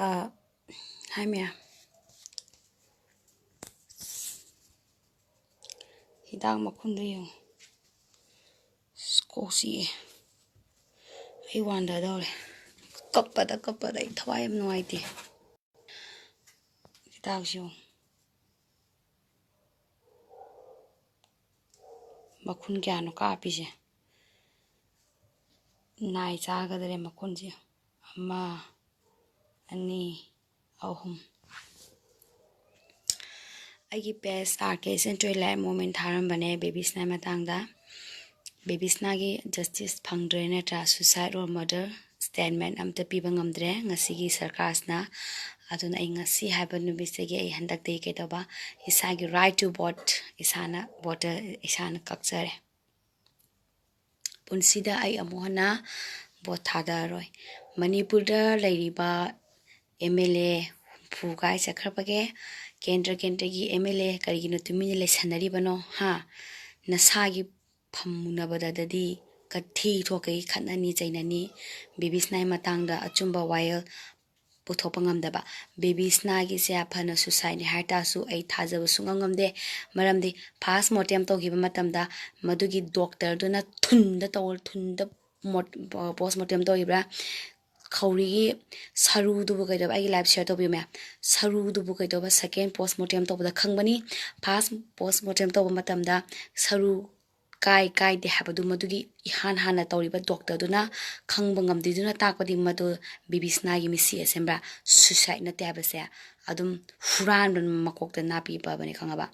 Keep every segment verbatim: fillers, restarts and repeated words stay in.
ꯑꯥ, ꯍꯥꯏ ꯃꯌꯥꯝ, ꯍꯤꯗꯥꯛ ꯃꯈꯨꯟꯗꯣ ꯌꯦꯡꯉꯨ꯫ ꯑꯁ, ꯀꯣꯛ ꯆꯤꯛꯑꯦ꯫ ꯑꯩ ꯋꯥꯟꯗꯗꯧꯔꯦ꯫ ꯀꯞꯄꯗ ꯀꯞꯄꯗ ꯑꯩ ꯊꯋꯥꯏ ꯌꯥꯝ ꯅꯨꯡꯉꯥꯏꯇꯦ꯫ ꯍꯤꯗꯥꯛꯁꯤ ꯌꯦꯡꯉꯨ꯫ ꯃꯈꯨꯟ ꯀꯌꯥꯅꯣ ꯀꯥꯞꯄꯤꯁꯦ? ꯅꯥꯏ ꯆꯥꯒꯗ꯭ꯔꯦ ꯃꯈꯨꯟꯁꯦ꯫ ꯑꯃ, ꯑꯅꯤ, ꯑꯍꯨꯝ꯫ ꯑꯩꯒꯤ ꯄꯦꯖ ꯑꯥꯔ ꯀꯦ ꯁꯦꯟꯇ꯭ꯔꯦꯜ ꯂꯥꯏꯐ ꯃꯣꯃꯦꯟ ꯊꯥꯔꯝꯕꯅꯦ ꯕꯦꯕꯤꯁꯅꯥ ꯃꯇꯥꯡꯗ꯫ ꯕꯦꯕꯤꯁꯅꯥꯒꯤ ꯖꯁꯇꯤꯁ ꯐꯪꯗ꯭ꯔꯦ ꯅꯠꯇ꯭ꯔꯥ? Suicide or murder statement ꯑꯝꯇ ꯄꯤꯕ ꯉꯝꯗ꯭ꯔꯦ ꯉꯁꯤꯒꯤ ꯁꯔꯀꯥꯔꯁꯤꯅ꯫ ꯑꯗꯨꯅ ꯑꯩ ꯉꯁꯤ ꯍꯥꯏꯕ ꯅꯨꯃꯤꯠꯁꯤꯗꯒꯤ ꯑꯩ ꯍꯟꯗꯛꯇꯒꯤ ꯀꯩꯗꯧꯕ, ꯏꯁꯥꯒꯤ right to vote ꯏꯁꯥꯅ ꯚꯣꯇꯔ ꯏꯁꯥꯅ ꯀꯛꯆꯔꯦ꯫ ꯄꯨꯟꯁꯤꯗ ꯑꯩ ꯑꯃꯨꯛ ꯍꯟꯅ ꯚꯣꯠ ꯊꯥꯗꯔꯔꯣꯏ꯫ ꯃꯅꯤꯄꯨꯔꯗ ꯂꯩꯔꯤꯕ ꯑꯦꯝ ꯑꯦꯜ ꯑꯦ ꯍꯨꯝꯐꯨ ꯀꯥꯏ ꯆꯠꯈ꯭ꯔꯕꯒꯦ? ꯀꯦꯟꯗ꯭ꯔ ꯀꯦꯟꯗ꯭ꯔꯒꯤ ꯑꯦꯝ ꯑꯦꯜ ꯑꯦ ꯀꯔꯤꯒꯤꯅꯣ ꯇꯨꯃꯤꯟꯅ ꯂꯩꯁꯟꯅꯔꯤꯕꯅꯣ? ꯍꯥ? ꯅꯁꯥꯒꯤ ꯐꯝꯃꯨꯅꯕꯗꯗꯤ ꯀꯊꯤ ꯊꯣꯛꯀꯩ ꯈꯠꯅꯅꯤ ꯆꯩꯅꯅꯤ꯫ ꯕꯦꯕꯤꯁꯅꯥꯏ ꯃꯇꯥꯡꯗ ꯑꯆꯨꯝꯕ ꯋꯥꯌꯦꯜ ꯄꯨꯊꯣꯛꯄ ꯉꯝꯗꯕ꯫ ꯕꯦꯕꯤꯁꯅꯥꯒꯤꯁꯦ ꯐꯅ suicideꯅꯤ ꯍꯥꯏ ꯇꯥꯔꯁꯨ ꯑꯩ ꯊꯥꯖꯕ ꯁꯨꯡꯉꯝ ꯉꯝꯗꯦ꯫ ꯃꯔꯝꯗꯤ post mortem ꯇꯧꯈꯤꯕ ꯃꯇꯝꯗ ꯃꯗꯨꯒꯤ ꯗꯣꯛꯇꯔꯗꯨꯅ ꯊꯨꯟꯗ ꯇꯧ-, ꯊꯨꯟꯗ ꯃꯣꯠ-, post mortem ꯇꯧꯈꯤꯕ꯭ꯔꯥ? ꯈꯧꯔꯤꯒꯤ ꯁꯔꯨꯗꯨꯕꯨ ꯀꯩꯗꯧꯕ, ꯑꯩꯒꯤ live share ꯇꯧꯕꯤꯌꯨ ꯃꯌꯥꯝ꯫ ꯁꯔꯨꯗꯨꯕꯨ ꯀꯩꯗꯧꯕ, second post mortem ꯇꯧꯕꯗ ꯈꯪꯕꯅꯤ꯫ First post mortem ꯇꯧꯕ ꯃꯇꯝꯗ ꯁꯔꯨ ꯀꯥꯏ ꯀꯥꯏꯗꯦ ꯍꯥꯏꯕꯗꯨ ꯃꯗꯨꯒꯤ ꯏꯍꯥꯟ ꯍꯥꯟꯅ ꯇꯧꯔꯤꯕ ꯗꯣꯛꯇꯔꯗꯨꯅ ꯈꯪꯕ ꯉꯝꯗ꯭ꯔꯤꯗꯨꯅ ꯇꯥꯛꯄꯗꯤ ꯃꯗꯨ ꯕꯦꯕꯤꯁꯅꯥꯒꯤ ꯃꯤꯠꯁꯤ ꯑꯁꯦꯡꯕ꯭ꯔꯥ? Suicide ꯅꯠꯇꯦ ꯍꯥꯏꯕꯁꯦ ꯑꯗꯨꯝ ꯍꯨꯔꯥꯟꯕ ꯃꯀꯣꯛꯇ ꯅꯥꯄꯤ ꯄꯕꯅꯤ, ꯈꯪꯉꯕ?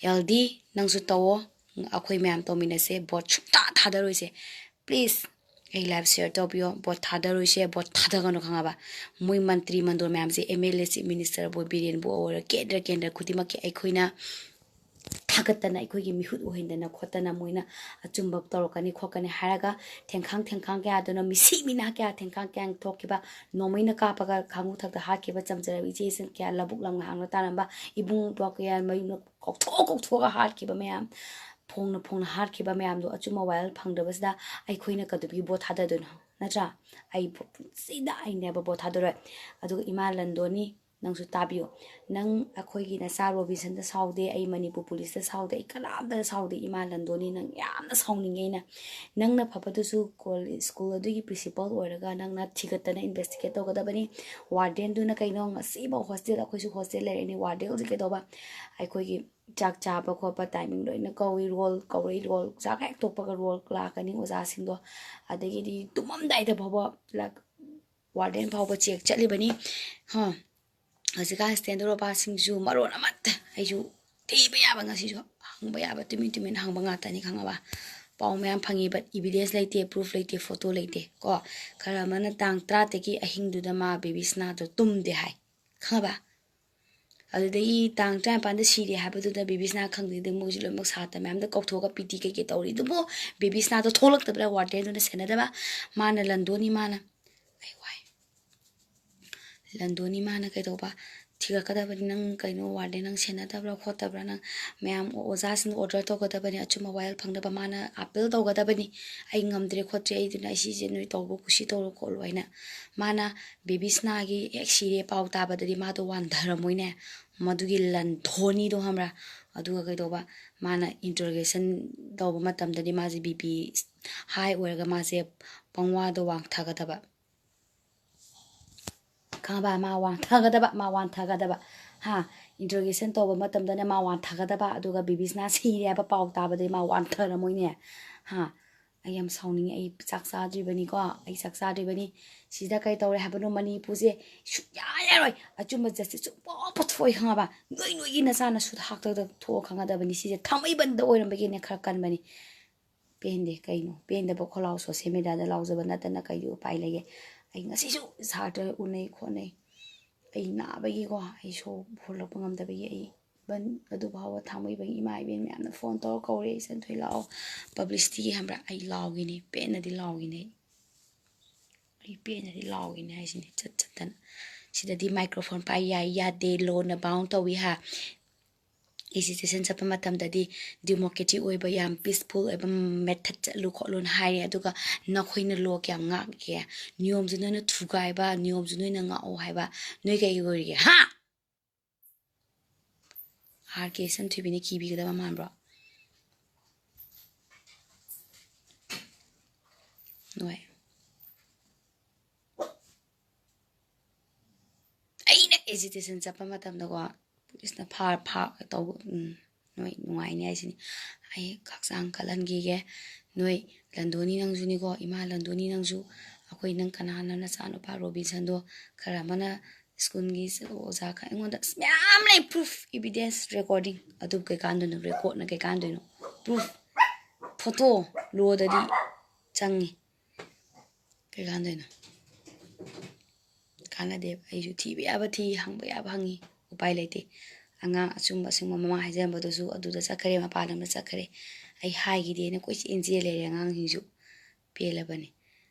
ꯑꯦꯜ ꯗꯤ, ꯅꯪꯁꯨ ꯇꯧꯋꯣ, ꯑꯩꯈꯣꯏ ꯃꯌꯥꯝ ꯇꯧꯃꯤꯟꯅꯁꯦ, ꯚꯣꯠ ꯁꯨꯡꯊꯥ ꯊꯥꯗꯔꯣꯏꯁꯦ꯫ Please, ꯑꯩ live share ꯇꯧꯕꯤꯌꯣ, ꯚꯣꯠ ꯊꯥꯗꯔꯣꯏꯁꯦ, ꯚꯣꯠ ꯊꯥꯗꯒꯅꯨ, ꯈꯪꯉꯕ? ꯃꯣꯏ ꯃꯟꯇ꯭ꯔꯤ ꯃꯟꯗꯣꯜ ꯃꯌꯥꯝꯁꯦ, ꯑꯦꯝ ꯑꯦꯜ ꯑꯦ, ꯆꯤꯐ ꯃꯤꯅꯤꯁꯇꯔꯕꯨ, ꯕꯤꯔꯦꯟꯕꯨ ꯑꯣꯏꯔꯣ, ꯀꯦꯟꯗ꯭ꯔ ꯀꯦꯟꯗ꯭ꯔ ꯈꯨꯗꯤꯡꯃꯛꯀꯤ ꯑꯩꯈꯣꯏꯅ ꯊꯥꯒꯠꯇꯅ, ꯑꯩꯈꯣꯏꯒꯤ ꯃꯤꯍꯨꯠ ꯎꯍꯟꯗꯅ ꯈꯣꯠꯇꯅ ꯃꯣꯏꯅ ꯑꯆꯨꯝꯕ ꯇꯧꯔꯛꯀꯅꯤ ꯈꯣꯠꯀꯅꯤ ꯍꯥꯏꯔꯒ ꯊꯦꯡꯈꯥꯡ ꯊꯦꯡꯈꯥꯡ ꯀꯌꯥꯗꯨꯅ, ꯃꯤꯁꯤ ꯃꯤꯅꯥ ꯀꯌꯥ ꯊꯦꯡꯈꯥꯡ ꯀꯌꯥ ꯊꯣꯛꯈꯤꯕ, ꯅꯣꯡꯃꯩꯅ ꯀꯥꯞꯄꯒ ꯈꯥꯡꯉꯨ ꯊꯛꯇ ꯍꯥꯠꯈꯤꯕ, ꯆꯝꯖꯔꯕ ꯏꯆꯦ ꯏꯆꯟ ꯀꯌꯥ, ꯂꯧꯕꯨꯛ ꯂꯝꯍꯥꯡꯗ ꯇꯥꯔꯝꯕ ꯏꯕꯨꯡ ꯏꯄ꯭ꯋꯥ ꯀꯌꯥ ꯃꯌꯨꯝꯗ ꯀꯧꯊꯣꯛ ꯀꯧꯊꯣꯛꯑꯒ ꯍꯥꯠꯈꯤꯕ ꯃꯌꯥꯝ, ꯐꯣꯡꯅ ꯐꯣꯡꯅ ꯍꯥꯠꯈꯤꯕ ꯃꯌꯥꯝꯗꯣ ꯑꯆꯨꯝꯕ ꯋꯥꯌꯦꯜ ꯐꯪꯗꯕꯁꯤꯗ ꯑꯩꯈꯣꯏꯅ ꯀꯩꯗꯧꯕꯒꯤ ꯚꯣꯠ ꯊꯥꯗꯗꯣꯏꯅꯣ? ꯅꯠꯇ꯭ꯔꯥ? ꯑꯩ ꯄꯨꯟꯁꯤꯗ ꯑꯩ never vote ꯊꯥꯗꯔꯣꯏ꯫ ꯑꯗꯨꯒ ꯏꯃꯥ ꯂꯟꯗꯣꯅꯤ, ꯅꯪꯁꯨ ꯇꯥꯕꯤꯌꯨ꯫ ꯅꯪ ꯑꯩꯈꯣꯏꯒꯤ ꯅꯆꯥ ꯔꯣꯕꯤꯟꯁꯟꯗ ꯁꯥꯎꯗꯦ, ꯑꯩ ꯃꯅꯤꯄꯨꯔ ꯄꯨꯂꯤꯁꯇ ꯁꯥꯎꯗꯦ, ꯑꯩ ꯀꯅꯥꯝꯇꯗ ꯁꯥꯎꯗꯦ꯫ ꯏꯃꯥ ꯂꯟꯗꯣꯅꯤ, ꯅꯪ ꯌꯥꯝꯅ ꯁꯥꯎꯅꯤꯡꯉꯦ ꯑꯩꯅ꯫ ꯅꯪꯅ ꯐꯕꯗꯨꯁꯨ ꯀꯣ-, ꯁ꯭ꯀꯨꯜ ꯑꯗꯨꯒꯤ ꯄ꯭ꯔꯤꯟꯁꯤꯄꯜ ꯑꯣꯏꯔꯒ ꯅꯪꯅ ꯊꯤꯒꯠꯇꯅ ꯏꯟꯚꯦꯁꯇꯤꯒꯦꯠ ꯇꯧꯒꯗꯕꯅꯤ꯫ ꯋꯥꯔꯗꯦꯟꯗꯨꯅ ꯀꯩꯅꯣ ꯉꯁꯤꯐꯥꯎ ꯍꯣꯁꯇꯦꯜ, ꯑꯩꯈꯣꯏꯁꯨ ꯍꯣꯁꯇꯦꯜ ꯂꯩꯔꯛꯏꯅꯤ, ꯋꯥꯔꯗꯦꯟ ꯍꯧꯖꯤꯛ ꯀꯩꯗꯧꯕ? ꯑꯩꯈꯣꯏꯒꯤ ꯆꯥꯛ ꯆꯥꯕ ꯈꯣꯠꯄ ꯇꯥꯏꯃꯤꯡ ꯂꯣꯏꯅ ꯀꯧꯏ, ꯔꯣꯜ ꯀꯧꯔꯛꯏ, ꯔꯣꯜ ꯆꯥꯛ ꯍꯦꯛ ꯇꯣꯛꯄꯒ ꯔꯣꯜ ꯂꯥꯛꯀꯅꯤ ꯑꯣꯖꯥꯁꯤꯡꯗꯣ꯫ ꯑꯗꯒꯤꯗꯤ ꯇꯨꯝꯃꯝꯗꯥꯏꯗ ꯐꯥꯎꯕ ꯂꯥꯛ-, ꯋꯥꯔꯗꯦꯟ ꯐꯥꯎꯕ ꯆꯦꯛ ꯆꯠꯂꯤꯕꯅꯤ꯫ ꯍꯥ, ꯍꯧꯖꯤꯛꯀꯥꯟ ꯁ꯭ꯇꯦꯟꯗꯔ ꯑꯣꯖꯥꯁꯤꯡꯁꯨ ꯃꯔꯣꯟ ꯑꯃꯠꯇ, ꯑꯩꯁꯨ ꯊꯤꯕ ꯌꯥꯕ ꯉꯁꯤꯁꯨ ꯍꯪꯕ ꯌꯥꯕ ꯇꯨꯃꯤꯟ ꯇꯨꯃꯤꯟ ꯍꯪꯕ ꯉꯥꯛꯇꯅꯤ, ꯈꯪꯉꯕ? ꯄꯥꯎ ꯃꯌꯥꯝ ꯐꯪꯉꯤ, but evidence ꯂꯩꯇꯦ, proof ꯂꯩꯇꯦ, photo ꯂꯩꯇꯦ ꯀꯣ꯫ ꯈꯔ ꯑꯃꯅ ꯇꯥꯡ ꯇꯔꯥꯇꯔꯦꯠꯀꯤ ꯑꯍꯤꯡꯗꯨꯗ ꯃꯥ ꯕꯦꯕꯤ ꯁꯅꯥꯗꯣ ꯇꯨꯝꯗꯦ ꯍꯥꯏ, ꯈꯪꯉꯕ? ꯑꯗꯨꯗꯒꯤ ꯇꯥꯡ ꯇꯔꯥꯅꯤꯄꯥꯟꯗ ꯁꯤꯔꯦ ꯍꯥꯏꯕꯗꯨꯗ ꯕꯦꯕꯤ ꯁꯅꯥ ꯈꯪꯗꯦꯗ, ꯃꯣꯏꯁꯨ ꯂꯣꯏꯅꯃꯛ ꯁꯥꯇ꯭ꯔ ꯃꯌꯥꯝꯗ ꯀꯧꯊꯣꯛꯑꯒ ꯄꯤ ꯇꯤ ꯀꯩꯀꯩ ꯇꯧꯔꯤ꯫ ꯑꯗꯨꯕꯨ ꯕꯦꯕꯤ ꯁꯅꯥꯗꯣ ꯊꯣꯛꯂꯛꯇꯕ꯭ꯔꯥ? ꯋꯥꯔꯗꯦꯟꯗꯨꯅ ꯁꯦꯟꯅꯗꯕ, ꯃꯥꯅ ꯂꯟꯗꯣꯅꯤ, ꯃꯥꯅ, ꯑꯩ ꯋꯥꯏ, ꯂꯟꯗꯣꯅꯤ, ꯃꯥꯅ ꯀꯩꯗꯧꯕ? ꯊꯤꯒꯠꯀꯗꯕꯅꯤ꯫ ꯅꯪ ꯀꯩꯅꯣ ꯋꯥꯔꯗꯦꯟ, ꯅꯪ ꯁꯦꯟꯅꯗꯕ꯭ꯔꯥ ꯈꯣꯠꯇꯕ꯭ꯔꯥ? ꯅꯪ ꯃꯌꯥꯝ ꯑꯣꯖꯥꯁꯤꯡꯗ ꯑꯣꯔꯗꯔ ꯇꯧꯒꯗꯕꯅꯤ, ꯑꯆꯨꯝꯕ ꯋꯥꯌꯦꯜ ꯐꯪꯅꯕ ꯃꯥꯅ ꯑꯥꯄꯤꯜ ꯇꯧꯒꯗꯕꯅꯤ꯫ ꯑꯩ ꯉꯝꯗ꯭ꯔꯦ ꯈꯣꯠꯇ꯭ꯔꯦ, ꯑꯩꯗꯨꯅ ꯑꯩ ꯁꯤꯁꯦ ꯅꯣꯏ ꯇꯧꯕ ꯀꯨꯁꯤ ꯇꯧꯔꯣ ꯈꯣꯠꯂꯣ ꯍꯥꯏꯅ꯫ ꯃꯥꯅ ꯕꯦꯕꯤ ꯁꯅꯥꯒꯤ ꯍꯦꯛ ꯁꯤꯔꯦ ꯄꯥꯎ ꯇꯥꯕꯗꯗꯤ ꯃꯥꯗꯣ ꯋꯥꯟꯊꯔꯝꯃꯣꯏꯅꯦ, ꯃꯗꯨꯒꯤ ꯂꯟꯊꯣꯅꯤꯗꯣ, ꯈꯪꯕ꯭ꯔꯥ? ꯑꯗꯨꯒ ꯀꯩꯗꯧꯕ, ꯃꯥꯅ ꯏꯟꯇꯔꯣꯒꯦꯁꯟ ꯇꯧꯕ ꯃꯇꯝꯗꯗꯤ ꯃꯥꯁꯦ ꯕꯤ ꯄꯤ ꯍꯥꯏ ꯑꯣꯏꯔꯒ ꯃꯥꯁꯦ ꯄꯪꯋꯥꯗꯣ ꯋꯥꯡꯊꯒꯗꯕ, ꯈꯪꯉꯕ? ꯃꯥ ꯋꯥꯟꯊꯒꯗꯕ, ꯃꯥ ꯋꯥꯟꯊꯒꯗꯕ꯫ ꯍꯥ, ꯏꯟꯇꯔꯣꯒꯦꯁꯟ ꯇꯧꯕ ꯃꯇꯝꯗꯅ ꯃꯥ ꯋꯥꯟꯊꯒꯗꯕ, ꯑꯗꯨꯒ ꯕꯦꯕꯤ ꯁꯅꯥ ꯁꯤꯔꯦ ꯍꯥꯏꯕ ꯄꯥꯎ ꯇꯥꯕꯗꯩ ꯃꯥ ꯋꯥꯟꯊꯔꯝꯃꯣꯏꯅꯦ꯫ ꯍꯥ, ꯑꯩ ꯌꯥꯝ ꯁꯥꯎꯅꯤꯡꯉꯦ꯫ ꯑꯩ ꯆꯥꯛ ꯆꯥꯗ꯭ꯔꯤꯕꯅꯤꯀꯣ, ꯑꯩ ꯆꯥꯛ ꯆꯥꯗ꯭ꯔꯤꯕꯅꯤ꯫ ꯁꯤꯗ ꯀꯩ ꯇꯧꯔꯦ ꯍꯥꯏꯕꯅꯣ? ꯃꯅꯤꯄꯨꯔꯁꯦ ꯁꯨꯡꯌꯥ ꯌꯥꯔꯣꯏ꯫ ꯑꯆꯨꯝꯕ ꯖꯁꯇꯤꯁ ꯁꯨꯡꯄꯥꯎ ꯄꯨꯊꯣꯛꯑꯣꯏ, ꯈꯪꯉꯕ? ꯅꯣꯏ ꯅꯣꯏꯒꯤ ꯅꯆꯥꯅꯁꯨ ꯍꯥꯛꯇꯛꯇ ꯊꯣꯛꯑ ꯈꯪꯒꯗꯕꯅꯤ꯫ ꯁꯤꯁꯦ ꯊꯥꯡꯃꯩꯕꯟꯗ ꯑꯣꯏꯔꯝꯕꯒꯤꯅꯦ ꯈꯔ ꯀꯟꯕꯅꯤ꯫ ꯄꯦꯟꯗꯦ꯫ ꯀꯩꯅꯣ ꯄꯦꯟꯗꯕ ꯈꯣꯜꯂꯥꯎ? ꯁꯣꯁꯦꯜ ꯃꯦꯗꯤꯌꯥꯗ ꯂꯥꯎꯖꯕ ꯅꯠꯇꯅ ꯀꯩꯗꯤ ꯎꯄꯥꯏ ꯂꯩꯒꯦ? ꯑꯩ ꯉꯁꯤꯁꯨ ꯁꯥꯇ꯭ꯔ ꯎꯅꯩ ꯈꯣꯠꯅꯩ꯫ ꯑꯩ ꯅꯥꯕꯒꯤꯀꯣ, ꯑꯩ ꯁꯣ ꯍꯣꯜꯂꯛꯄ ꯉꯝꯗꯕꯒꯤ ꯑꯩ ꯏꯚꯟ ꯑꯗꯨ ꯐꯥꯎꯕ ꯊꯥꯡꯃꯩꯕꯟ ꯏꯃꯥ ꯏꯕꯦꯟ ꯃꯌꯥꯝꯅ ꯐꯣꯟ ꯇꯧꯔ ꯀꯧꯔꯦ, "ꯏꯆꯟꯊꯣꯏ ꯂꯥꯛꯑꯣ, ꯄꯕ꯭ꯂꯤꯁꯤꯇꯤꯒꯤ ꯍꯥꯏꯕ꯭ꯔꯥ?" ꯑꯩ ꯂꯥꯎꯒꯤꯅꯤ, ꯄꯦꯟꯅꯗꯤ ꯂꯥꯎꯒꯤꯅꯤ꯫ ꯑꯩ ꯄꯦꯟꯅꯗꯤ ꯂꯥꯎꯒꯤꯅꯤ ꯍꯥꯏꯁꯤꯅꯤ, ꯆꯠ ꯆꯠꯇꯅ꯫ ꯁꯤꯗꯗꯤ ꯃꯥꯏꯀ꯭ꯔꯣꯐꯣꯟ ꯄꯥꯏ ꯌꯥꯏ ꯌꯥꯗꯦ, ꯂꯣꯅ ꯕꯥꯎꯟ ꯇꯧꯏ ꯍꯥ꯫ ꯑꯦꯖꯤꯇꯦꯁꯟ ꯆꯠꯄ ꯃꯇꯝꯗꯗꯤ ꯗꯤꯃꯣꯀ꯭ꯔꯦꯇꯤꯛ ꯑꯣꯏꯕ, ꯌꯥꯝ ꯄꯤꯁꯐꯨꯜ ꯑꯣꯏꯕ ꯃꯦꯊꯠ ꯆꯠꯂꯨ ꯈꯣꯠꯂꯨꯅ ꯍꯥꯏꯔꯦ꯫ ꯑꯗꯨꯒ ꯅꯈꯣꯏꯅ ꯂꯣ ꯀꯌꯥꯝ ꯉꯥꯛꯀꯦ? ꯅꯤꯌꯣꯝꯁꯨ ꯅꯣꯏꯅ ꯊꯨꯒꯥꯏꯕ, ꯅꯤꯌꯣꯝꯁꯨ ꯅꯣꯏꯅ ꯉꯥꯛꯑꯣ ꯍꯥꯏꯕ, ꯅꯣꯏ ꯀꯩ ꯑꯣꯏꯔꯤꯒꯦ? ꯍꯥ? ꯑꯥꯔ ꯀꯦ ꯁꯟꯊꯣꯏꯕꯤꯅ ꯀꯤꯕꯤꯒꯗꯕ ꯃꯥꯟꯕ꯭ꯔꯣ? ꯅꯣꯏ꯫ ꯑꯩꯅ ꯑꯦꯖꯤꯇꯦꯁꯟ ꯆꯠꯄ ꯃꯇꯝꯗꯀꯣ, ꯄꯨꯂꯤꯁꯅ ꯐꯥ ꯐꯥ ꯇꯧꯕ, ꯎꯝ, ꯅꯣꯏ ꯅꯨꯡꯉꯥꯏꯅꯤ ꯍꯥꯏꯁꯤꯅꯤ꯫ ꯑꯩ ꯍꯛꯆꯥꯡ ꯀꯜꯍꯟꯈꯤꯒꯦ꯫ ꯅꯣꯏ ꯂꯟꯗꯣꯅꯤ ꯅꯪꯁꯨꯅꯤꯀꯣ, ꯏꯃꯥ ꯂꯟꯗꯣꯅꯤ ꯅꯪꯁꯨ, ꯑꯩꯈꯣꯏ ꯅꯪ ꯀꯅꯥꯅꯣ ꯅꯆꯥꯅꯨꯄꯥ ꯔꯣꯕꯤꯟꯁꯟꯗꯣ ꯈꯔ ꯑꯃꯅ ꯁ꯭ꯀꯨꯜꯒꯤ ꯑꯣꯖꯥ ꯈꯔ ꯑꯩꯉꯣꯟꯗ ꯑꯁ ꯃꯌꯥꯝ ꯂꯩ, ꯄ꯭ꯔꯨꯐ, ꯏꯕꯤꯗꯦꯟꯁ, ꯔꯦꯀꯣꯔꯗꯤꯡ꯫ ꯑꯗꯨ ꯀꯩꯀꯥꯟꯗꯣꯏꯅꯣ? ꯔꯦꯀꯣꯔꯗꯅ ꯀꯩꯀꯥꯟꯗꯣꯏꯅꯣ? ꯄ꯭ꯔꯨꯐ, ꯐꯣꯇꯣ, ꯂꯣꯗꯗꯤ ꯆꯪꯉꯤ꯫ ꯀꯩꯀꯥꯟꯗꯣꯏꯅꯣ? ꯀꯥꯟꯅꯗꯦꯕ꯫ ꯑꯩꯁꯨ ꯊꯤꯕ ꯌꯥꯕ ꯊꯤ, ꯍꯪꯕ ꯌꯥꯕ ꯍꯪꯉꯤ, ꯎꯄꯥꯏ ꯂꯩꯇꯦ꯫ ꯑꯉꯥꯡ ꯑꯆꯨꯝꯕ ꯑꯁꯦꯡꯕ ꯃꯃꯥ ꯍꯥꯏꯖꯔꯝꯕꯗꯨꯁꯨ ꯑꯗꯨꯗ ꯆꯠꯈ꯭ꯔꯦ, ꯃꯄꯥꯟ ꯂꯝꯗ ꯆꯠꯈ꯭ꯔꯦ꯫ ꯑꯩ ꯍꯥꯏꯈꯤꯗꯦꯅ ꯀꯣꯏꯆꯦꯟ ꯆꯦꯟ ꯂꯩꯔꯦ ꯑꯉꯥꯡꯁꯤꯡꯁꯨ꯫ ꯄꯦꯜꯂꯕꯅꯤ꯫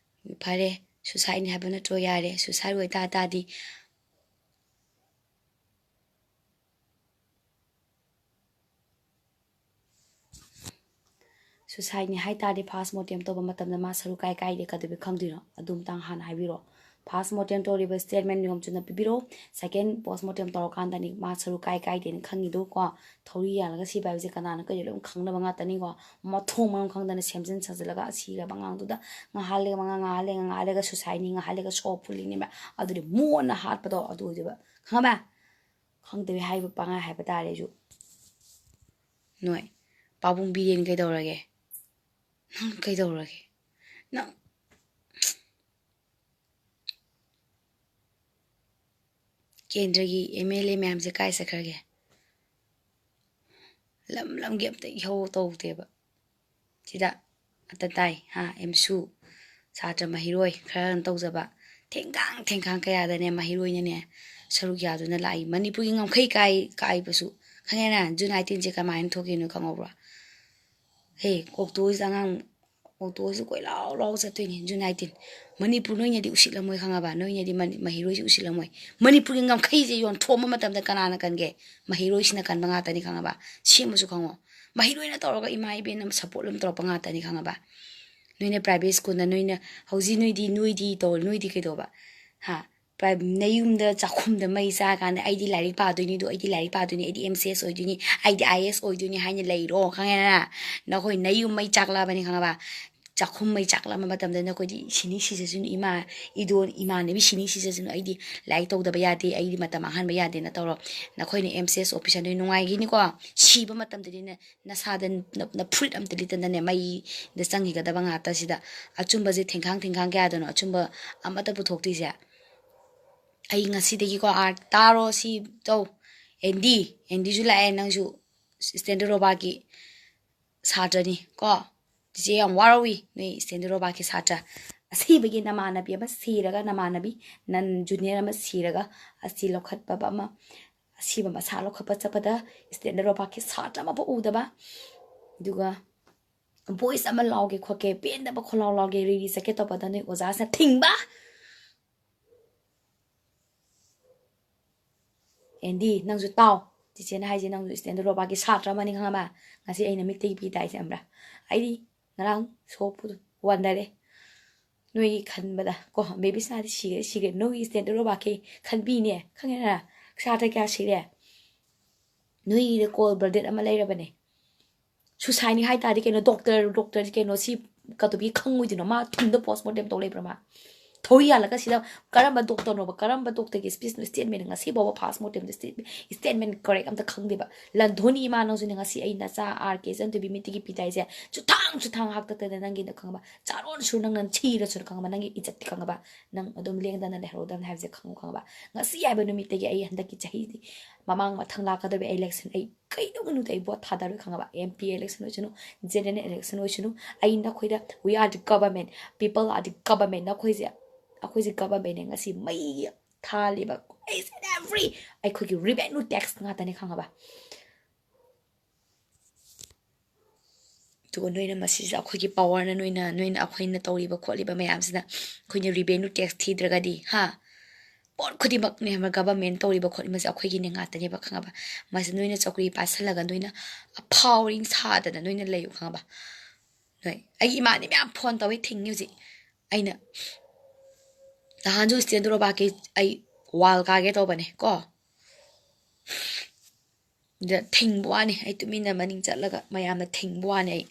ꯐꯔꯦ, ꯁꯨꯁꯥꯏꯠꯅꯤ ꯍꯥꯏꯕ ꯅꯠꯇ꯭ꯔꯣ? ꯌꯥꯔꯦ, ꯁꯨꯁꯥꯏꯠ ꯑꯣꯏꯇꯥ ꯇꯥꯔꯗꯤ, ꯁꯨꯁꯥꯏꯠꯅꯤ ꯍꯥꯏ ꯇꯥꯔꯗꯤ ꯐꯥꯁ ꯃꯣꯔꯇꯦꯝ ꯇꯧꯕ ꯃꯇꯝꯗ ꯃꯥ ꯁꯔꯨ ꯀꯥꯏ ꯀꯥꯏꯗꯦ ꯀꯩꯗꯧꯕꯩ ꯈꯪꯗꯣꯏꯅꯣ? ꯑꯗꯨ ꯃꯇꯥꯡ ꯍꯥꯟꯅ ꯍꯥꯏꯕꯤꯔꯣ꯫ ꯐꯥꯁ ꯃꯣꯔꯇꯦꯝ ꯇꯧꯔꯤꯕ ꯁ꯭ꯇꯦꯠꯃꯦꯟ ꯅꯤꯌꯣꯝ ꯆꯨꯝꯅ ꯄꯤꯕꯤꯔꯣ꯫ ꯁꯦꯀꯦꯟ ꯄꯣꯁ ꯃꯣꯔꯇꯦꯝ ꯇꯧꯔꯀꯥꯟꯗꯅꯤ ꯃꯥ ꯁꯔꯨ ꯀꯥꯏ ꯀꯥꯏꯗꯦꯅ ꯈꯪꯉꯤꯗꯣ ꯀꯣ꯫ ꯊꯧꯔꯤ ꯌꯥꯜꯂꯒ ꯁꯤꯕ ꯍꯥꯏꯕꯁꯦ ꯀꯅꯥꯅ ꯀꯩꯗꯧ ꯂꯣꯏ ꯈꯪꯅꯕ ꯉꯥꯛꯇꯅꯤꯀꯣ꯫ ꯃꯊꯣꯡ ꯃꯔꯝ ꯈꯪꯗꯅ ꯁꯦꯝꯖꯤꯟ ꯁꯥꯖꯤꯜꯂꯒ ꯁꯤꯈ꯭ꯔꯕ ꯑꯉꯥꯡꯗꯨꯗ ꯉꯥꯏꯍꯥꯛ ꯂꯩꯒ ꯃꯉꯥ, ꯉꯥꯏꯍꯥꯛ ꯂꯩꯒ, ꯉꯥꯏꯍꯥꯛ ꯂꯩꯒ ꯁꯨꯁꯥꯏꯠꯅꯤ, ꯉꯥꯏꯍꯥꯛ ꯂꯩꯒ ꯁꯣꯔ ꯐꯨꯜꯂꯤꯅꯦꯕ꯫ ꯑꯗꯨꯗꯤ ꯃꯣꯟꯅ ꯍꯥꯠꯄꯗꯣ ꯑꯗꯨ ꯑꯣꯏꯗꯣꯏꯕ꯫ ꯈꯪꯉꯕ? ꯈꯪꯗꯕꯤ ꯍꯥꯏꯕ ꯄꯉꯥꯏ ꯍꯥꯏꯕ ꯇꯥꯔꯦ ꯑꯩꯁꯨ꯫ ꯅꯣꯏ ꯄꯥꯕꯨꯡ ꯕꯤꯔꯦꯟ ꯀꯩꯗꯧꯔꯒꯦ? ꯅꯪ ꯀꯩꯗꯧꯔꯒꯦ? ꯅꯪ ꯀꯦꯟꯗ꯭ꯔꯒꯤ ꯑꯦꯝ ꯑꯦꯜ ꯑꯦ ꯃꯌꯥꯝꯁꯦ ꯀꯥꯏ ꯆꯠꯈ꯭ꯔꯒꯦ? ꯂꯝ ꯂꯝꯒꯤ ꯑꯝꯇ ꯏꯍꯧ ꯇꯧꯗꯦꯕ꯫ ꯁꯤꯗ ꯑꯇ ꯇꯥꯏ, ꯍꯥ, ꯑꯦꯝꯁꯨ, ꯁꯥꯇ꯭ꯔ ꯃꯍꯩꯔꯣꯏ ꯈꯔꯅ ꯇꯧꯖꯕ ꯊꯦꯡꯈꯥꯡ ꯊꯦꯡꯈꯥꯡ ꯀꯌꯥꯗꯅꯦ ꯃꯍꯩꯔꯣꯏꯅꯅꯦ ꯁꯔꯨꯛ ꯌꯥꯗꯨꯅ ꯂꯥꯛꯏ꯫ ꯃꯅꯤꯄꯨꯔꯒꯤ ꯉꯝꯈꯩ ꯀꯥꯏ-, ꯀꯥꯏꯕꯁꯨ ꯈꯪꯉꯦꯅ꯫ ꯖꯨꯟ ꯑꯥꯏꯇꯤꯟꯁꯦ ꯀꯃꯥꯏꯅ ꯊꯣꯛꯈꯤꯕꯅꯣ ꯈꯪꯍꯧꯕ꯭ꯔꯣ? ꯍꯦ, ꯀꯣꯛꯇꯣꯛꯏꯁꯦ ꯑꯉꯥꯡ ꯑꯣꯇꯣꯁꯤ ꯀꯣꯏꯂꯥꯎ ꯂꯥꯎ ꯆꯠꯇꯣꯏꯅꯤ꯫ June eighteen. ꯃꯅꯤꯄꯨꯔ ꯅꯣꯏꯅꯗꯤ ꯎꯁꯤꯠꯂꯝꯃꯣꯏ ꯈꯪꯉꯕ? ꯅꯣꯏꯅꯗꯤ ꯃꯅꯤ-, ꯃꯍꯩꯔꯣꯏꯁꯤ ꯎꯁꯤꯠꯂꯝꯃꯣꯏ꯫ ꯃꯅꯤꯄꯨꯔꯒꯤ ꯉꯝꯈꯩꯁꯦ ꯌꯣꯟꯊꯣꯛꯑꯝꯕ ꯃꯇꯝꯗ ꯀꯅꯥꯅ ꯀꯟꯒꯦ? ꯃꯍꯩꯔꯣꯏꯁꯤꯅ ꯀꯟꯕ ꯉꯥꯛꯇꯅꯤ ꯈꯪꯉꯕ? ꯁꯦꯝꯕꯁꯨ ꯈꯪꯉꯣ꯫ ꯃꯍꯩꯔꯣꯏꯅ ꯇꯧꯔꯒ ꯏꯃꯥ ꯏꯕꯦꯟꯅ ꯁꯞꯄꯣꯔꯠ ꯑꯃ ꯇꯧꯔꯛꯄ ꯉꯥꯛꯇꯅꯤ ꯈꯪꯉꯕ? ꯅꯣꯏꯅ ꯄ꯭ꯔꯥꯏꯚꯦꯠ ꯁ꯭ꯀꯨꯜꯗ ꯅꯣꯏꯅ ꯍꯧꯖꯤꯛ ꯅꯣꯏꯗꯤ, ꯅꯣꯏꯗꯤ ꯇꯧ-, ꯅꯣꯏꯗꯤ ꯀꯩꯗꯧꯕ? ꯍꯥ? ꯄ꯭ꯔꯥꯏ-, ꯅꯌꯨꯝꯗ ꯆꯥꯛꯈꯨꯝꯗ ꯃꯩ ꯆꯥꯀꯥꯟꯗ "ꯑꯩꯗꯤ ꯂꯥꯏꯔꯤꯛ ꯄꯥꯗꯣꯏꯅꯤꯗꯣ, ꯑꯩꯗꯤ ꯂꯥꯏꯔꯤꯛ ꯄꯥꯗꯣꯏꯅꯤ, ꯑꯩꯗꯤ ꯑꯦꯝ ꯁꯤ ꯑꯦꯁ ꯑꯣꯏꯗꯣꯏꯅꯤ, ꯑꯩꯗꯤ ꯑꯥꯏ ꯑꯦ ꯑꯦꯁ ꯑꯣꯏꯗꯣꯏꯅꯤ" ꯍꯥꯏꯅ ꯂꯩꯔꯣ, ꯈꯪꯉꯦꯗꯅ? ꯅꯈꯣꯏ ꯅꯌꯨꯝ ꯃꯩ ꯆꯥꯛꯂꯛꯑꯕꯅꯤ ꯈꯪꯉꯕ? ꯆꯥꯛꯈꯨꯝ ꯃꯩ ꯆꯥꯛꯂꯛꯄ ꯃꯇꯝꯗ ꯅꯈꯣꯏꯗꯤ "ꯁꯤꯅꯤ ꯁꯤꯖꯁꯅꯨ ꯏꯃꯥ, ꯏꯗꯣꯟ, ꯏꯃꯥꯟꯅꯕꯤ ꯁꯤꯅꯤ ꯁꯤꯖꯁꯅꯨ, ꯑꯩꯗꯤ ꯂꯥꯏꯔꯤꯛ ꯇꯧꯗꯕ ꯌꯥꯗꯦ, ꯑꯩꯗꯤ ꯃꯇꯝ ꯃꯥꯡꯍꯟꯕ ꯌꯥꯗꯦꯅ" ꯇꯧꯔꯣ꯫ ꯅꯈꯣꯏꯅ ꯑꯦꯝ ꯁꯤ ꯑꯦꯁ ꯑꯣꯐꯤꯁꯔꯗꯨ ꯅꯨꯡꯉꯥꯏꯈꯤꯅꯤꯀꯣ꯫ ꯁꯤꯕ ꯃꯇꯝꯗꯗꯤ ꯅ-, ꯅꯁꯥꯗ ꯅ-, ꯅ ꯐꯨꯔꯤꯠ ꯑꯝꯇ ꯂꯤꯠꯇꯅꯅꯦ ꯃꯩꯗ ꯆꯪꯈꯤꯒꯗꯕ ꯉꯥꯛꯇ ꯁꯤꯗ꯫ ꯑꯆꯨꯝꯕꯁꯦ ꯊꯦꯡꯈꯥꯡ ꯊꯦꯡꯈꯥꯡ ꯀꯌꯥꯗꯅꯣ ꯑꯆꯨꯝꯕ ꯑꯃꯠꯇ ꯄꯨꯊꯣꯛꯇꯣꯏꯁꯦ? ꯑꯩ ꯉꯁꯤꯗꯒꯤꯀꯣ, ꯑꯥꯔ ꯇꯥꯔꯣ, ꯁꯤ ꯇꯧ꯫ ꯑꯦꯟꯗꯤ, ꯑꯦꯟꯗꯤꯁꯨ ꯂꯥꯛꯑꯦ, ꯅꯪꯁꯨ ꯁ꯭ꯇꯦꯟꯗꯔ ꯔꯣꯕꯥꯀꯤ ꯁꯥꯇ꯭ꯔꯅꯤ ꯀꯣ꯫ ꯆꯤꯆꯦ ꯌꯥꯝ ꯋꯥꯔꯧꯏ, ꯅꯣꯏ ꯁ꯭ꯇꯦꯟꯗꯔ ꯔꯣꯕꯥꯀꯤ ꯁꯥꯇ꯭ꯔ꯫ ꯑꯁꯤꯕꯒꯤ ꯅꯃꯥꯟꯅꯕꯤ ꯑꯃ ꯁꯤꯔꯒ, ꯅꯃꯥꯟꯅꯕꯤ ꯅꯟ ꯖꯨꯅꯤꯌꯔ ꯑꯃ ꯁꯤꯔꯒ, ꯑꯁꯤ ꯂꯧꯈꯠꯄ ꯑꯃ, ꯑꯁꯤꯕ ꯃꯁꯥ ꯂꯧꯈꯠꯄ ꯆꯠꯄꯗ ꯁ꯭ꯇꯦꯟꯗꯔ ꯔꯣꯕꯥꯀꯤ ꯁꯥꯇ꯭ꯔ ꯑꯃꯐꯥꯎ ꯎꯗꯕ, ꯑꯗꯨꯒ ꯚꯣꯏꯁ ꯑꯃ ꯂꯥꯎꯒꯦ ꯈꯣꯠꯀꯦ, ꯄꯦꯟꯗꯕ ꯈꯣꯜꯂꯥꯎ ꯂꯥꯎꯒꯦ, ꯔꯤꯂꯤ ꯆꯠꯀꯦ ꯇꯧꯕꯗ ꯅꯣꯏ ꯑꯣꯖꯥꯁꯤꯅ ꯊꯤꯡꯕ꯫ ꯑꯦꯟꯗꯤ, ꯅꯪꯁꯨ ꯇꯥꯎ꯫ ꯆꯤꯆꯦꯅ ꯍꯥꯏꯁꯦ, ꯅꯪꯁꯨ ꯁ꯭ꯇꯦꯟꯗꯔ ꯔꯣꯕꯥꯀꯤ ꯁꯥꯇ꯭ꯔ ꯑꯃꯅꯤ ꯈꯪꯉꯕ? ꯉꯁꯤ ꯑꯩꯅ ꯃꯤꯠꯇꯒꯤ ꯄꯤ ꯇꯥꯏꯁꯦ ꯈꯪꯕ꯭ꯔꯥ? ꯑꯩꯗꯤ ꯉꯔꯥꯡ ꯁꯣꯞꯄꯨꯗꯣ ꯋꯥꯟꯗꯔꯦ꯫ ꯅꯣꯏꯒꯤ ꯈꯟꯕꯗ ꯀꯣ, ꯕꯦꯕꯤ ꯁꯅꯥꯗꯤ ꯁꯤꯈ꯭ꯔꯦ, ꯁꯤꯈ꯭ꯔꯦ꯫ ꯅꯣꯏꯒꯤ ꯁ꯭ꯇꯦꯟꯗꯔ ꯔꯣꯕꯥꯀꯤ ꯈꯟꯕꯤꯅꯦ, ꯈꯪꯉꯦꯗꯅ? ꯁꯥꯇ꯭ꯔ ꯀꯌꯥ ꯁꯤꯔꯦ? ꯅꯣꯏꯒꯤꯗ ꯀꯣꯜ ꯕ꯭ꯂꯗꯦꯠ ꯑꯃ ꯂꯩꯔꯕꯅꯦ꯫ ꯁꯨꯁꯥꯏꯠꯅꯤ ꯍꯥꯏ ꯇꯥꯔꯗꯤ ꯀꯩꯅꯣ, ꯗꯣꯛꯇꯔ, ꯗꯣꯛꯇꯔꯁꯤ ꯀꯩꯅꯣ, ꯁꯤ ꯀꯩꯗꯧꯕꯒꯤ ꯈꯪꯉꯣꯏꯗꯣꯏꯅꯣ? ꯃꯥ ꯊꯨꯟꯗ ꯄꯣꯁꯃꯣꯔꯇꯦꯝ ꯇꯧ ꯂꯩꯕ꯭ꯔꯥ ꯃꯥ? ꯊꯧꯔꯤ ꯌꯥꯜꯂꯒ ꯁꯤꯗ ꯀꯔꯝꯕ ꯗꯣꯛꯇꯔꯅꯣꯕ? ꯀꯔꯝꯕ ꯗꯣꯛꯇꯔꯒꯤ ꯁ꯭ꯄꯤꯁꯅꯣ? ꯁ꯭ꯇꯦꯠꯃꯦꯟ ꯉꯁꯤ ꯐꯥꯎꯕ ꯐꯥꯁ ꯃꯣꯔꯇꯦꯝꯗ ꯁ꯭ꯇꯦꯠ-, ꯁ꯭ꯇꯦꯠꯃꯦꯟ ꯀꯔꯦꯛ ꯑꯝꯇ ꯈꯪꯗꯦꯕ꯫ ꯂꯟꯊꯣꯏꯅꯤ ꯏꯃꯥ, ꯅꯪꯁꯨꯅꯦ, ꯉꯁꯤ ꯑꯩ ꯅꯆꯥ ꯑꯥꯔ ꯀꯦ ꯏꯆꯟꯊꯣꯏꯕꯤ ꯃꯤꯠꯇꯒꯤ ꯄꯤ ꯇꯥꯏꯁꯦ ꯆꯨꯊꯥꯡ ꯆꯨꯊꯥꯡ ꯍꯥꯛꯇꯛꯇꯅ ꯅꯪꯒꯤꯗ ꯈꯪꯉꯕ? ꯆꯥꯔꯣꯟ ꯁꯨꯔ ꯅꯪꯅ ꯊꯤꯔꯁꯨ ꯈꯪꯉꯕ? ꯅꯪꯒꯤ ꯏꯖꯠꯇꯤ ꯈꯪꯉꯕ? ꯅꯪ ꯑꯗꯨꯝ ꯂꯦꯡꯗꯅ ꯂꯩꯍꯧꯔꯗꯕꯅꯤ ꯍꯥꯏꯕꯁꯦ ꯈꯪꯉꯨ ꯈꯪꯉꯕ? ꯉꯁꯤ ꯍꯥꯏꯕ ꯅꯨꯃꯤꯠꯇꯒꯤ ꯑꯩ ꯍꯟꯗꯛꯀꯤ ꯆꯍꯤꯗꯤ, ꯃꯃꯥꯡ ꯃꯊꯪ ꯂꯥꯛꯀꯗꯧꯔꯤꯕ ꯏꯂꯦꯛꯁꯟ ꯑꯩ ꯀꯩꯗꯧꯅꯨꯡꯗ ꯑꯩ ꯚꯣꯠ ꯊꯥꯗꯔꯣꯏ ꯈꯪꯉꯕ? ꯑꯦꯝ ꯄꯤ ꯏꯂꯦꯛꯁꯟ ꯑꯣꯏꯁꯅꯨ, ꯖꯦꯅꯔꯦꯜ ꯏꯂꯦꯛꯁꯟ ꯑꯣꯏꯁꯅꯨ, ꯑꯩ ꯅꯈꯣꯏꯗ, "We are the government, people are the government", ꯅꯈꯣꯏꯁꯦ, ꯑꯩꯈꯣꯏꯁꯦ ꯒꯚꯔꯟꯃꯦꯟꯅꯦ꯫ ꯉꯁꯤ ꯃꯩ ꯊꯥꯜꯂꯤꯕ, each and every, ꯑꯩꯈꯣꯏꯒꯤ ꯔꯤꯚꯦꯅ꯭ꯌꯨ ꯇꯦꯛꯁ ꯉꯥꯛꯇꯅꯦ ꯈꯪꯉꯕ? ꯑꯗꯨꯒ ꯅꯣꯏꯅ ꯃꯁꯤꯁꯤꯗ ꯑꯩꯈꯣꯏꯒꯤ ꯄꯋꯥꯔꯅ ꯅꯣꯏꯅ, ꯅꯣꯏꯅ ꯑꯩꯈꯣꯏꯅ ꯇꯧꯔꯤꯕ ꯈꯣꯠꯂꯤꯕ ꯃꯌꯥꯝꯁꯤꯅ ꯑꯩꯈꯣꯏꯅ revenue tax ꯊꯤꯗ꯭ꯔꯒꯗꯤ, ꯍꯥ? ꯄꯣꯠ ꯈꯨꯗꯤꯡꯃꯛꯅꯦ ꯈꯪꯕ꯭ꯔꯥ, government ꯇꯧꯔꯤꯕ ꯈꯣꯠꯂꯤꯕꯁꯦ ꯑꯩꯈꯣꯏꯒꯤꯅꯦ ꯉꯥꯛꯇꯅꯦꯕ, ꯈꯪꯉꯕ? ꯃꯁꯤ ꯅꯣꯏꯅ ꯆꯧꯀ꯭ꯔꯤ ꯄꯥꯏꯁꯜꯂꯒ ꯅꯣꯏꯅ ꯑꯐꯥꯎ ꯑꯔꯤꯡ ꯁꯥꯗꯅ ꯅꯣꯏꯅ ꯂꯩꯌꯨ, ꯈꯪꯉꯕ? ꯅꯣꯏ, ꯑꯩꯒꯤ ꯏꯃꯥꯟꯅꯕꯤ ꯃꯌꯥꯝ phone ꯇꯧꯋꯤ, ꯊꯤꯡꯉꯤ ꯍꯧꯖꯤꯛ꯫ ꯑꯩꯅ ꯅꯍꯥꯟꯁꯨ stand ꯔꯣꯕꯥꯀꯤ ꯑꯩ wall ꯀꯥꯒꯦ ꯇꯧꯕꯅꯦ ꯀꯣ, ꯑꯗ ꯊꯤꯡꯕ ꯋꯥꯅꯤ꯫ ꯑꯩ ꯇꯨꯃꯤꯟꯅ ꯃꯅꯤꯡ ꯆꯠꯂꯒ ꯃꯌꯥꯝꯅ ꯊꯤꯡꯕ ꯋꯥꯅꯤ꯫ ꯑꯩ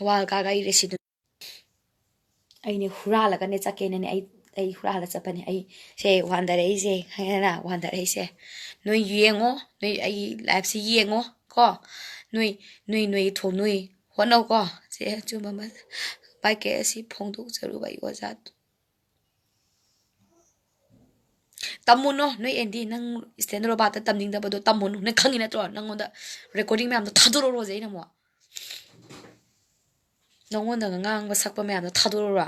wall ꯀꯥꯒ ꯑꯩ resident ꯑꯩꯅꯦ ꯍꯨꯔꯥꯜꯂꯒꯅꯦ ꯆꯠꯀꯦꯅꯅꯦ꯫ ꯑꯩ, ꯑꯩ ꯍꯨꯔꯥꯜꯂ ꯆꯠꯄꯅꯦ꯫ ꯑꯩ ꯁꯦ ꯋꯥꯟꯗꯔꯛꯏꯁꯦ, ꯈꯪꯉꯦꯗꯅ? ꯋꯥꯟꯗꯔꯛꯏꯁꯦ꯫ ꯅꯣꯏ ꯌꯦꯡꯉꯣ, ꯅꯣꯏ ꯑꯩꯒꯤ live ꯁꯤ ꯌꯦꯡꯉꯣ ꯀꯣ꯫ ꯅꯣꯏ, ꯅꯣꯏ, ꯅꯣꯏ ꯊꯣꯛ-, ꯅꯣꯏ ꯍꯣꯠꯅꯧ ꯀꯣ꯫ ꯁꯦ ꯑꯆꯨꯝꯕ ꯑꯃ ꯄꯥꯏꯀꯦ ꯑꯁꯤ ꯐꯣꯡꯗꯣꯛꯆꯔꯨꯕ ꯑꯩ ꯑꯣꯖꯥ꯫ ꯇꯝꯃꯨꯅꯣ, ꯅꯣꯏ ꯑꯦꯟꯗꯤ, ꯅꯪ stand ꯔꯣꯕꯥꯠꯇ ꯇꯝꯅꯤꯡꯗꯕꯗꯣ ꯇꯝꯃꯨꯅꯨ꯫ ꯅꯪ ꯈꯪꯉꯤ ꯅꯠꯇ꯭ꯔꯣ? ꯅꯪꯉꯣꯟꯗ recording ꯃꯌꯥꯝꯗꯣ ꯊꯥꯗꯣꯔꯛꯎꯔꯣ ꯍꯧꯖꯤꯛ ꯑꯩꯅ ꯑꯃꯨꯛ? ꯅꯪꯉꯣꯟꯗ ꯉꯥꯡꯕ ꯁꯛꯄ ꯃꯌꯥꯝꯗꯣ ꯊꯥꯗꯣꯔꯛꯎꯔꯣ?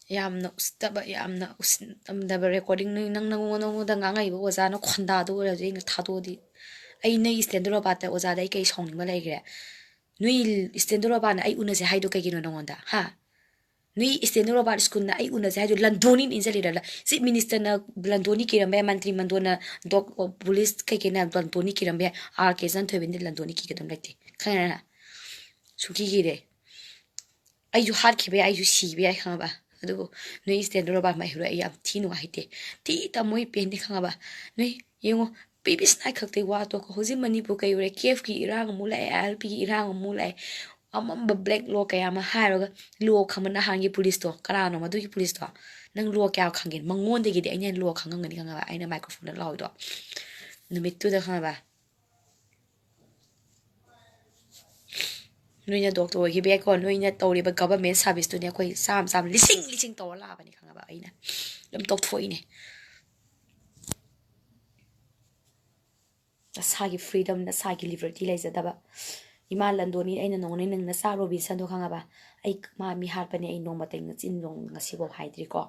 ꯌꯥꯝꯅ ꯎꯁꯤꯠꯇꯕ, ꯌꯥꯝꯅ ꯎꯁꯤꯠꯇꯕ recording꯫ ꯅꯪ, ꯅꯪꯉꯣꯟꯗ, ꯅꯪꯉꯣꯟꯗ ꯉꯥꯡꯉꯛꯏꯕ ꯑꯣꯖꯥꯅ ꯈꯣꯟꯗꯥꯗꯣ ꯑꯣꯏꯔꯁꯨ ꯑꯩꯅ ꯊꯥꯗꯣꯛꯑꯗꯤ, ꯑꯩ ꯅꯣꯏꯒꯤ stand ꯔꯣꯕꯥꯠꯇ ꯑꯣꯖꯥꯗ ꯑꯩ ꯀꯩ ꯁꯥꯎꯅꯤꯡꯕ ꯂꯩꯈ꯭ꯔꯦ? ꯅꯣꯏ stand ꯔꯣꯕꯥꯠꯅ ꯑꯩ ꯎꯅꯁꯦ ꯍꯥꯏꯗꯣ ꯀꯩꯒꯤꯅꯣ ꯅꯪꯉꯣꯟꯗ, ꯍꯥ? ꯅꯣꯏ stand ꯔꯣꯕꯥꯠ ꯁ꯭ꯀꯨꯜꯅ ꯑꯩ ꯎꯅꯁꯦ ꯍꯥꯏꯗꯣ ꯂꯟꯗꯣꯅꯤꯅ ꯏꯟꯖꯜꯂꯤꯔ? ꯂ-, chief minister ꯅ ꯂꯟꯗꯣꯅꯤ ꯀꯤꯔꯝꯕ ꯌꯥꯏ, ꯃꯟꯇ꯭ꯔꯤ ꯃꯟꯗꯣꯟꯅ, ꯗꯣꯛ-, ꯄꯨꯂꯤꯁ ꯀꯩꯀꯩꯅ ꯂꯟꯗꯣꯅꯤ ꯀꯤꯔꯝꯕ ꯌꯥꯏ, ꯑꯥꯔ ꯀꯦ ꯆꯟꯊꯣꯏꯕꯤꯅ ꯂꯟꯗꯣꯅꯤ ꯀꯤꯒꯗꯕ ꯂꯩꯇꯦ, ꯈꯪꯉꯦꯅ? ꯁꯨꯡꯀꯤ ꯀꯤꯗꯦ꯫ ꯑꯩꯁꯨ ꯍꯥꯠꯈꯤꯕ ꯌꯥꯏ, ꯑꯩꯁꯨ ꯁꯤꯕ ꯌꯥꯏ, ꯈꯪꯉꯕ? ꯑꯗꯨꯕꯨ ꯅꯣꯏ stand ꯔꯣꯕꯥꯠ ꯃꯍꯩꯔꯣꯏ ꯑꯩ ꯌꯥꯝ ꯊꯤ ꯅꯨꯡꯉꯥꯏꯇꯦ, ꯊꯤ ꯇꯝꯃꯣꯏ ꯄꯦꯟꯗꯦ, ꯈꯪꯉꯕ? ꯅꯣꯏ ꯌꯦꯡꯉꯣ, ꯄꯤ ꯕꯤꯁꯅꯥꯏ ꯈꯛꯇꯩ ꯋꯥ ꯇꯣꯛꯈꯣ꯫ ꯍꯧꯖꯤꯛ ꯃꯅꯤꯄꯨꯔ ꯀꯩ ꯑꯣꯏꯔꯦ? ꯀꯦꯐꯀꯤ ꯏꯔꯥꯡ ꯑꯃꯨꯛ ꯂꯥꯛꯑꯦ, ꯑꯥꯏ ꯑꯦꯜ ꯄꯤꯒꯤ ꯏꯔꯥꯡ ꯑꯃꯨꯛ ꯂꯥꯛꯑꯦ꯫ ꯑꯃꯝꯕ black law ꯀꯌꯥ ꯑꯃ ꯍꯥꯏꯔꯒ, law ꯈꯪꯕ ꯅꯍꯥꯟꯒꯤ ꯄꯨꯂꯤꯁꯇꯣ, ꯀꯅꯥꯅꯣ ꯃꯗꯨꯒꯤ ꯄꯨꯂꯤꯁꯇꯣ? ꯅꯪ law ꯀꯌꯥ ꯈꯪꯒꯦ? ꯃꯉꯣꯟꯗꯒꯤꯗꯤ ꯑꯩꯅ ꯍꯦꯟꯅ law ꯈꯪꯉꯝꯒꯅꯤ, ꯈꯪꯉꯕ? ꯑꯩꯅ microphone ꯗ ꯂꯥꯎꯔꯤꯗꯣ ꯅꯨꯃꯤꯠꯇꯨꯗ, ꯈꯪꯉꯕ? ꯅꯣꯏꯅ doctor ꯑꯣꯏꯈꯤꯕ ꯌꯥꯏꯀꯣ, ꯅꯣꯏꯅ ꯇꯧꯔꯤꯕ government service ꯇꯨꯅꯦ ꯑꯩꯈꯣꯏ ꯆꯥꯝꯃ ꯆꯥꯝꯃ, ꯂꯤꯁꯤꯡ ꯂꯤꯁꯤꯡ ꯇꯧꯔ ꯂꯥꯛꯑꯕꯅꯤ, ꯈꯪꯉꯕ? ꯑꯩꯅ ꯑꯗꯨꯝ ꯇꯧꯊꯣꯛꯏꯅꯦ꯫ ꯅꯁꯥꯒꯤ freedom, ꯅꯁꯥꯒꯤ liberty ꯂꯩꯖꯗꯕ, ꯏꯃꯥ ꯂꯟꯗꯣꯅꯤ, ꯑꯩꯅ ꯅꯣꯡꯅꯤ ꯅꯪ ꯅꯆꯥ ꯔꯣꯕꯤꯟꯁꯟꯗꯣ ꯈꯪꯉꯕ? ꯑꯩ ꯃꯥ ꯃꯤ ꯍꯥꯠꯄꯅꯦ, ꯑꯩ ꯅꯣꯡꯃꯇ ꯅꯆꯤꯟ ꯅꯣꯡ ꯉꯁꯤꯐꯥꯎ ꯍꯥꯏꯗ꯭ꯔꯤꯀꯣ꯫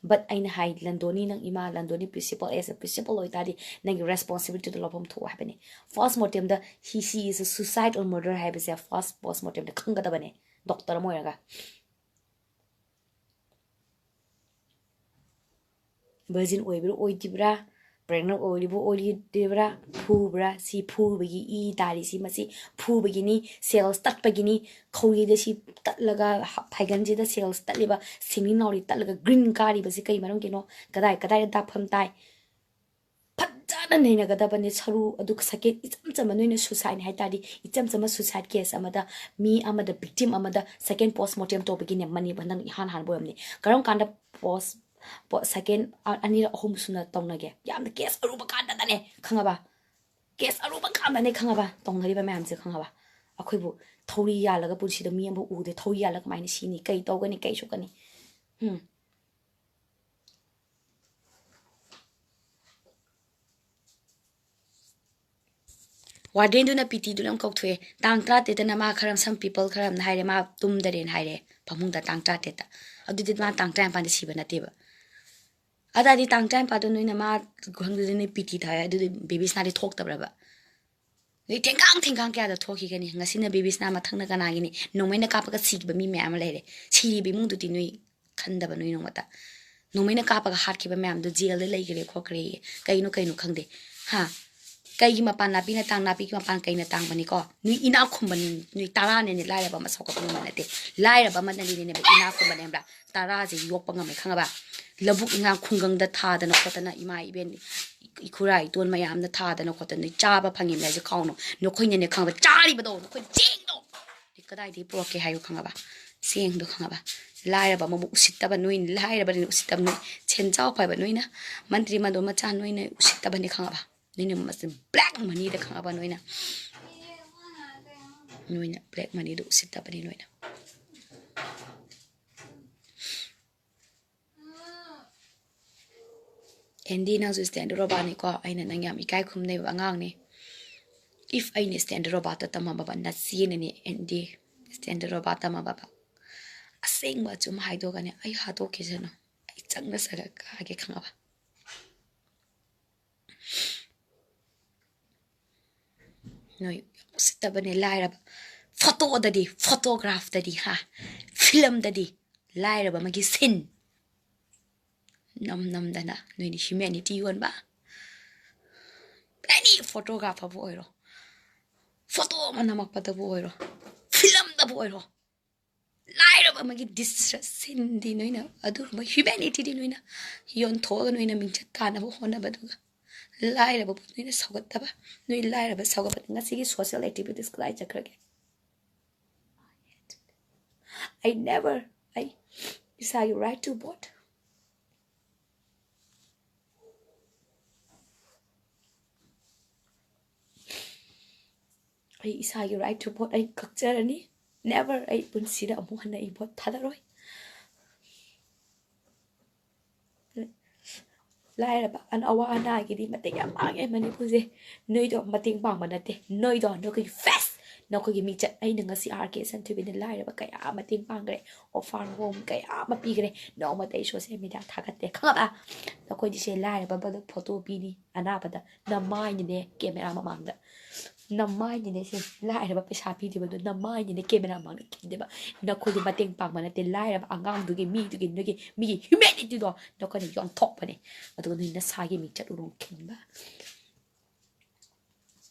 But ꯑꯩꯅ ꯍꯥꯏ, ꯂꯟꯗꯣꯅꯤ ꯅꯪ ꯏꯃꯥ ꯂꯟꯗꯣꯅꯤ principal, as a principal ꯑꯣꯏꯇꯥꯔꯗꯤ ꯅꯪꯒꯤ responsibilityꯗꯣ ꯂꯧꯐꯝ ꯊꯣꯛꯑꯣ ꯍꯥꯏꯕꯅꯤ꯫ First mortemꯗ he, she is a suicide or murder ꯍꯥꯏꯕꯁꯦ first post mortemꯗ ꯈꯪꯒꯗꯕꯅꯦ, doctor ꯑꯃ ꯑꯣꯏꯔꯒ꯫ Virgin ꯑꯣꯏꯕ꯭ꯔꯥ ꯑꯣꯏꯗ꯭ꯔꯤꯕ꯭ꯔꯥ, pregnant ꯑꯣꯏꯔꯤꯕ ꯑꯣꯏꯗ꯭ꯔꯤꯕ꯭ꯔꯥ, ꯐꯨꯕ꯭ꯔꯥ, ꯁꯤ ꯐꯨꯕꯒꯤ ꯏ ꯇꯥꯔꯤꯁꯤ ꯃꯁꯤ ꯐꯨꯕꯒꯤꯅꯤ, cells ꯇꯠꯄꯒꯤꯅꯤ, ꯈꯧꯔꯤꯗ ꯁꯤ ꯇꯠꯂꯒ ꯐꯥꯏꯒꯟꯁꯤꯗ cells ꯇꯠꯂꯤꯕ, ꯁꯤꯡꯂꯤ ꯅꯥꯎꯔꯤ ꯇꯠꯂꯒ green ꯀꯥꯔꯤꯕꯁꯤ ꯀꯩ ꯃꯔꯝꯒꯤꯅꯣ? ꯀꯗꯥꯏ ꯀꯗꯥꯏꯗ ꯗꯥꯛꯐꯝ ꯇꯥꯏ? ꯐꯖꯅ ꯅꯩꯅꯒꯗꯕꯅꯦ꯫ ꯁꯔꯨ ꯑꯗꯨ second ꯏꯆꯝ ꯆꯝꯕ, ꯅꯣꯏꯅ suicideꯅꯤ ꯍꯥꯏ ꯇꯥꯔꯗꯤ, ꯏꯆꯝ ꯆꯝꯕ suicide case ꯑꯃꯗ, ꯃꯤ ꯑꯃꯗ, victim ꯑꯃꯗ second post mortem ꯇꯧꯕꯒꯤꯅꯦ ꯃꯅꯤꯄꯨꯔ ꯍꯟꯗꯛ ꯏꯍꯥꯟ ꯍꯥꯟꯕ ꯑꯣꯏꯔꯝꯅꯤ꯫ ꯀꯔꯝ ꯀꯥꯟꯗ post, post second ꯑ-, ꯑꯅꯤꯔꯛ ꯑꯍꯨꯝ ꯁꯨꯅ ꯇꯧꯅꯒꯦ? ꯌꯥꯝꯅ case ꯑꯔꯨꯕ ꯀꯥꯟꯗꯗꯅꯦ, ꯈꯪꯉꯕ? Case ꯑꯔꯨꯕ ꯀꯥꯟꯗꯅꯦ, ꯈꯪꯉꯕ, ꯇꯧꯅꯔꯤꯕ ꯃꯌꯥꯝꯁꯦ, ꯈꯪꯉꯕ? ꯑꯩꯈꯣꯏꯕꯨ ꯊꯧꯔꯤ ꯌꯥꯜꯂꯒ ꯄꯨꯟꯁꯤꯗ ꯃꯤ ꯑꯃꯕꯨ ꯎꯗꯦ, ꯊꯧꯔꯤ ꯌꯥꯜꯂꯒ ꯀꯃꯥꯏꯅ ꯁꯤꯅꯤ? ꯀꯩ ꯇꯧꯒꯅꯤ? ꯀꯩ ꯁꯣꯛꯀꯅꯤ? ꯎꯝ꯫ Wardenꯗꯨꯅ PTꯗꯨꯅ ꯑꯃ ꯀꯧꯊꯣꯛꯑꯦ꯫ "ꯇꯥꯡ ꯇꯔꯥꯇꯔꯦꯠꯇꯅ ꯃꯥ ꯈꯔ, some people ꯈꯔ ꯑꯃꯅ ꯍꯥꯏꯔꯦ, ꯃꯥ ꯇꯨꯝꯗꯔꯦꯅ ꯍꯥꯏꯔꯦ ꯐꯃꯨꯡꯗ, ꯇꯥꯡ ꯇꯔꯥꯇꯔꯦꯠꯇ꯫ ꯑꯗꯨꯗꯤ ꯃꯥ ꯇꯥꯡ ꯇꯔꯥꯅꯤꯄꯥꯟꯗ ꯁꯤꯕ ꯅꯠꯇꯦꯕ꯫ ꯑꯗꯨꯗꯤ ꯇꯥꯡ ꯇꯔꯥꯅꯤꯄꯥꯟꯗꯣ ꯅꯣꯏꯅ ꯃꯥ ꯈꯪꯗꯗꯤ ꯅꯣꯏ PT ꯊꯥꯏ, ꯑꯗꯨꯗꯤ ꯕꯦꯕꯤ ꯁꯅꯥꯗꯤ ꯊꯣꯛꯇꯕ꯭ꯔꯕ? ꯅꯣꯏ ꯊꯦꯡꯒꯥꯡ ꯊꯦꯡꯒꯥꯡ ꯀꯌꯥꯗ ꯊꯣꯛꯈꯤꯒꯅꯤ? ꯉꯁꯤꯅ ꯕꯦꯕꯤ ꯁꯅꯥ, ꯃꯊꯪꯅ ꯀꯅꯥꯒꯤꯅꯤ? ꯅꯣꯡꯃꯩꯅ ꯀꯥꯞꯄꯒ ꯁꯤꯈꯤꯕ ꯃꯤ ꯃꯌꯥꯝ ꯑꯃ ꯂꯩꯔꯦ꯫ ꯁꯤꯔꯤꯕ ꯏꯃꯨꯡꯗꯨꯗꯤ ꯅꯣꯏ ꯈꯟꯗꯕ ꯅꯣꯏ ꯅꯣꯡꯃꯇ꯫ ꯅꯣꯡꯃꯩꯅ ꯀꯥꯞꯄꯒ ꯍꯥꯠꯈꯤꯕ ꯃꯌꯥꯝꯗꯣ ꯖꯦꯜꯗ ꯂꯩꯈ꯭ꯔꯦ ꯈꯣꯠꯈ꯭ꯔꯦꯌꯦ꯫ ꯀꯩꯅꯣ ꯀꯩꯅꯣ ꯈꯪꯗꯦ꯫ ꯍꯥ? ꯀꯩꯒꯤ ꯃꯄꯥꯟ ꯅꯥꯄꯤꯅ ꯇꯥꯡ, ꯅꯥꯄꯤꯒꯤ ꯃꯄꯥꯟ ꯀꯩꯅ ꯇꯥꯡꯕꯅꯤꯀꯣ? ꯅꯣꯏ ꯏꯅꯥꯛ ꯈꯨꯝꯕꯅꯤ, ꯅꯣꯏ ꯇꯔꯥꯅꯅꯦ ꯂꯥꯏꯔꯕ ꯑꯃ ꯁꯧꯒꯠꯄ ꯉꯝꯕ ꯅꯠꯇꯦ꯫ ꯂꯥꯏꯔꯕ ꯑꯃꯅꯅꯦꯅꯦ ꯏꯅꯥꯛ ꯈꯨꯝꯕꯅꯦ ꯈꯪꯕ꯭ꯔꯥ? ꯇꯔꯥꯁꯦ ꯌꯣꯛꯄ ꯉꯝꯃꯦ ꯈꯪꯉꯕ? ꯂꯧꯕꯨꯛ ꯏꯟꯉꯥꯡ ꯈꯨꯡꯒꯪꯗ ꯊꯥꯗꯅ ꯈꯣꯠꯇꯅ ꯏꯃꯥ ꯏꯕꯦꯟ ꯏꯈꯨꯔꯥ ꯏꯇꯣꯟ ꯃꯌꯥꯝꯅ ꯊꯥꯗꯅ ꯈꯣꯠꯇꯅ ꯅꯣꯏ ꯆꯥꯕ ꯐꯪꯉꯤꯕꯅꯦ ꯍꯧꯖꯤꯛ ꯈꯥꯎꯅ꯫ ꯅꯈꯣꯏꯅꯅꯦ ꯈꯪꯕ ꯆꯥꯔꯤꯕꯗꯣ, ꯅꯈꯣꯏ ꯆꯦꯡꯗꯣ꯫ ꯀꯗꯥꯏꯗꯒꯤ ꯄꯨꯔꯛꯀꯦ ꯍꯥꯏꯌꯨ ꯈꯪꯉꯕ? ꯆꯦꯡꯗꯣ ꯈꯪꯉꯕ? ꯂꯥꯏꯔꯕ ꯑꯃꯕꯨ ꯎꯁꯤꯠꯇꯕ ꯅꯣꯏꯅ, ꯂꯥꯏꯔꯕꯅꯤꯅ ꯎꯁꯤꯠꯇꯕ ꯅꯣꯏ, ꯁꯦꯟꯖꯥꯎ ꯄꯥꯏꯕ ꯅꯣꯏꯅ, ꯃꯟꯇ꯭ꯔꯤ ꯃꯟꯗꯣꯟ ꯃꯆꯥ ꯅꯣꯏꯅ ꯎꯁꯤꯠꯇꯕꯅꯤ ꯈꯪꯉꯕ? ꯅꯣꯏꯅ ꯃꯁꯤ black moneyꯗ ꯈꯪꯉꯕ ꯅꯣꯏꯅ? ꯅꯣꯏꯅ black moneyꯗ ꯎꯁꯤꯠꯇꯕꯅꯤ ꯅꯣꯏꯅ꯫ ꯑꯦꯟꯗꯤ, ꯅꯪꯁꯨ stand ꯔꯣꯕꯥꯅꯤꯀꯣ, ꯑꯩꯅ ꯅꯪ ꯌꯥꯝ ꯏꯀꯥꯏ ꯈꯨꯝꯅꯩꯕ ꯑꯉꯥꯡꯅꯤ꯫ If ꯑꯩꯅ ꯁ꯭ꯇꯦꯟꯗꯔ ꯔꯣꯕꯥꯠꯇ ꯇꯝꯃꯝꯃꯕ, ꯅꯆꯦꯅꯅꯦ ꯑꯦꯟꯗꯤ ꯁ꯭ꯇꯦꯟꯗꯔ ꯔꯣꯕꯥꯠ ꯇꯝꯃꯝꯃꯕ, ꯑꯁꯦꯡꯕ ꯑꯆꯨꯝꯕ ꯍꯥꯏꯗꯣꯛꯀꯅꯤ, ꯑꯩ ꯍꯥꯠꯇꯣꯛꯈꯤꯁꯅꯨ, ꯑꯩ ꯆꯪꯅ ꯆꯪꯉ ꯀꯥꯒꯦ, ꯈꯪꯉꯕ? ꯅꯣꯏ ꯎꯁꯤꯠꯇꯕꯅꯦ꯫ ꯂꯥꯏꯔꯕ ꯐꯣꯇꯣꯗꯗꯤ, ꯐꯣꯇꯣꯒ꯭ꯔꯥꯐꯇꯗꯤ, ꯍꯥ, ꯐꯤꯂꯝꯗꯗꯤ ꯂꯥꯏꯔꯕ ꯑꯃꯒꯤ ꯁꯤꯟ ꯅꯝ ꯅꯝꯗꯅ ꯅꯣꯏꯅ ꯍ꯭ꯌꯨꯃꯦꯅꯤꯇꯤ ꯌꯣꯟꯕ꯫ ꯑꯦꯅꯤ ꯐꯣꯇꯣꯒ꯭ꯔꯥꯐꯔꯕꯨ ꯑꯣꯏꯔꯣ, ꯐꯣꯇꯣ ꯑꯃ ꯅꯝꯃꯛꯄꯗꯕꯨ ꯑꯣꯏꯔꯣ, ꯐꯤꯂꯝꯗꯕꯨ ꯑꯣꯏꯔꯣ, ꯂꯥꯏꯔꯕ ꯑꯃꯒꯤ ꯗꯤꯁꯇ꯭ꯔꯦꯁ ꯁꯤꯟꯗꯤ ꯅꯣꯏꯅ, ꯑꯗꯨꯒꯨꯝꯕ ꯍ꯭ꯌꯨꯃꯦꯅꯤꯇꯤꯗꯤ ꯅꯣꯏꯅ ꯌꯣꯟꯊꯣꯛꯑꯒ ꯅꯣꯏꯅ ꯃꯤꯡꯆꯠ ꯇꯥꯅꯕ ꯍꯣꯠꯅꯕꯗꯨꯒ, ꯂꯥꯏꯔꯕꯕꯨ ꯅꯣꯏꯅ ꯁꯧꯒꯠꯇꯕ, ꯅꯣꯏ ꯂꯥꯏꯔꯕ ꯁꯧꯒꯠꯄꯗ ꯉꯁꯤꯒꯤ ꯁꯣꯁꯤꯌꯦꯜ ꯑꯦꯛꯇꯤꯚꯤꯇꯤꯁ ꯀꯗꯥꯏ ꯆꯠꯈ꯭ꯔꯒꯦ? I never, ꯑꯩ ꯏꯁꯥꯒꯤ right to vote, ꯑꯩ ꯏꯁꯥꯒꯤ right to vote ꯑꯩ ꯀꯛꯆꯔꯅꯤ꯫ Never, ꯑꯩ ꯄꯨꯟꯁꯤꯗ ꯑꯃꯨꯛ ꯍꯟꯅ ꯑꯩ ꯚꯣꯠ ꯊꯥꯗꯔꯣꯏ꯫ ꯂꯥꯏꯔꯕ, ꯑꯋꯥ ꯑꯅꯥꯒꯤꯗꯤ ꯃꯇꯦꯡ ꯌꯥꯝ ꯄꯥꯡꯉꯦ ꯃꯅꯤꯄꯨꯔꯁꯦ꯫ ꯅꯣꯏꯗꯣ ꯃꯇꯦꯡ ꯄꯥꯡꯕ ꯅꯠꯇꯦ, ꯅꯣꯏꯗꯣ ꯅꯈꯣꯏꯒꯤ ꯐꯦꯁ, ꯅꯈꯣꯏꯒꯤ ꯃꯤꯡꯆꯠ꯫ ꯑꯩꯅ ꯉꯁꯤ ꯑꯥꯔ ꯀꯦ ꯁꯟꯊꯣꯏꯕꯤꯅ ꯂꯥꯏꯔꯕ ꯀꯌꯥ ꯃꯇꯦꯡ ꯄꯥꯡꯈ꯭ꯔꯦ, orphan home ꯀꯌꯥ ꯑꯃ ꯄꯤꯈ꯭ꯔꯦ꯫ ꯅꯣꯡꯃꯇ ꯑꯩ ꯁꯣꯁꯤꯌꯦꯜ ꯃꯦꯗꯤꯌꯥ ꯊꯥꯒꯠꯇꯦ, ꯈꯪꯉꯕ? ꯅꯈꯣꯏꯗꯤ ꯁꯦ ꯂꯥꯏꯔꯕ ꯐꯣꯇꯣ ꯄꯤꯅꯤ ꯑꯅꯥꯕꯗ, ꯅꯃꯥꯏꯅꯅꯦ ꯀꯦꯃꯦꯔꯥ ꯃꯃꯥꯡꯗ, ꯅꯃꯥꯏꯅꯅꯦ ꯁꯦ ꯂꯥꯏꯔꯕ ꯄꯩꯁꯥ ꯄꯤꯗꯦꯕꯗꯣ, ꯅꯃꯥꯏꯅꯅꯦ ꯀꯦꯃꯦꯔꯥ ꯃꯃꯥꯡꯗ ꯈꯤꯟꯗꯦꯕ꯫ ꯅꯈꯣꯏꯗꯤ ꯃꯇꯦꯡ ꯄꯥꯡꯕ ꯅꯠꯇꯦ, ꯂꯥꯏꯔꯕ ꯑꯉꯥꯡꯗꯨꯒꯤ, ꯃꯤꯗꯨꯒꯤ, ꯅꯣꯏꯒꯤ ꯃꯤꯒꯤ ꯍ꯭ꯌꯨꯃꯦꯅꯤꯇꯤꯗꯣ ꯅꯈꯣꯏꯅ ꯌꯣꯟꯊꯣꯛꯄꯅꯦ꯫ ꯑꯗꯨꯒ ꯅꯣꯏ ꯅꯁꯥꯒꯤ ꯃꯤꯡꯆꯠ ꯎꯔꯣꯡ ꯈꯤꯟꯕ꯫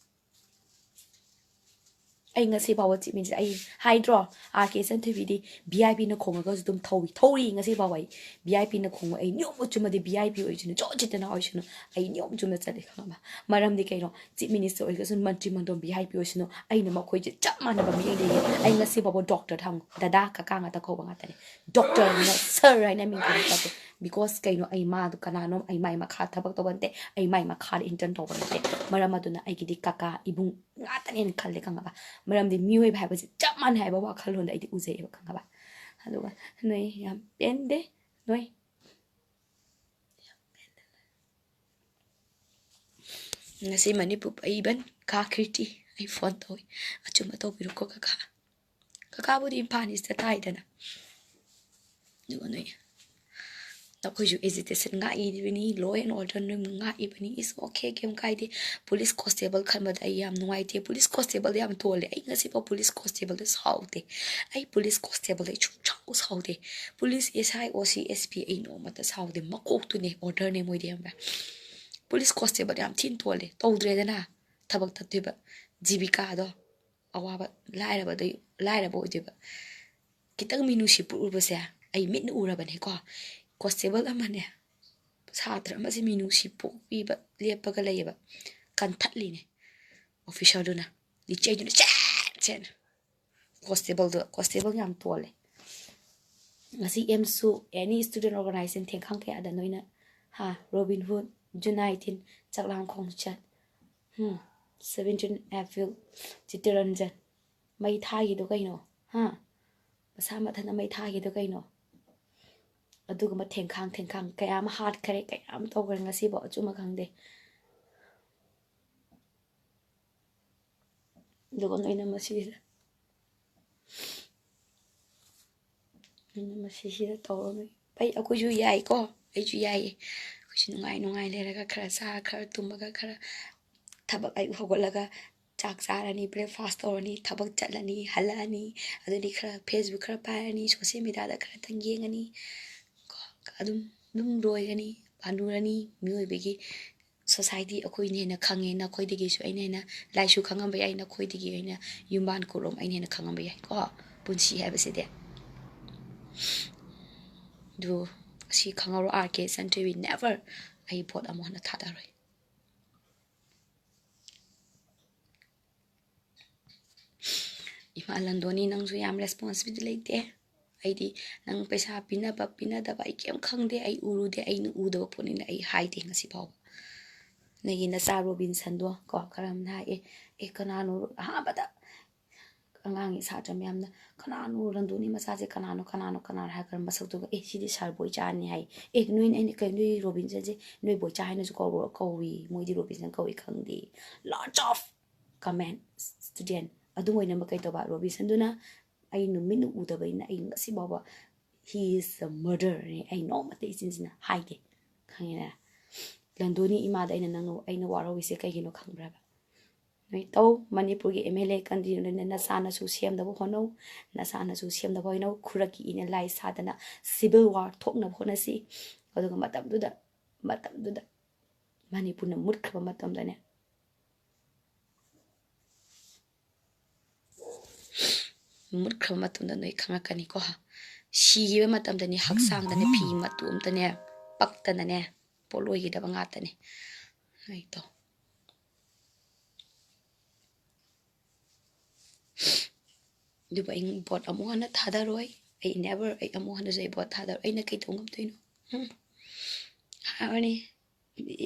ꯑꯩ ꯉꯁꯤ ꯐꯥꯎꯕ ꯆꯤꯞ ꯃꯤꯅꯤꯁꯇꯔ, ꯑꯩ ꯍꯥꯏꯗ꯭ꯔꯣ, ꯑꯥꯔ ꯀꯦ ꯁꯟꯊꯣꯏꯕꯤꯗꯤ ꯚꯤ ꯑꯥꯏ ꯄꯤꯅ ꯈꯣꯡꯉꯒꯁꯨ ꯑꯗꯨꯝ ꯊꯧꯏ, ꯊꯧꯔꯤ ꯉꯁꯤ ꯐꯥꯎꯕ꯫ ꯑꯩ ꯚꯤ ꯑꯥꯏ ꯄꯤꯅ ꯈꯣꯡꯉꯣ, ꯑꯩ ꯅꯤꯌꯣꯝ ꯆꯨꯝꯕꯗꯤ ꯚꯤ ꯑꯥꯏ ꯄꯤ ꯑꯣꯏꯁꯅꯨ, ꯖꯣꯟ ꯆꯦꯇꯅꯥ ꯑꯣꯏꯁꯅꯨ, ꯑꯩ ꯅꯤꯌꯣꯝ ꯆꯨꯝꯅ ꯆꯠꯂꯦ, ꯈꯪꯉꯕ? ꯃꯔꯝꯗꯤ ꯀꯩꯅꯣ? ꯆꯤꯞ ꯃꯤꯅꯤꯁꯇꯔ ꯑꯣꯏꯔꯒꯁꯨ, ꯃꯟꯇ꯭ꯔꯤ ꯃꯟꯗꯣꯟ ꯚꯤ ꯑꯥꯏ ꯄꯤ ꯑꯣꯏꯁꯅꯨ, ꯑꯩꯅ ꯃꯈꯣꯏꯁꯦ ꯆꯞ ꯃꯥꯟꯅꯕ ꯃꯤꯑꯣꯏ ꯂꯩꯌꯦ꯫ ꯑꯩ ꯉꯁꯤ ꯐꯥꯎꯕ ꯗꯣꯛꯇꯔ ꯍꯪꯉꯨ, ꯗꯗꯥ ꯀꯀꯥ ꯉꯥꯛꯇ ꯀꯧꯕ ꯉꯥꯛꯇꯅꯦ꯫ ꯗꯣꯛꯇꯔ ꯍꯥꯏꯅ, ꯁꯔ ꯍꯥꯏꯅ ꯃꯤꯡ ꯀꯧꯕ ꯇꯥꯗꯦ꯫ Because ꯀꯩꯅꯣ, ꯑꯩ ꯃꯥꯗꯣ ꯀꯅꯥꯅꯣ, ꯑꯩ ꯃꯥꯏ ꯃꯈꯥ ꯊꯕꯛ ꯇꯧꯕ ꯅꯠꯇꯦ, ꯑꯩ ꯃꯥꯏ ꯃꯈꯥꯗ ꯏꯟꯇꯔꯟ ꯇꯧꯕ ꯅꯠꯇꯦ꯫ ꯃꯔꯝ ꯑꯗꯨꯅ ꯑꯩꯒꯤꯗꯤ ꯀꯀꯥ ꯏꯕꯨꯡ ꯉꯥꯛꯇꯅꯦꯅ ꯈꯜꯂꯦ, ꯈꯪꯉꯕ? ꯃꯔꯝꯗꯤ ꯃꯤꯑꯣꯏꯕ ꯍꯥꯏꯕꯁꯦ ꯆꯞ ꯃꯥꯟꯅꯩ ꯍꯥꯏꯕ ꯋꯥꯈꯜꯂꯣꯟꯗ ꯑꯩꯗꯤ ꯎꯖꯩꯌꯦꯕ, ꯈꯪꯉꯕ? ꯑꯗꯨꯒ ꯅꯣꯏ ꯌꯥꯝ ꯄꯦꯟꯗꯦ, ꯅꯣꯏ꯫ ꯉꯁꯤ ꯃꯅꯤꯄꯨꯔ ꯄꯩꯕꯟ "ꯀꯥ ꯀꯤꯔꯇꯤ, ꯑꯩ ꯐꯣꯟ ꯇꯧꯏ, ꯑꯆꯨꯝꯕ ꯇꯧꯕꯤꯔꯣꯀꯣ ꯀꯀꯥ꯫ ꯀꯀꯥꯕꯨꯗꯤ ꯏꯝꯐꯥꯜ ꯏꯁꯇ ꯇꯥꯏꯗꯅ꯫ ꯑꯗꯨꯒ ꯅꯣꯏ, ꯑꯩꯈꯣꯏꯁꯨ ꯑꯦꯖꯤꯇꯦꯁꯟ ꯉꯥꯛꯏꯕꯅꯤ, law and order ꯅꯣꯏ ꯉꯥꯛꯏꯕꯅꯤ, it's okay, ꯀꯩꯝ ꯀꯥꯏꯗꯦ꯫ ꯄꯨꯂꯤꯁ ꯀꯣꯟꯁꯇꯦꯕꯜ ꯈꯟꯕꯗ ꯑꯩ ꯌꯥꯝ ꯅꯨꯡꯉꯥꯏꯇꯦ, ꯄꯨꯂꯤꯁ ꯀꯣꯟꯁꯇꯦꯕꯜꯗ ꯌꯥꯝ ꯇꯣꯜꯂꯦ꯫ ꯑꯩ ꯉꯁꯤꯐꯥꯎ ꯄꯨꯂꯤꯁ ꯀꯣꯟꯁꯇꯦꯕꯜꯗ ꯁꯥꯎꯗꯦ, ꯑꯩ ꯄꯨꯂꯤꯁ ꯀꯣꯟꯁꯇꯦꯕꯜꯗ ꯑꯩ ꯁꯨꯡꯁꯥꯎ ꯁꯥꯎꯗꯦ꯫ ꯄꯨꯂꯤꯁ ꯑꯦꯁ ꯑꯥꯏ, ꯑꯣ ꯁꯤ, ꯑꯦꯁ ꯄꯤ ꯑꯩ ꯅꯣꯡꯃꯇ ꯁꯥꯎꯗꯦ, ꯃꯀꯣꯛꯇꯨꯅꯦ ꯑꯣꯔꯗꯔꯅꯦ ꯃꯣꯏꯗꯤ, ꯈꯪꯕ꯭ꯔꯥ? ꯄꯨꯂꯤꯁ ꯀꯣꯟꯁꯇꯦꯕꯜ ꯌꯥꯝ ꯊꯤꯅ ꯇꯣꯜꯂꯦ, ꯇꯧꯗ꯭ꯔꯦꯗꯅ ꯊꯕꯛ ꯇꯠꯇꯣꯏꯕ꯫ ꯖꯤꯕꯤꯀꯥꯗꯣ ꯑꯋꯥꯕ, ꯂꯥꯏꯔꯕꯗꯩ ꯂꯥꯏꯔꯕ ꯑꯣꯏꯗꯣꯏꯕ꯫ ꯈꯤꯇꯪ ꯃꯤꯅꯨꯡꯁꯤ ꯄꯣꯛꯎꯕꯁꯦ ꯑꯩ ꯃꯤꯠꯅ ꯎꯔꯕꯅꯦꯀꯣ꯫ ꯀꯣꯟꯁꯇꯦꯕꯜ ꯑꯃꯅꯦ, ꯁꯥꯇ꯭ꯔ ꯑꯃꯁꯦ ꯃꯤꯅꯨꯡꯁꯤ ꯄꯣꯛꯄꯤꯕ ꯂꯦꯞꯄꯒ ꯂꯩꯌꯦꯕ, ꯀꯟꯊꯠꯂꯤꯅꯦ ꯑꯣꯐꯤꯁꯔꯗꯨꯅ, ꯂꯤꯆꯩꯗꯨꯅ ꯆꯦꯠ ꯆꯦꯠꯅ꯫ ꯀꯣꯟꯁꯇꯦꯕꯜꯗꯣ, ꯀꯣꯟꯁꯇꯦꯕꯜ ꯌꯥꯝ ꯇꯣꯜꯂꯦ꯫ ꯉꯁꯤ ꯑꯦꯝꯁꯨ, ꯑꯦꯅꯤ ꯁ꯭ꯇꯨꯗꯦꯟ ꯑꯣꯔꯒꯅꯥꯏꯖꯦꯁꯟ ꯊꯦꯡꯈꯥꯡ ꯀꯌꯥꯗ ꯅꯣꯏꯅ, ꯍꯥ, ꯔꯣꯕꯤꯟ ꯍꯨꯗ, ꯖꯨꯅꯥꯏꯗꯤꯟ, ꯆꯥꯛꯂꯥꯝ ꯈꯣꯡꯆꯠ, ꯍꯝ, ꯁꯚꯦꯟꯇꯤꯟ ꯑꯦꯄ꯭ꯔꯤꯜ, ꯆꯤꯠꯇꯔꯟꯖꯟ ꯃꯩ ꯊꯥꯈꯤꯗꯣ ꯀꯩꯅꯣ? ꯍꯥ? ꯃꯁꯥ ꯃꯊꯟꯇ ꯃꯩ ꯊꯥꯈꯤꯗꯣ ꯀꯩꯅꯣ? ꯑꯗꯨꯒꯨꯝꯕ ꯊꯦꯡꯈꯥꯡ ꯊꯦꯡꯈꯥꯡ ꯀꯌꯥ ꯑꯃ ꯍꯥꯠꯈꯔꯦ, ꯀꯌꯥ ꯑꯃ ꯇꯧꯈ꯭ꯔꯦ, ꯉꯁꯤꯐꯥꯎ ꯑꯆꯨꯝꯕ ꯈꯪꯗꯦ꯫ ꯑꯗꯨꯒ ꯅꯣꯏꯅ ꯃꯁꯤꯁꯤꯗ, ꯅꯣꯏꯅ ꯃꯁꯤꯁꯤꯗ ꯇꯧꯔꯒ, ꯑꯩ, ꯑꯩꯈꯣꯏꯁꯨ ꯌꯥꯏꯀꯣ, ꯑꯩꯁꯨ ꯌꯥꯏꯌꯦ꯫ ꯑꯩꯈꯣꯏꯁꯨ ꯅꯨꯡꯉꯥꯏ ꯅꯨꯡꯉꯥꯏ ꯂꯩꯔꯒ ꯈꯔ ꯆꯥ ꯈꯔ ꯇꯨꯝꯃꯒ ꯈꯔ ꯊꯕꯛ ꯑꯌꯨꯛ ꯍꯧꯒꯠꯂꯒ ꯆꯥꯛ ꯆꯥꯔꯅꯤ, ꯕ꯭ꯔꯦꯛꯐꯥꯁ ꯇꯧꯔꯅꯤ, ꯊꯕꯛ ꯆꯠꯂꯅꯤ, ꯍꯜꯂꯛꯑꯅꯤ, ꯑꯗꯨꯗꯤ ꯈꯔ ꯐꯦꯁꯕꯨꯛ ꯈꯔ ꯄꯥꯏꯔꯅꯤ, ꯁꯣꯁꯦꯜ ꯃꯦꯗꯤꯌꯥꯗ ꯈꯔꯇꯪ ꯌꯦꯡꯉꯅꯤ, ꯀꯣ, ꯑꯗꯨꯝ, ꯑꯗꯨꯝ ꯂꯣꯏꯔꯅꯤ, ꯍꯅꯨꯔꯅꯤ꯫ ꯃꯤꯑꯣꯏꯕꯒꯤ ꯁꯣꯁꯥꯏꯇꯤ ꯑꯩꯈꯣꯏꯅ ꯍꯦꯟꯅ ꯈꯪꯉꯦ, ꯅꯈꯣꯏꯗꯒꯤꯁꯨ ꯑꯩꯅ ꯍꯦꯟꯅ ꯂꯥꯏꯁꯨ ꯈꯪꯉꯝꯕ ꯌꯥꯏ, ꯅꯈꯣꯏꯗꯒꯤ ꯑꯩꯅ ꯌꯨꯝꯕꯥꯟ ꯀꯨꯔꯣꯝ ꯑꯩꯅ ꯍꯦꯟꯅ ꯈꯪꯉꯝꯕ ꯌꯥꯏ ꯀꯣ, ꯄꯨꯟꯁꯤ ꯍꯥꯏꯕꯁꯤꯗꯤ꯫ ꯑꯗꯨ ꯑꯁꯤ ꯈꯪꯍꯧꯔꯣ, ꯑꯥꯔ ꯀꯦ ꯆꯟꯊꯣꯏꯕꯤ, never ꯑꯩ ꯚꯣꯠ ꯑꯃꯨꯛ ꯍꯟꯅ ꯊꯥꯗꯔꯣꯏ꯫ ꯏꯃꯥ ꯂꯟꯗꯣꯅꯤ, ꯅꯪꯁꯨ ꯌꯥꯝ ꯔꯦꯁꯄꯣꯟꯁꯤꯕꯤꯂꯤꯇꯤ ꯂꯩꯇꯦ꯫ ꯑꯩꯗꯤ ꯅꯪ ꯄꯩꯁꯥ ꯄꯤꯅꯕ ꯄꯤꯅꯗꯕ ꯑꯩ ꯀꯩꯝ ꯈꯪꯗꯦ, ꯑꯩ ꯎꯔꯨꯗꯦ, ꯑꯩꯅ ꯎꯗꯕ ꯄꯣꯠꯅꯤꯅ ꯑꯩ ꯍꯥꯏꯗꯦ ꯉꯁꯤ ꯐꯥꯎꯕ꯫ ꯅꯪꯒꯤ ꯅꯆꯥ ꯔꯣꯕꯤꯟꯁꯟꯗꯣ ꯀꯣ, ꯈꯔ ꯑꯃꯅ ꯍꯥꯏ, "ꯑꯦ, ꯑꯦ, ꯀꯅꯥꯅꯣ?" ꯑꯍꯥꯟꯕꯗ ꯑꯉꯥꯡꯒꯤ ꯁꯥꯇ꯭ꯔ ꯃꯌꯥꯝꯅ, "ꯀꯅꯥꯅꯣ ꯂꯟꯗꯣꯅꯤ ꯃꯆꯥꯁꯦ, ꯀꯅꯥꯅꯣ, ꯀꯅꯥꯅꯣ, ꯀꯅꯥꯅꯣ?" ꯍꯥꯏꯔ ꯀꯥꯟꯗ ꯃꯁꯛꯇꯨꯒ, "ꯑꯦ, ꯁꯤꯗꯤ ꯁꯥꯔ ꯕꯣꯏꯆꯥꯅꯤ" ꯍꯥꯏ꯫ "ꯑꯦ, ꯅꯣꯏ, ꯑꯩꯅ ꯀꯩ, ꯅꯣꯏ ꯔꯣꯕꯤꯟꯁꯟꯁꯦ ꯅꯣꯏ ꯕꯣꯏꯆꯥ ꯍꯥꯏꯅꯁꯨ ꯀꯧꯔꯣ?" ꯀꯧꯏ, ꯃꯣꯏꯗꯤ ꯔꯣꯕꯤꯟꯁꯟ ꯀꯧꯏ ꯈꯪꯗꯦ꯫ Lots of comment student ꯑꯗꯨꯝ ꯑꯣꯏꯅꯃꯛ ꯀꯩ ꯇꯧꯕ, ꯔꯣꯕꯤꯟꯁꯟꯗꯨꯅ ꯑꯩ ꯅꯨꯃꯤꯠꯅ ꯎꯗꯕꯅꯤꯅ ꯑꯩ ꯉꯁꯤ ꯐꯥꯎꯕ "He is a murderer" ꯅꯦ ꯑꯩ ꯅꯣꯡꯃꯇ ꯏꯆꯤꯟꯁꯤꯅ ꯍꯥꯏꯗꯦ, ꯈꯪꯉꯦꯅ? ꯂꯟꯗꯣꯅꯤ ꯏꯃꯥꯗ ꯑꯩꯅ ꯅꯪ ꯑꯩꯅ ꯋꯥꯔꯧꯔꯤꯁꯦ ꯀꯩꯒꯤꯅꯣ ꯈꯪꯕ꯭ꯔꯕ? ꯅꯣꯏ ꯇꯧ, ꯃꯅꯤꯄꯨꯔꯒꯤ ꯑꯦꯝ ꯑꯦꯜ ꯑꯦ ꯀꯟꯗꯤꯗꯨꯅ ꯅꯆꯥꯅꯁꯨ ꯁꯦꯝꯗꯕ ꯍꯣꯠꯅꯧ, ꯅꯆꯥꯅꯁꯨ ꯁꯦꯝꯗꯕ ꯍꯣꯠꯅꯧ, ꯈꯨꯔꯛꯀꯤ ꯏꯅ ꯂꯥꯏ ꯁꯥꯗꯅ civil war ꯊꯣꯛꯅꯕ ꯍꯣꯠꯅꯁꯤ꯫ ꯑꯗꯨꯒ ꯃꯇꯝꯗꯨꯗ ꯃꯇꯝꯗꯨꯗ ꯃꯅꯤꯄꯨꯔꯅ ꯃꯨꯠꯈ꯭ꯔꯕ ꯃꯇꯝꯗꯅꯦ, ꯃꯨꯠꯈ꯭ꯔꯕ ꯃꯇꯝꯗ ꯅꯣꯏ ꯈꯪꯉꯛꯀꯅꯤꯀꯣ꯫ ꯁꯤꯈꯤꯕ ꯃꯇꯝꯗꯅꯤ ꯍꯛꯆꯥꯡꯗꯅꯦ ꯐꯤ ꯃꯇꯨ ꯑꯝꯇꯅꯦ ꯄꯛꯇꯅꯅꯦ ꯄꯣꯠꯂꯣꯏꯒꯗꯕ ꯉꯥꯛꯇꯅꯤ꯫ ꯅꯣꯏꯗꯣ ꯑꯗꯨꯕꯨ ꯑꯩ ꯚꯣꯠ ꯑꯃꯨꯛ ꯍꯟꯅ ꯊꯥꯗꯔꯣꯏ꯫ ꯑꯩ never, ꯑꯩ ꯑꯃꯨꯛ ꯍꯟꯅꯁꯨ ꯑꯩ ꯚꯣꯠ ꯊꯥꯗꯔꯣꯏ꯫ ꯑꯩꯅ ꯀꯩ ꯇꯧ ꯉꯝꯗꯣꯏꯅꯣ? ꯎꯝ꯫ ꯍꯥꯏꯕꯅꯤ,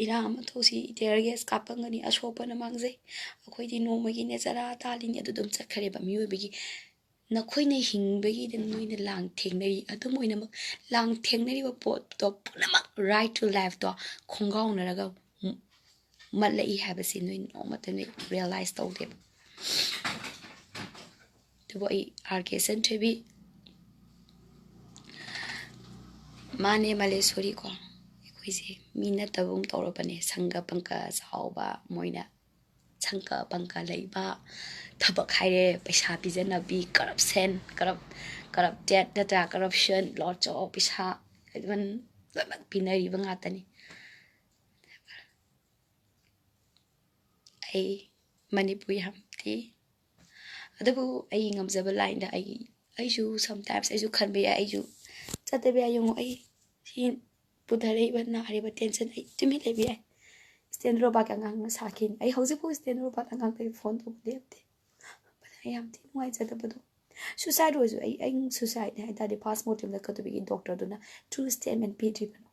ꯏꯔꯥꯡ ꯑꯃ ꯊꯣꯛꯁꯤ, tear gas ꯀꯥꯞꯄꯝꯒꯅꯤ, ꯑꯁꯣꯛꯄꯅ ꯃꯥꯡꯖꯩ꯫ ꯑꯩꯈꯣꯏꯗꯤ ꯅꯣꯡꯃꯒꯤꯅꯦ ꯆꯔꯥ ꯇꯥꯜꯂꯤꯅꯤ, ꯑꯗꯨ ꯑꯗꯨꯝ ꯆꯠꯈ꯭ꯔꯦꯕ꯫ ꯃꯤꯑꯣꯏꯕꯒꯤ, ꯅꯈꯣꯏꯅ ꯍꯤꯡꯕꯒꯤꯗ ꯅꯣꯏꯅ ꯂꯥꯡ ꯊꯦꯡꯅꯔꯤ, ꯑꯗꯨꯝ ꯑꯣꯏꯅꯃꯛ ꯂꯥꯡ ꯊꯦꯡꯅꯔꯤꯕ ꯄꯣꯠꯇꯣ ꯄꯨꯝꯅꯃꯛ, right to lifeꯇꯣ ꯈꯣꯡꯒꯥꯎꯅꯔꯒ ꯃꯠꯂꯛꯏ ꯍꯥꯏꯕꯁꯤ ꯅꯣꯏ ꯅꯣꯡꯃꯇ ꯅꯣꯏ realize ꯇꯧꯗꯦꯕ꯫ ꯑꯗꯨꯕꯨ ꯑꯩ ꯑꯥꯔ ꯀꯦ ꯁꯟꯊꯣꯏꯕꯤ, ꯃꯥꯅꯦ ꯃꯥꯂꯦꯁꯣꯔꯤꯀꯣ, ꯑꯩꯈꯣꯏꯁꯦ ꯃꯤ ꯅꯠꯇꯕꯒꯨꯝ ꯇꯧꯔꯕꯅꯦ꯫ ꯁꯪꯒ ꯄꯪꯀ ꯆꯥꯎꯕ, ꯃꯣꯏꯅ ꯁꯪꯒ ꯄꯪꯒ ꯂꯩꯕ, ꯊꯕꯛ ꯍꯥꯏꯔꯦ ꯄꯩꯁꯥ ꯄꯤꯖꯅꯕꯤ, corruption, corrupt, corrupted ꯅꯠꯇ꯭ꯔꯥ? Corruption, ꯂꯣꯠꯆꯧ, ꯄꯩꯁꯥ ꯑꯗꯨꯃꯥꯏꯅ ꯂꯣꯏꯅꯃꯛ ꯄꯤꯅꯔꯤꯕ ꯉꯥꯛꯇꯅꯤ꯫ ꯑꯩ ꯃꯅꯤꯄꯨꯔ ꯌꯥꯝ ꯊꯤ, ꯑꯗꯨꯕꯨ ꯑꯩ ꯉꯝꯖꯕ ꯂꯥꯏꯟꯗ ꯑꯩ, ꯑꯩꯁꯨ sometimes ꯑꯩꯁꯨ ꯈꯟꯕ ꯌꯥꯏ, ꯑꯩꯁꯨ ꯆꯠꯇꯕ ꯌꯥꯏ꯫ ꯌꯦꯡꯉꯣ, ꯑꯩ ꯁꯤ ꯄꯨꯊꯔꯛꯏꯕ ꯅꯥꯔꯤꯕ tension, ꯑꯩ ꯇꯨꯃꯤꯟ ꯂꯩꯕ ꯌꯥꯏ꯫ ꯁ꯭ꯇꯦꯟꯗ꯭ꯔꯣꯕꯥꯠꯀꯤ ꯑꯉꯥꯡꯅ ꯁꯥꯈꯤꯅꯤ꯫ ꯑꯩ ꯍꯧꯖꯤꯛꯐꯥꯎ ꯁ꯭ꯇꯦꯟꯗ꯭ꯔꯣꯕꯥꯠ ꯑꯉꯥꯡꯗꯒꯤ ꯐꯣꯟ ꯇꯧꯕ ꯂꯦꯞꯇꯦ꯫ ꯑꯩ ꯌꯥꯝ ꯊꯤ ꯅꯨꯡꯉꯥꯏꯖꯗꯕꯗꯣ꯫ Suicide ꯑꯣꯏꯔꯁꯨ ꯑꯩ, ꯑꯩ suicideꯅꯦ ꯍꯥꯏ ꯇꯥꯔꯗꯤ, postmortemꯗ ꯀꯗꯧꯕꯒꯤ doctorꯗꯨꯅ true statement ꯄꯤꯗ꯭ꯔꯤꯕꯅꯣ?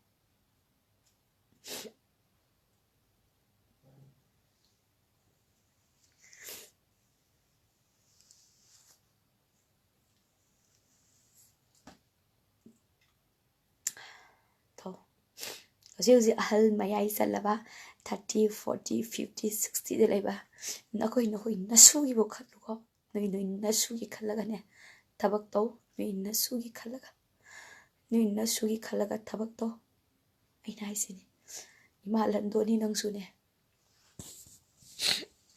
ꯊꯣ꯫ ꯍꯧꯖꯤꯛ ꯍꯧꯖꯤꯛ ꯑꯍꯜ ꯃꯌꯥꯏ ꯆꯜꯂꯕ, ꯊꯥꯔꯇꯤ, ꯐꯣꯔꯇꯤ, ꯐꯤꯐꯇꯤ, ꯁꯤꯛꯁꯇꯤꯗ ꯂꯩꯕ, ꯅꯈꯣꯏ ꯅꯈꯣꯏ ꯅꯁꯨꯒꯤꯕꯨ ꯈꯜꯂꯨꯀꯣ꯫ ꯅꯣꯏ ꯅꯣꯏ ꯅꯁꯨꯒꯤ ꯈꯜꯂꯒꯅꯦ ꯊꯕꯛ ꯇꯧ꯫ ꯅꯣꯏ ꯅꯁꯨꯒꯤ ꯈꯜꯂꯒ, ꯅꯣꯏ ꯅꯁꯨꯒꯤ ꯈꯜꯂꯒ ꯊꯕꯛ ꯇꯧ꯫ ꯑꯩꯅ ꯍꯥꯏꯁꯤꯅꯤ, ꯏꯃꯥ ꯂꯟꯗꯣꯅꯤ, ꯅꯪꯁꯨꯅꯦ,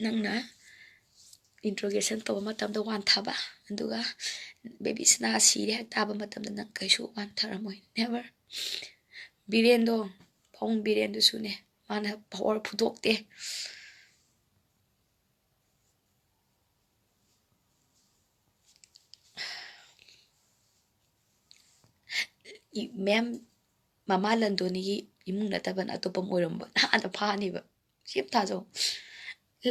ꯅꯪꯅ ꯏꯟꯇ꯭ꯔꯣꯒꯦꯁꯟ ꯇꯧꯕ ꯃꯇꯝꯗ ꯋꯥꯟꯊꯕ, ꯑꯗꯨꯒ ꯕꯦꯕꯤꯁꯅꯥ ꯁꯤꯔꯦ ꯍꯥꯏ ꯇꯥꯕ ꯃꯇꯝꯗ ꯅꯪ ꯀꯩꯁꯨ ꯋꯥꯟꯊꯔꯝꯃꯣꯏ, never꯫ ꯕꯤꯔꯦꯟꯗꯣ, ꯄꯥꯕꯨꯡ ꯕꯤꯔꯦꯟꯗꯨꯁꯨꯅꯦ, ꯃꯥꯅ ꯄꯋꯥꯔ ꯐꯨꯗꯣꯛꯇꯦ꯫ ꯃꯦꯝ, ꯃꯃꯥ ꯂꯟꯗꯣꯅꯤꯒꯤ ꯏꯃꯨꯡ ꯅꯠꯇꯕꯅ ꯑꯇꯣꯞꯄ ꯑꯃ ꯑꯣꯏꯔꯝꯕ ꯅꯍꯥꯟꯅ ꯐꯥꯅꯤꯕ꯫ ꯁꯤ ꯑꯃ ꯊꯥꯖꯧ꯫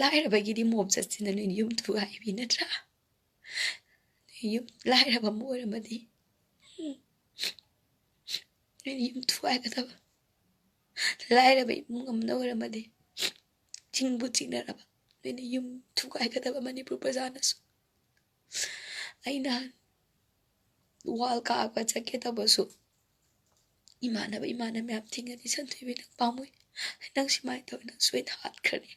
ꯂꯥꯏꯔꯕꯒꯤꯗꯤ ꯃꯣꯞ ꯆꯠꯁꯤꯅ ꯅꯣꯏꯅ ꯌꯨꯝ ꯊꯨꯒꯥꯏꯕꯤ ꯅꯠꯇ꯭ꯔꯥ? ꯅꯣꯏ ꯌꯨꯝ ꯂꯥꯏꯔꯕ ꯑꯃ ꯑꯣꯏꯔꯝꯃꯗꯤ, ꯎꯝ, ꯅꯣꯏꯅ ꯌꯨꯝ ꯊꯨꯒꯥꯏꯒꯗꯕ꯫ ꯂꯥꯏꯔꯕ ꯏꯃꯨꯡ ꯑꯃꯅ ꯑꯣꯏꯔꯝꯃꯗꯤ, ꯆꯤꯡꯕꯨ ꯆꯤꯡꯅꯔꯕ, ꯅꯣꯏꯅ ꯌꯨꯝ ꯊꯨꯒꯥꯏꯒꯗꯕ ꯃꯅꯤꯄꯨꯔ ꯄ꯭ꯔꯖꯥꯅꯁꯨ꯫ ꯑꯩ ꯅꯍꯥꯟ ꯋꯥꯜ ꯀꯥꯕ ꯆꯠꯀꯦ ꯇꯧꯕꯁꯨ ꯏꯃꯥꯟꯅꯕ ꯏꯃꯥꯟꯅꯕ ꯃꯌꯥꯝ ꯊꯤꯡꯉꯗꯤ, "ꯁꯟꯊꯣꯏꯕꯤ, ꯅꯪ ꯄꯥꯝꯃꯨꯏ, ꯅꯪ ꯁꯨꯃꯥꯏꯅ ꯇꯧꯋꯤ, ꯅꯪ ꯁꯣꯏꯅ ꯍꯥꯠꯈ꯭ꯔꯅꯤ꯫"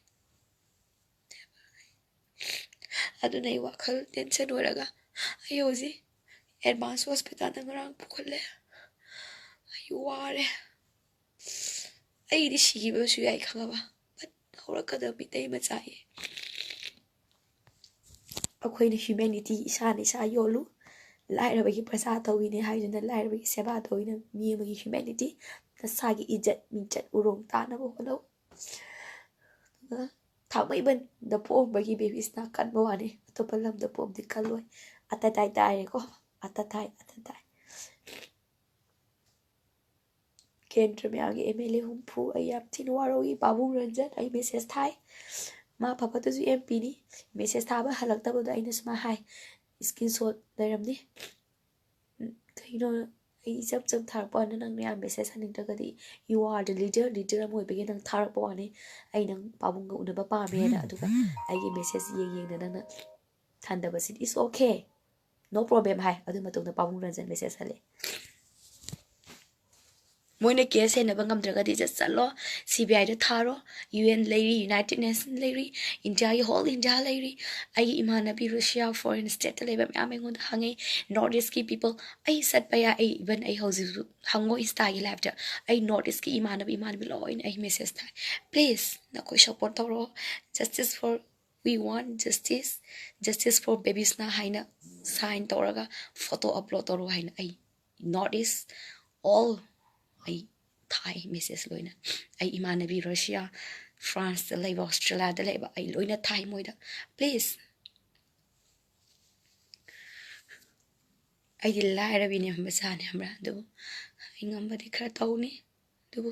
ꯑꯗꯨꯅ ꯑꯩ ꯋꯥꯈꯜ ꯇꯦꯟꯁꯟ ꯑꯣꯏꯔꯒ ꯑꯩ ꯍꯧꯖꯤꯛ ꯑꯦꯗꯚꯥꯟꯁ ꯍꯣꯁꯄꯤꯇꯥꯜꯗ ꯉꯔꯥꯡ ꯄꯨꯈꯠꯂꯦ꯫ ꯑꯩ ꯋꯥꯔꯦ꯫ ꯑꯩꯗꯤ ꯁꯤꯈꯤꯕꯁꯨ ꯌꯥꯏ ꯈꯪꯉꯕ, but ꯍꯧꯔꯛꯀꯗꯕ ꯃꯤꯇꯩ ꯃꯆꯥꯌꯦ꯫ ꯑꯩꯈꯣꯏꯅ ꯍ꯭ꯌꯨꯃꯦꯅꯤꯇꯤ ꯏꯁꯥꯅ ꯏꯁꯥ ꯌꯣꯜꯂꯨ꯫ ꯂꯥꯏꯔꯕꯒꯤ ꯄ꯭ꯔꯖꯥ ꯇꯧꯏꯅꯦ ꯍꯥꯏꯗꯨꯅ ꯂꯥꯏꯔꯕꯒꯤ ꯁꯦꯕꯥ ꯇꯧꯏꯅ ꯃꯤ ꯑꯃꯒꯤ ꯍ꯭ꯌꯨꯃꯦꯅꯤꯇꯤ, ꯅꯁꯥꯒꯤ ꯏꯖꯠ ꯃꯤꯡꯆꯠ ꯎꯔꯣꯡ ꯇꯥꯅꯕ ꯍꯣꯠꯅꯧ꯫ ꯑꯗꯨꯒ ꯊꯥꯡꯃꯩꯕꯟꯗ ꯄꯣꯛꯑꯝꯕꯒꯤ ꯕꯦꯕꯤꯁꯅ ꯀꯟꯕ ꯋꯥꯅꯤ, ꯑꯇꯣꯞꯄ ꯂꯝꯗ ꯄꯣꯛꯑꯝꯗꯤ ꯀꯜꯂꯣꯏ꯫ ꯑꯇꯇꯥꯏ ꯇꯥꯏꯔꯦꯀꯣ, ꯑꯇꯇꯥꯏ, ꯑꯇꯇꯥꯏ꯫ ꯀꯦꯟꯗ꯭ꯔ ꯃꯌꯥꯝꯒꯤ ꯑꯦꯝ ꯑꯦꯜ ꯑꯦ ꯍꯨꯝꯐꯨ ꯑꯩ ꯌꯥꯝ ꯊꯤꯅ ꯋꯥꯔꯧꯏ꯫ ꯄꯥꯕꯨꯡ ꯔꯟꯖꯟ ꯑꯩ ꯃꯦꯁꯦꯖ ꯊꯥꯏ, ꯃꯥ ꯐꯕꯗꯁꯨ ꯑꯦꯝ ꯄꯤꯅꯤ꯫ ꯃꯦꯁꯦꯖ ꯊꯥꯕ ꯍꯜꯂꯛꯇꯕꯗꯣ ꯑꯩꯅ ꯁꯨꯃꯥꯏꯅ ꯍꯥꯏ, ꯁ꯭ꯀꯔꯤꯟ ꯁꯣꯠ ꯂꯩꯔꯝꯅꯤ꯫ ꯎꯝ, ꯀꯩꯅꯣ, ꯑꯩ ꯏꯆꯝ ꯆꯝ ꯊꯥꯔꯛꯄ ꯋꯥꯅꯤ, ꯅꯪ ꯃꯌꯥꯝ message ꯍꯟꯅꯤꯡꯗ꯭ꯔꯒꯗꯤ, you are the leader, leader ꯑꯃ ꯑꯣꯏꯕꯒꯤ ꯅꯪ ꯊꯥꯔꯛꯄ ꯋꯥꯅꯤ, ꯑꯩ ꯅꯪ ꯄꯥꯕꯨꯡꯒ ꯎꯅꯕ ꯄꯥꯝꯃꯦꯅ꯫ ꯑꯗꯨꯒ ꯑꯩꯒꯤ ꯃꯦꯁꯦꯖ ꯌꯦꯡ ꯌꯦꯡꯅ ꯅꯪꯅ ꯍꯟꯗꯕꯁꯤꯗꯤ it's okay, no problem ꯍꯥꯏ꯫ ꯑꯗꯨ ꯃꯇꯨꯡꯗ ꯄꯥꯕꯨꯡ ꯔꯟꯖꯟ ꯃꯦꯁꯦꯖ ꯍꯜꯂꯛꯑꯦ꯫ ꯃꯣꯏꯅ ꯀꯦꯁ ꯍꯦꯟꯅꯕ ꯉꯝꯗ꯭ꯔꯒꯗꯤ just ꯆꯠꯂꯣ, ꯁꯤ ꯕꯤ ꯑꯥꯏꯗ ꯊꯥꯔꯣ꯫ ꯌꯨ ꯑꯦꯟ ꯂꯩꯔꯤ, ꯌꯨꯅꯥꯏꯇꯦꯠ ꯅꯦꯁꯟ ꯂꯩꯔꯤ, ꯏꯟꯗꯤꯌꯥꯒꯤ, ꯍꯣꯜ ꯏꯟꯗꯤꯌꯥ ꯂꯩꯔꯤ꯫ ꯑꯩꯒꯤ ꯏꯃꯥꯟꯅꯕꯤ ꯔꯨꯁꯤꯌꯥ, ꯐꯣꯔꯦꯟ ꯁ꯭ꯇꯦꯠꯇ ꯂꯩꯕ ꯃꯌꯥꯝ ꯑꯩꯉꯣꯟꯗ ꯍꯪꯉꯤ, ꯅꯣꯔꯠ ꯏꯁꯀꯤ ꯄꯤꯄꯜ꯫ ꯑꯩ ꯆꯠꯄ ꯌꯥꯏ, ꯑꯩ ꯏꯚꯟ ꯑꯩ ꯍꯧꯖꯤꯛꯁꯨ ꯍꯪꯉꯣ ꯏꯟꯁꯇꯥꯒꯤ ꯂꯥꯏꯐꯇ꯫ ꯑꯩ ꯅꯣꯔꯠ ꯏꯁꯀꯤ ꯏꯃꯥꯟꯅꯕ ꯏꯃꯥꯟꯅꯕꯤ ꯂꯣꯏꯅ ꯑꯩ ꯃꯦꯁꯦꯖ ꯊꯥꯏ꯫ ꯄ꯭ꯂꯤꯖ ꯅꯈꯣꯏ ꯁꯞꯄꯣꯔꯠ ꯇꯧꯔꯣ꯫ Justice for, we want justice, justice for babies ꯅ ꯍꯥꯏꯅ ꯁꯥꯏꯟ ꯇꯧꯔꯒ ꯐꯣꯇꯣ ꯑꯞꯂꯣꯗ ꯇꯧꯔꯣ ꯍꯥꯏꯅ ꯑꯩ ꯅꯣꯔꯠ ꯏꯁ ꯑꯣꯜ ꯑꯩ ꯊꯥꯏ ꯃꯦꯁꯦꯖ ꯂꯣꯏꯅ꯫ ꯑꯩ ꯏꯃꯥꯟꯅꯕꯤ ꯔꯁꯤꯌꯥ, ꯐ꯭ꯔꯥꯟꯁꯇ ꯂꯩꯕ, ꯑꯣꯁꯇ꯭ꯔꯦꯂꯤꯌꯥꯗ ꯂꯩꯕ ꯑꯩ ꯂꯣꯏꯅ ꯊꯥꯏ ꯃꯣꯏꯗ꯫ ꯄ꯭ꯂꯤꯖ꯫ ꯑꯩꯗꯤ ꯂꯥꯏꯔꯕꯤꯅꯦ ꯃꯆꯥꯅꯦ ꯈꯪꯕ꯭ꯔꯥ? ꯑꯗꯨꯕꯨ ꯑꯩ ꯉꯝꯕꯗꯤ ꯈꯔ ꯇꯧꯅꯤ꯫ ꯑꯗꯨꯕꯨ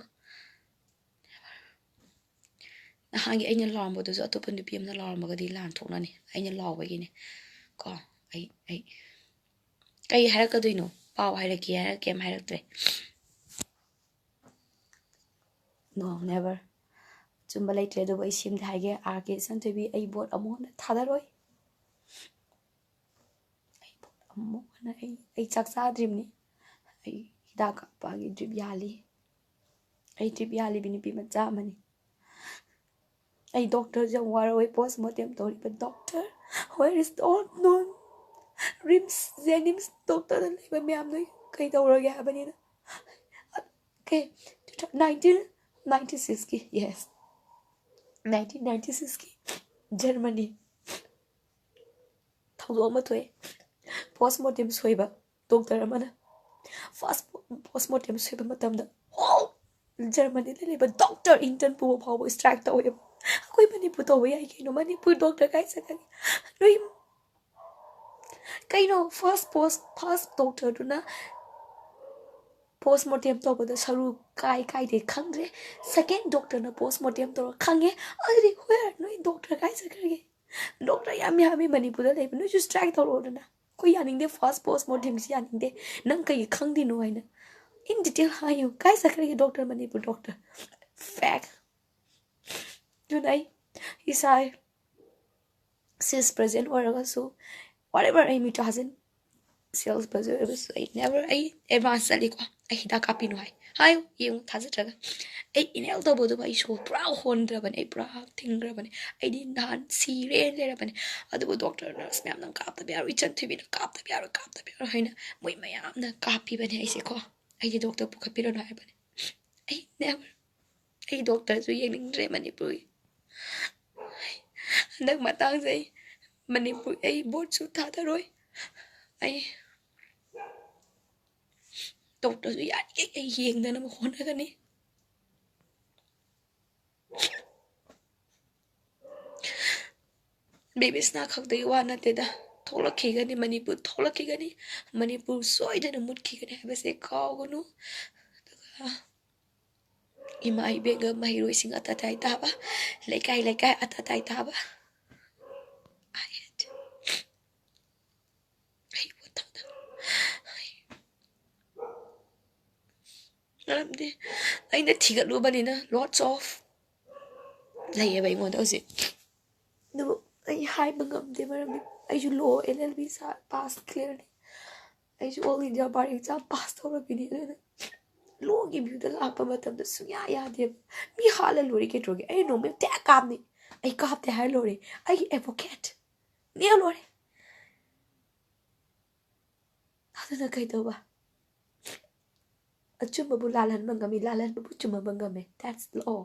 ꯅꯍꯥꯟꯒꯤ ꯑꯩꯅ ꯂꯥꯎꯔꯝꯕꯗꯨꯁꯨ ꯑꯇꯣꯞꯄ ꯅꯨꯄꯤ ꯑꯃꯅ ꯂꯥꯎꯔꯝꯃꯒꯗꯤ ꯂꯥꯟ ꯊꯣꯛꯅꯅꯤ꯫ ꯑꯩꯅ ꯂꯥꯎꯕꯒꯤꯅꯦ ꯀꯣ꯫ ꯑꯩ ꯑꯩ ꯀꯩ ꯍꯥꯏꯔꯛꯀꯗꯣꯏꯅꯣ? ꯄꯥꯎ ꯍꯥꯏꯔꯛꯀꯦ ꯍꯥꯏꯔ ꯀꯩꯝ ꯍꯥꯏꯔꯛꯇ꯭ꯔꯦ꯫ No, never. ꯑꯆꯨꯝꯕ ꯂꯩꯇ꯭ꯔꯦ꯫ ꯑꯗꯨꯕꯨ ꯑꯩ ꯁꯤꯝꯗꯤ ꯍꯥꯏꯒꯦ, ꯑꯥꯔ ꯀꯦ ꯏꯆꯟꯊꯣꯏꯕꯤ, ꯑꯩ ꯚꯣꯠ ꯑꯃꯨꯛ ꯍꯟꯅ ꯊꯥꯗꯔꯣꯏ꯫ ꯑꯩ ꯚꯣꯠ ꯑꯃꯨꯛ ꯍꯟꯅ ꯑꯩ ꯑꯩ ꯆꯥꯛ ꯆꯥꯗ꯭ꯔꯤꯕꯅꯤ꯫ ꯑꯩ ꯍꯤꯗꯥꯛ ꯀꯥꯞꯄꯒꯤ ꯗ꯭ꯔꯤꯞ ꯌꯥꯜꯂꯤ꯫ ꯑꯩ ꯗ꯭ꯔꯤꯞ ꯌꯥꯜꯂꯤꯕꯤ ꯅꯨꯄꯤ ꯃꯆꯥ ꯑꯃꯅꯤ꯫ ꯑꯩ ꯗꯣꯛꯇꯔꯁꯦ ꯌꯥꯝ ꯋꯥꯔꯧꯋꯦ꯫ ꯄꯣꯁ ꯃꯣꯔꯇꯦꯝ ꯇꯧꯔꯤꯕ ꯗꯣꯛꯇꯔ, where is all known? RIMS, JNIMS ꯗꯣꯛꯇꯔꯗ ꯂꯩꯕ ꯃꯌꯥꯝꯗꯣ ꯑꯩ ꯀꯩꯗꯧꯔꯒꯦ ꯍꯥꯏꯕꯅꯤꯗ꯫ Okay, nineteen ninety sixꯀꯤ, yes, nineteen ninety sixꯀꯤ ꯖꯔꯃꯅꯤ ꯊꯧꯗꯣꯛ ꯑꯃ ꯊꯣꯛꯑꯦ꯫ ꯄꯣꯁ ꯃꯣꯔꯇꯦꯝ ꯁꯣꯏꯕ ꯗꯣꯛꯇꯔ ꯑꯃꯅ ꯐꯥꯔꯁ ꯄꯣꯁ ꯃꯣꯔꯇꯦꯝ ꯁꯣꯏꯕ ꯃꯇꯝꯗ ꯍꯣꯜ ꯖꯔꯃꯅꯤꯗ ꯂꯩꯕ ꯗꯣꯛꯇꯔ ꯏꯟꯇꯔꯟ ꯄꯨꯕ ꯐꯥꯎꯕ ꯁ꯭ꯇ꯭ꯔꯥꯏꯛ ꯇꯧꯋꯦꯕ꯫ ꯑꯩꯈꯣꯏ ꯃꯅꯤꯄꯨꯔ ꯇꯧꯕ ꯌꯥꯏ ꯀꯩꯅꯣ? ꯃꯅꯤꯄꯨꯔ ꯗꯣꯛꯇꯔ ꯀꯥꯏ ꯆꯠꯈ꯭ꯔꯒꯦ? ꯅꯣꯏ ꯀꯩꯅꯣ? ꯐꯥꯔꯁ ꯄꯣꯁ ꯐꯥꯔꯁ ꯗꯣꯛꯇꯔꯗꯨꯅ ꯄꯣꯁ ꯃꯣꯔꯇꯦꯝ ꯇꯧꯕꯗ ꯁꯔꯨ ꯀꯥꯏ ꯀꯥꯏꯗꯦ ꯈꯪꯗ꯭ꯔꯦ꯫ ꯁꯦꯀꯦꯟ ꯗꯣꯛꯇꯔꯅ ꯄꯣꯁ ꯃꯣꯔꯇꯦꯝ ꯇꯧꯔ ꯈꯪꯉꯦ꯫ ꯑꯗꯨꯗꯤ where? ꯅꯣꯏ ꯗꯣꯛꯇꯔ ꯀꯥꯏ ꯆꯠꯈ꯭ꯔꯒꯦ? ꯗꯣꯛꯇꯔ ꯌꯥꯝ ꯌꯥꯝꯃꯤ ꯃꯅꯤꯄꯨꯔꯗ ꯂꯩꯕ꯫ ꯅꯣꯏꯁꯨ ꯁ꯭ꯇ꯭ꯔꯥꯏꯛ ꯇꯧꯔꯛꯑꯣꯗꯅ꯫ ꯑꯩꯈꯣꯏ ꯌꯥꯅꯤꯡꯗꯦ, ꯐꯥꯔꯁ ꯄꯣꯁ ꯃꯣꯔꯇꯦꯝꯁꯤ ꯌꯥꯅꯤꯡꯗꯦ꯫ ꯅꯪ ꯀꯩꯒꯤ ꯈꯪꯗꯦꯅꯣ ꯍꯥꯏꯅ in detail ꯍꯥꯏꯌꯨ꯫ ꯀꯥꯏ ꯆꯠꯈ꯭ꯔꯒꯦ ꯗꯣꯛꯇꯔ, ꯃꯅꯤꯄꯨꯔ ꯗꯣꯛꯇꯔ? ꯐꯦꯛ꯫ ꯑꯗꯨꯅ ꯑꯩ ꯏꯁꯥ ꯁꯤꯁ ꯄ꯭ꯔꯖꯦꯟ ꯑꯣꯏꯔꯒꯁꯨ, whatever, ꯑꯩ ꯃꯤꯇ꯭ꯔꯥꯖꯤꯟ ꯁꯦꯜꯁ ꯕꯖꯔ ꯑꯣꯏꯔꯕꯁꯨ ꯑꯩ ꯅꯦꯚꯔ, ꯑꯩ ꯑꯦꯗꯚꯥꯟꯁ ꯆꯠꯂꯤꯀꯣ, "ꯑꯩ ꯍꯤꯗꯥꯛ ꯀꯥꯞꯄꯤꯅꯣ" ꯍꯥꯏ꯫ "ꯍꯥꯏꯌꯨ ꯌꯦꯡꯉꯨ, ꯊꯥꯖꯗ꯭ꯔꯒ"꯫ ꯑꯩ ꯏꯅꯦꯜ ꯇꯧꯕꯗꯨꯕꯨ ꯑꯩ ꯁꯣꯔ ꯄꯨꯔꯥ ꯍꯣꯟꯗ꯭ꯔꯕꯅꯦ, ꯑꯩ ꯄꯨꯔꯥ ꯊꯤꯡꯈ꯭ꯔꯕꯅꯦ꯫ ꯑꯩꯗꯤ ꯅꯍꯥꯟ ꯁꯤꯔꯦꯅ ꯂꯩꯔꯕꯅꯦ꯫ ꯑꯗꯨꯕꯨ ꯗꯣꯛꯇꯔ, ꯅꯔꯁ ꯃꯌꯥꯝꯅ "ꯀꯥꯞꯇꯕ ꯌꯥꯔꯣꯏ, ꯏꯆꯟ ꯊꯣꯏꯕꯤꯅ ꯀꯥꯞꯇꯕ ꯌꯥꯔꯣꯏ, ꯀꯥꯞꯇꯕ ꯌꯥꯔꯣꯏ" ꯍꯥꯏꯅ ꯃꯣꯏ ꯃꯌꯥꯝꯅ ꯀꯥꯞꯄꯤꯕꯅꯦ ꯑꯩꯁꯦꯀꯣ꯫ ꯑꯩꯗꯤ ꯗꯣꯛꯇꯔ ꯄꯨꯈꯠꯄꯤꯔꯣꯅ ꯍꯥꯏꯕꯅꯦ꯫ ꯑꯩ ꯅꯦꯚꯔ, ꯑꯩ ꯗꯣꯛꯇꯔꯁꯨ ꯌꯦꯡꯅꯤꯡꯗ꯭ꯔꯦ ꯃꯅꯤꯄꯨꯔꯒꯤ꯫ ꯍꯟꯗꯛ ꯃꯇꯥꯡꯁꯦ ꯑꯩ ꯃꯅꯤꯄꯨꯔ, ꯑꯩ ꯚꯣꯠꯁꯨ ꯊꯥꯗꯔꯣꯏ꯫ ꯑꯩ ꯗꯣꯛꯇꯔꯁꯨ ꯌꯥꯔꯤꯈꯩ ꯑꯩ ꯌꯦꯡꯗꯅꯕ ꯍꯣꯠꯅꯒꯅꯤ꯫ ꯕꯦꯕꯤꯁꯅꯥ ꯈꯛꯇꯒꯤ ꯋꯥ ꯅꯠꯇꯦꯗ, ꯊꯣꯛꯂꯛꯈꯤꯒꯅꯤ, ꯃꯅꯤꯄꯨꯔ ꯊꯣꯛꯂꯛꯈꯤꯒꯅꯤ, ꯃꯅꯤꯄꯨꯔ ꯁꯣꯏꯗꯅ ꯃꯨꯠꯈꯤꯒꯅꯤ ꯍꯥꯏꯕꯁꯦ ꯀꯥꯎꯒꯅꯨ꯫ ꯑꯗꯨꯒ ꯏꯃꯥ ꯏꯕꯦꯟꯒ ꯃꯍꯩꯔꯣꯏꯁꯤꯡ ꯑꯇꯇꯥꯏ ꯇꯥꯕ, ꯂꯩꯀꯥꯏ ꯂꯩꯀꯥꯏ ꯑꯇꯇꯥꯏ ꯇꯥꯕ꯫ I hate, I hate what happened. ꯃꯔꯝꯗꯤ ꯑꯩꯅ ꯊꯤꯒꯠꯂꯨꯕꯅꯤꯅ lots of ꯂꯩꯌꯦꯕ ꯑꯩꯉꯣꯟꯗ ꯍꯧꯖꯤꯛ꯫ ꯑꯗꯨꯕꯨ ꯑꯩ ꯍꯥꯏꯕ ꯉꯝꯗꯦ, ꯃꯔꯝꯗꯤ ꯑꯩꯁꯨ law L L B pass ꯀ꯭ꯂꯤꯌꯥꯔꯅꯤ꯫ ꯑꯩꯁꯨ all India bar exam pass ꯇꯧꯔꯕꯤꯅꯤ꯫ ꯑꯗꯨꯅ ꯂꯣꯒꯤ ꯚ꯭ꯌꯨꯗ ꯂꯥꯛꯄ ꯃꯇꯝꯗ ꯁꯨꯡꯌꯥ ꯌꯥꯗꯦꯕ꯫ ꯃꯤ ꯍꯥꯠꯂ ꯂꯣꯏꯔꯦ ꯀꯩꯗꯧꯔꯒꯦ? ꯑꯩ ꯅꯣꯡꯃꯩ ꯇꯦꯛ ꯀꯥꯞꯅꯤ, ꯑꯩ ꯀꯥꯞꯇꯦ ꯍꯥꯏꯔ ꯂꯣꯏꯔꯦ꯫ ꯑꯩꯒꯤ ꯑꯦꯗꯚꯣꯀꯦꯠ ꯅꯦꯛꯑ ꯂꯣꯏꯔꯦ꯫ ꯑꯗꯨꯅ ꯀꯩꯗꯧꯕ? ꯑꯆꯨꯝꯕꯕꯨ ꯂꯥꯜꯍꯟꯕ ꯉꯝꯃꯤ, ꯂꯥꯜꯍꯟꯕꯕꯨ ꯆꯨꯝꯍꯟꯕ ꯉꯝꯃꯤ꯫ That's law.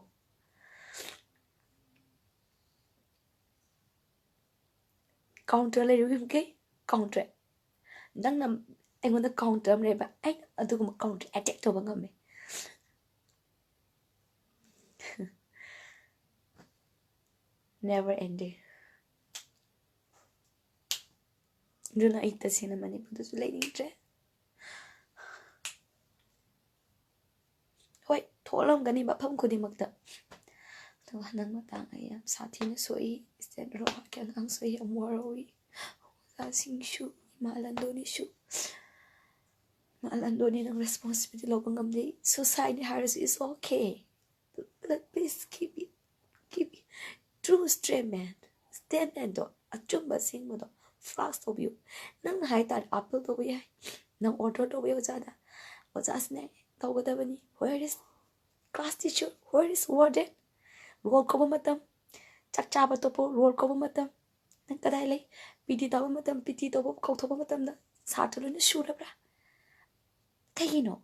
ꯀꯥꯎꯟꯇꯔ ꯂꯩꯔꯤꯕ ꯃꯈꯩ ꯀꯥꯎꯟꯇꯔ꯫ ꯅꯪꯅ ꯑꯩꯉꯣꯟꯗ ꯀꯥꯎꯟꯇꯔ ꯑꯃ ꯂꯩꯕ, ꯑꯩꯅ ꯑꯗꯨꯒꯨꯝꯕ ꯀꯥꯎꯟꯇꯔ ꯑꯦꯇꯦꯛ ꯇꯧꯕ ꯉꯝꯃꯤ꯫ Never ending. ꯑꯗꯨꯅ ꯑꯩ ꯇꯁꯦꯡꯅ ꯃꯅꯤꯄꯨꯔꯗꯁꯨ ꯂꯩꯅꯤꯡꯗ꯭ꯔꯦ꯫ ꯍꯣꯏ, ꯊꯣꯛꯂꯝꯒꯅꯤ ꯃꯐꯝ ꯈꯨꯗꯤꯡꯃꯛꯇ꯫ ꯑꯗꯨꯒ ꯍꯟꯗꯛ ꯃꯇꯥꯡ ꯑꯩ ꯌꯥꯝ ꯁꯥꯊꯤꯅ ꯁꯣꯛꯏ꯫ ꯏꯁꯇꯦꯟꯗꯔꯗ ꯋꯥꯠꯀꯦ ꯑꯉꯥꯡꯁꯨ ꯑꯩ ꯌꯥꯝ ꯋꯥꯔꯧꯏ꯫ ꯑꯣꯖꯥꯁꯤꯡꯁꯨ, ꯏꯃꯥ ꯂꯟꯗꯣꯅꯤꯁꯨ꯫ ꯏꯃꯥ ꯂꯟꯗꯣꯅꯤ, ꯅꯪ ꯔꯦꯁꯄꯣꯟꯁꯤꯕꯤꯂꯤꯇꯤ ꯂꯧꯕ ꯉꯝꯗꯦ꯫ ꯁꯨꯁꯥꯏꯗꯅꯤ ꯍꯥꯏꯔꯁꯨ it's okay. But please keep it, keep it true statement, statementꯗꯣ, ꯑꯆꯨꯝꯕ ꯑꯁꯦꯡꯕꯗꯣ ꯐ꯭ꯂꯥꯁ ꯇꯧꯕꯤꯌꯨ꯫ ꯅꯪꯅ ꯍꯥꯏ ꯇꯥꯔꯦ ꯑꯥꯄꯤꯜ ꯇꯧꯕ ꯌꯥꯏ, ꯅꯪ ꯑꯣꯔꯗꯔ ꯇꯧꯕ ꯌꯥꯏ ꯑꯣꯖꯥꯗ, "ꯑꯣꯖꯥꯁꯤꯅꯦ ꯇꯧꯒꯗꯕꯅꯤ, where is class teacher, where is warden?" Roll ꯀꯧꯕ ꯃꯇꯝ, ꯆꯥꯛ ꯆꯥꯕ ꯇꯣꯛꯄ ꯔꯣꯜ ꯀꯧꯕ ꯃꯇꯝ, ꯅꯪ ꯀꯗꯥꯏ ꯂꯩ? ꯄꯤ ꯇꯤ ꯇꯧꯕ ꯃꯇꯝ, ꯄꯤ ꯇꯤ ꯇꯧꯕ ꯀꯧꯊꯣꯛꯄ ꯃꯇꯝꯗ ꯁꯥꯇ꯭ꯔ ꯂꯣꯏꯅ ꯁꯨꯔꯕ꯭ꯔꯥ? ꯀꯩꯒꯤꯅꯣ?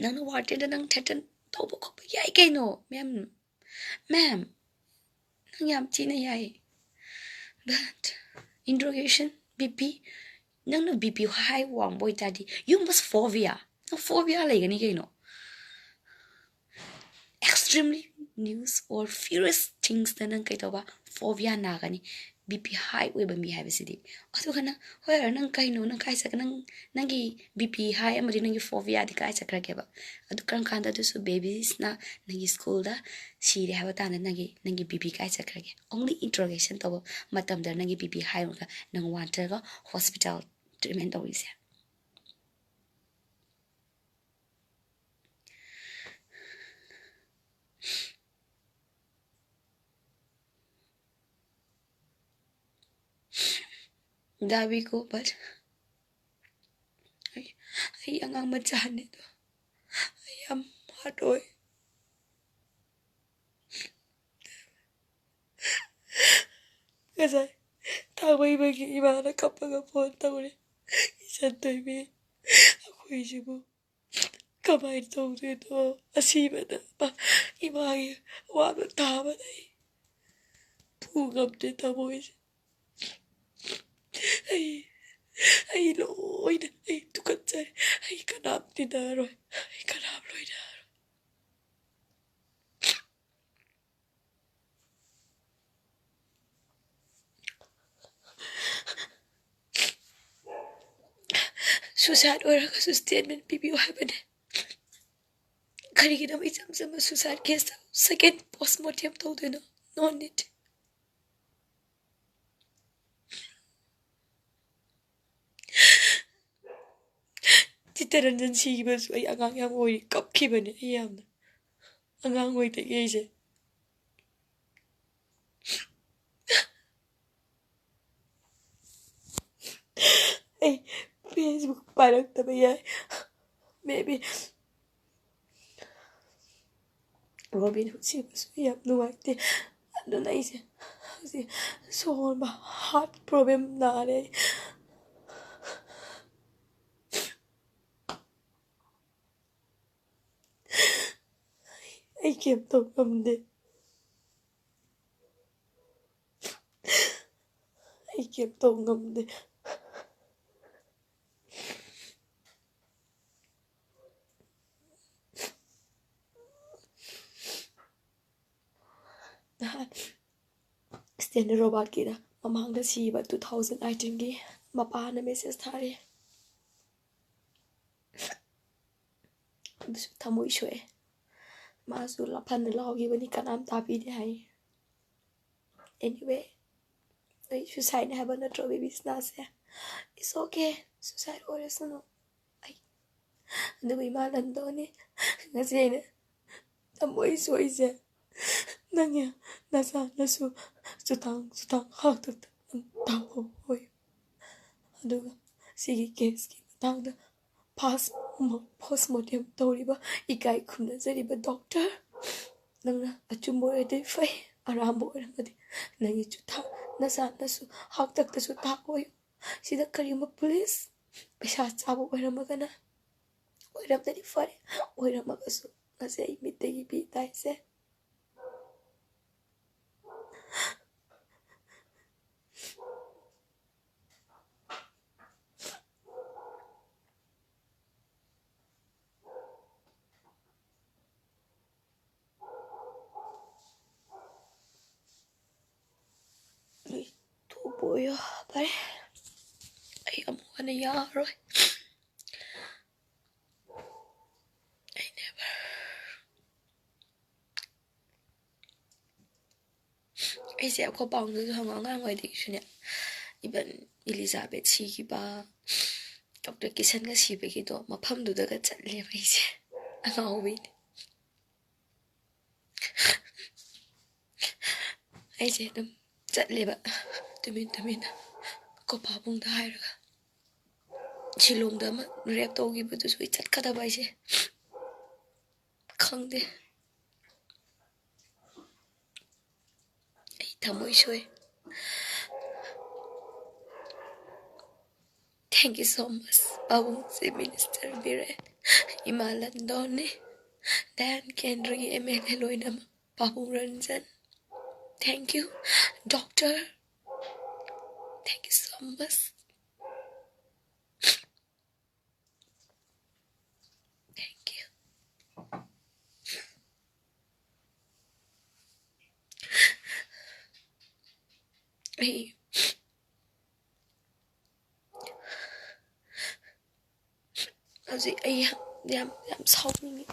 ꯅꯪꯅ ꯋꯥꯔꯗꯦꯟꯗ ꯅꯪ ꯊ꯭ꯔꯦꯇꯟ ꯇꯧꯕ ꯈꯣꯠꯄ ꯌꯥꯏ ꯀꯩꯅꯣ, ꯃꯦꯝ꯫ ꯃꯦꯝ, ꯅꯪ ꯌꯥꯝ ꯊꯤꯅ ꯌꯥꯏ꯫ But interrogation, ꯕꯤ ꯄꯤ, ꯅꯪꯅ ꯕꯤ ꯄꯤ ꯍꯥꯏ ꯋꯥꯡꯕ ꯑꯣꯏꯇꯥꯔꯗꯤ, you must phobia. ꯅꯪ ꯐꯣꯕꯤꯌꯥ ꯂꯩꯒꯅꯤ ꯀꯩꯅꯣ꯫ Extremely news or furious thingsꯇ ꯅꯪ ꯀꯩꯗꯧꯕ? ꯐꯣꯕꯤꯌꯥ ꯅꯥꯒꯅꯤ꯫ ꯕꯤ ꯄꯤ ꯍꯥꯏ ꯑꯣꯏꯕ ꯃꯤ ꯍꯥꯏꯕꯁꯤꯗꯤ꯫ ꯑꯗꯨꯒ ꯅꯪ, "ꯍꯣꯏ, ꯅꯪ ꯀꯩꯅꯣ? ꯅꯪ ꯀꯥꯏ ꯆꯠꯀꯦ? ꯅꯪ, ꯅꯪꯒꯤ ꯕꯤ ꯄꯤ ꯍꯥꯏ ꯑꯃꯗꯤ ꯅꯪꯒꯤ ꯐꯣꯕꯤꯌꯥꯗꯤ ꯀꯥꯏ ꯆꯠꯈ꯭ꯔꯒꯦꯕ?" ꯑꯗꯨ ꯀꯔꯝ ꯀꯥꯟꯗ ꯑꯗꯨꯁꯨ ꯕꯦꯕꯤꯁꯅ ꯅꯪꯒꯤ ꯁ꯭ꯀꯨꯜꯗ ꯁꯤꯔꯦ ꯍꯥꯏꯕ ꯇꯥꯅ ꯅꯪꯒꯤ, ꯅꯪꯒꯤ ꯕꯤ ꯄꯤ ꯀꯥꯏ ꯆꯠꯈ꯭ꯔꯒꯦ? Only interrogation ꯇꯧꯕ ꯃꯇꯝꯗ ꯅꯪꯒꯤ ꯕꯤ ꯄꯤ ꯍꯥꯏ ꯑꯣꯏꯔꯒ ꯅꯪ ꯋꯥꯟꯊꯔꯒ ꯍꯣꯁꯄꯤꯇꯥꯜ ꯇ꯭ꯔꯤꯠꯃꯦꯟ ꯇꯧꯔꯤꯁꯦ꯫ ꯗꯥꯕꯤꯀꯣ, but ꯑꯩ, ꯑꯩ ꯑꯉꯥꯡ ꯃꯆꯥꯅꯤ ꯑꯗꯣ, ꯑꯩ ꯌꯥꯝ ꯍꯥꯔꯠ ꯑꯣꯏ꯫ ꯉꯁꯥꯏ ꯊꯥꯡꯃꯩꯕꯟꯒꯤ ꯏꯃꯥꯅ ꯀꯞꯄꯒ ꯐꯣꯟ ꯇꯧꯔꯦ, "ꯏꯆꯟ ꯇꯣꯏꯕꯤ, ꯑꯩꯈꯣꯏꯁꯤꯕꯨ ꯀꯃꯥꯏꯅ ꯇꯧꯗꯣꯏꯅꯣ? ꯑꯁꯤꯕꯗ ꯏꯃꯥꯒꯤ ꯑꯋꯥꯕ ꯇꯥꯕꯗ ꯑꯩ ꯄꯨ ꯉꯝꯗꯦ ꯊꯃꯣꯏꯁꯦ꯫ ꯑꯩ, ꯑꯩ ꯂꯣꯏꯅ, ꯑꯩ ꯇꯨꯀꯠꯆꯔꯦ꯫ ꯑꯩ ꯀꯅꯥꯝ ꯇꯤꯟꯅꯔꯣꯏ, ꯑꯩ ꯀꯅꯥꯝ ꯂꯣꯏꯅꯔꯣꯏ꯫" ꯁꯨꯁꯥꯏꯠ ꯑꯣꯏꯔꯒꯁꯨ ꯁ꯭ꯇꯦꯠꯃꯦꯟ ꯄꯤꯕꯤꯌꯨ ꯍꯥꯏꯕꯅꯦ꯫ ꯀꯔꯤꯒꯤꯗꯃꯛ ꯏꯆꯝ ꯆꯝꯕ ꯁꯨꯁꯥꯏꯠ ꯀꯦꯁꯇ ꯁꯦꯀꯦꯟ ꯄꯣꯁꯃꯣꯔꯇꯦꯝ ꯇꯧꯗꯣꯏꯅꯣ? No need꯫ ꯆꯤꯠꯇꯔꯟꯖꯟ ꯁꯤꯈꯤꯕꯁꯨ ꯑꯩ ꯑꯉꯥꯡ ꯌꯥꯝ ꯑꯣꯏꯔꯤ, ꯀꯞꯈꯤꯕꯅꯦ ꯑꯩ ꯌꯥꯝꯅ꯫ ꯑꯉꯥꯡ ꯑꯣꯏꯗꯒꯤ ꯑꯩꯁꯦ꯫ ꯑꯩꯁꯤꯕꯨ ꯄꯥꯏꯔꯛꯇꯕ ꯌꯥꯏ꯫ Maybe ꯔꯣꯕꯤꯟ ꯍꯨꯗ ꯁꯤꯕꯁꯨ ꯌꯥꯝ ꯅꯨꯡꯉꯥꯏꯇꯦ꯫ ꯑꯗꯨꯅ ꯑꯩꯁꯦ ꯍꯧꯖꯤꯛ ꯁꯣꯔ ꯍꯣꯟꯕ heart problem ꯅꯥꯔꯦ꯫ ꯑꯩ ꯀꯩꯝ ꯇꯧ ꯉꯝꯗꯦ꯫ ꯑꯩ ꯀꯩꯝ ꯇꯧ ꯉꯝꯗꯦ꯫ ꯅꯍꯥꯟ ꯁ꯭ꯇꯦꯟꯂꯤ ꯔꯣꯕꯥꯔꯠꯀꯤꯅ ꯃꯃꯥꯡꯗ ꯁꯤꯕ two thousand eighteenꯒꯤ ꯃꯄꯥꯅ message ꯊꯥꯔꯛꯑꯦ꯫ ꯑꯗꯨꯁꯨ ꯊꯃꯣꯏ ꯁꯣꯛꯑꯦ꯫ ꯃꯥꯁꯨ ꯂꯥꯞꯐꯟꯅ ꯂꯥꯎꯈꯤꯕꯅꯤ, ꯀꯅꯥꯝ ꯇꯥꯕꯤꯗꯦ ꯍꯥꯏ꯫ Anyway, ꯑꯩ suicide ꯍꯥꯏꯕ ꯅꯠꯇ꯭ꯔꯣ ꯕꯦꯕꯤ ꯁꯅꯥꯁꯦ? It's okay, suicide ꯑꯣꯏꯔꯁꯅꯨ꯫ ꯑꯩ ꯑꯗꯨꯕꯨ ꯏꯃꯥ ꯂꯟꯗꯣꯅꯤ꯫ ꯉꯁꯤ ꯑꯩꯅ ꯊꯃꯣꯏ ꯁꯣꯛꯏꯁꯦ꯫ ꯅꯪꯒꯤ ꯅꯆꯥ ꯅꯁꯨ ꯆꯨꯇꯥꯡ ꯆꯨꯇꯥꯡ ꯍꯥꯛꯇꯛꯇ ꯅꯪ ꯇꯥꯎꯑꯣ꯫ ꯑꯗꯨꯒ ꯁꯤꯒꯤ caseꯀꯤ ꯃꯇꯥꯡꯗ ꯐꯥꯁ ꯃꯣ-, postmortem ꯇꯧꯔꯤꯕ, ꯏꯀꯥꯏ ꯈꯨꯝꯅꯖꯔꯤꯕ doctor, ꯅꯪꯅ ꯑꯆꯨꯝꯕ ꯑꯣꯏꯔꯗꯤ ꯐꯩ, ꯑꯔꯥꯟꯕ ꯑꯣꯏꯔꯝꯃꯗꯤ ꯅꯪꯒꯤ ꯆꯨꯊꯥ ꯅꯆꯥ ꯅꯁꯨ ꯍꯥꯛꯇꯛꯇꯁꯨ ꯇꯥꯛꯑꯣꯏ꯫ ꯁꯤꯗ ꯀꯔꯤꯒꯨꯝꯕ police ꯄꯩꯁꯥ ꯆꯥꯕ ꯑꯣꯏꯔꯝꯃꯒꯅ, ꯑꯣꯏꯔꯝꯗꯗꯤ ꯐꯔꯦ, ꯑꯣꯏꯔꯝꯃꯒꯁꯨ ꯉꯁꯤ ꯑꯩ ꯃꯤꯠꯇꯒꯤ ꯄꯤ ꯇꯥꯏꯁꯦ꯫ ꯊꯣꯛꯄ ꯑꯣꯏꯌꯣ꯫ ꯐꯔꯦ, ꯑꯩ ꯑꯃꯨꯛ ꯍꯟꯅ ꯌꯥꯔꯣꯏ꯫ ꯑꯩ never ꯑꯩꯁꯦ ꯑꯩꯈꯣꯏ ꯄꯥꯎꯗꯁꯨ ꯍꯪꯉꯣ, ꯑꯉꯥꯡ ꯑꯣꯏꯔꯤꯉꯩꯗꯒꯤꯁꯨꯅꯦ, even ꯏꯂꯤꯖꯥꯕꯦꯠ ꯁꯤꯈꯤꯕ, ꯗꯣꯛꯇꯔ ꯀꯤꯁꯟꯒ ꯁꯤꯕꯒꯤꯗꯣ ꯃꯐꯝꯗꯨꯗꯒ ꯆꯠꯂꯦꯕ ꯑꯩꯁꯦ, ꯑꯉꯥꯎꯕꯤꯅꯦ꯫ ꯑꯩꯁꯦ ꯑꯗꯨꯝ ꯆꯠꯂꯦꯕ ꯇꯨꯃꯤꯟ ꯇꯨꯃꯤꯟꯅ ꯑꯩꯈꯣꯏ ꯄꯥꯕꯨꯡꯗ ꯍꯥꯏꯔꯒ꯫ ꯁꯤꯂꯣꯡꯗ ꯑꯃ ꯔꯦꯞ ꯇꯧꯈꯤꯕꯗꯨꯁꯨ ꯑꯩ ꯆꯠꯀꯗꯕ ꯍꯥꯏꯁꯦ ꯈꯪꯗꯦ꯫ ꯑꯩ ꯊꯃꯣꯏ ꯁꯣꯏ꯫ Thank you so much, ꯄꯥꯕꯨꯡꯁꯦ, ꯃꯤꯅꯤꯁꯇꯔ ꯕꯤꯔꯦꯟ, ꯏꯃꯥ ꯂꯟꯗꯣꯟꯅꯦ, ꯗꯌꯥꯟ ꯀꯦꯟꯗ꯭ꯔꯒꯤ ꯑꯦꯝ ꯑꯦꯜ ꯑꯦ ꯂꯣꯏꯅꯃꯛ, ꯄꯥꯕꯨꯡ Ranjan, thank you, doctor, thank you so much, thank you. ꯑꯩ ꯍꯧꯖꯤꯛ ꯑꯩ ꯌꯥꯝ, ꯌꯥꯝ, ꯌꯥꯝ ꯁꯥꯎꯅꯤꯡꯉꯤ꯫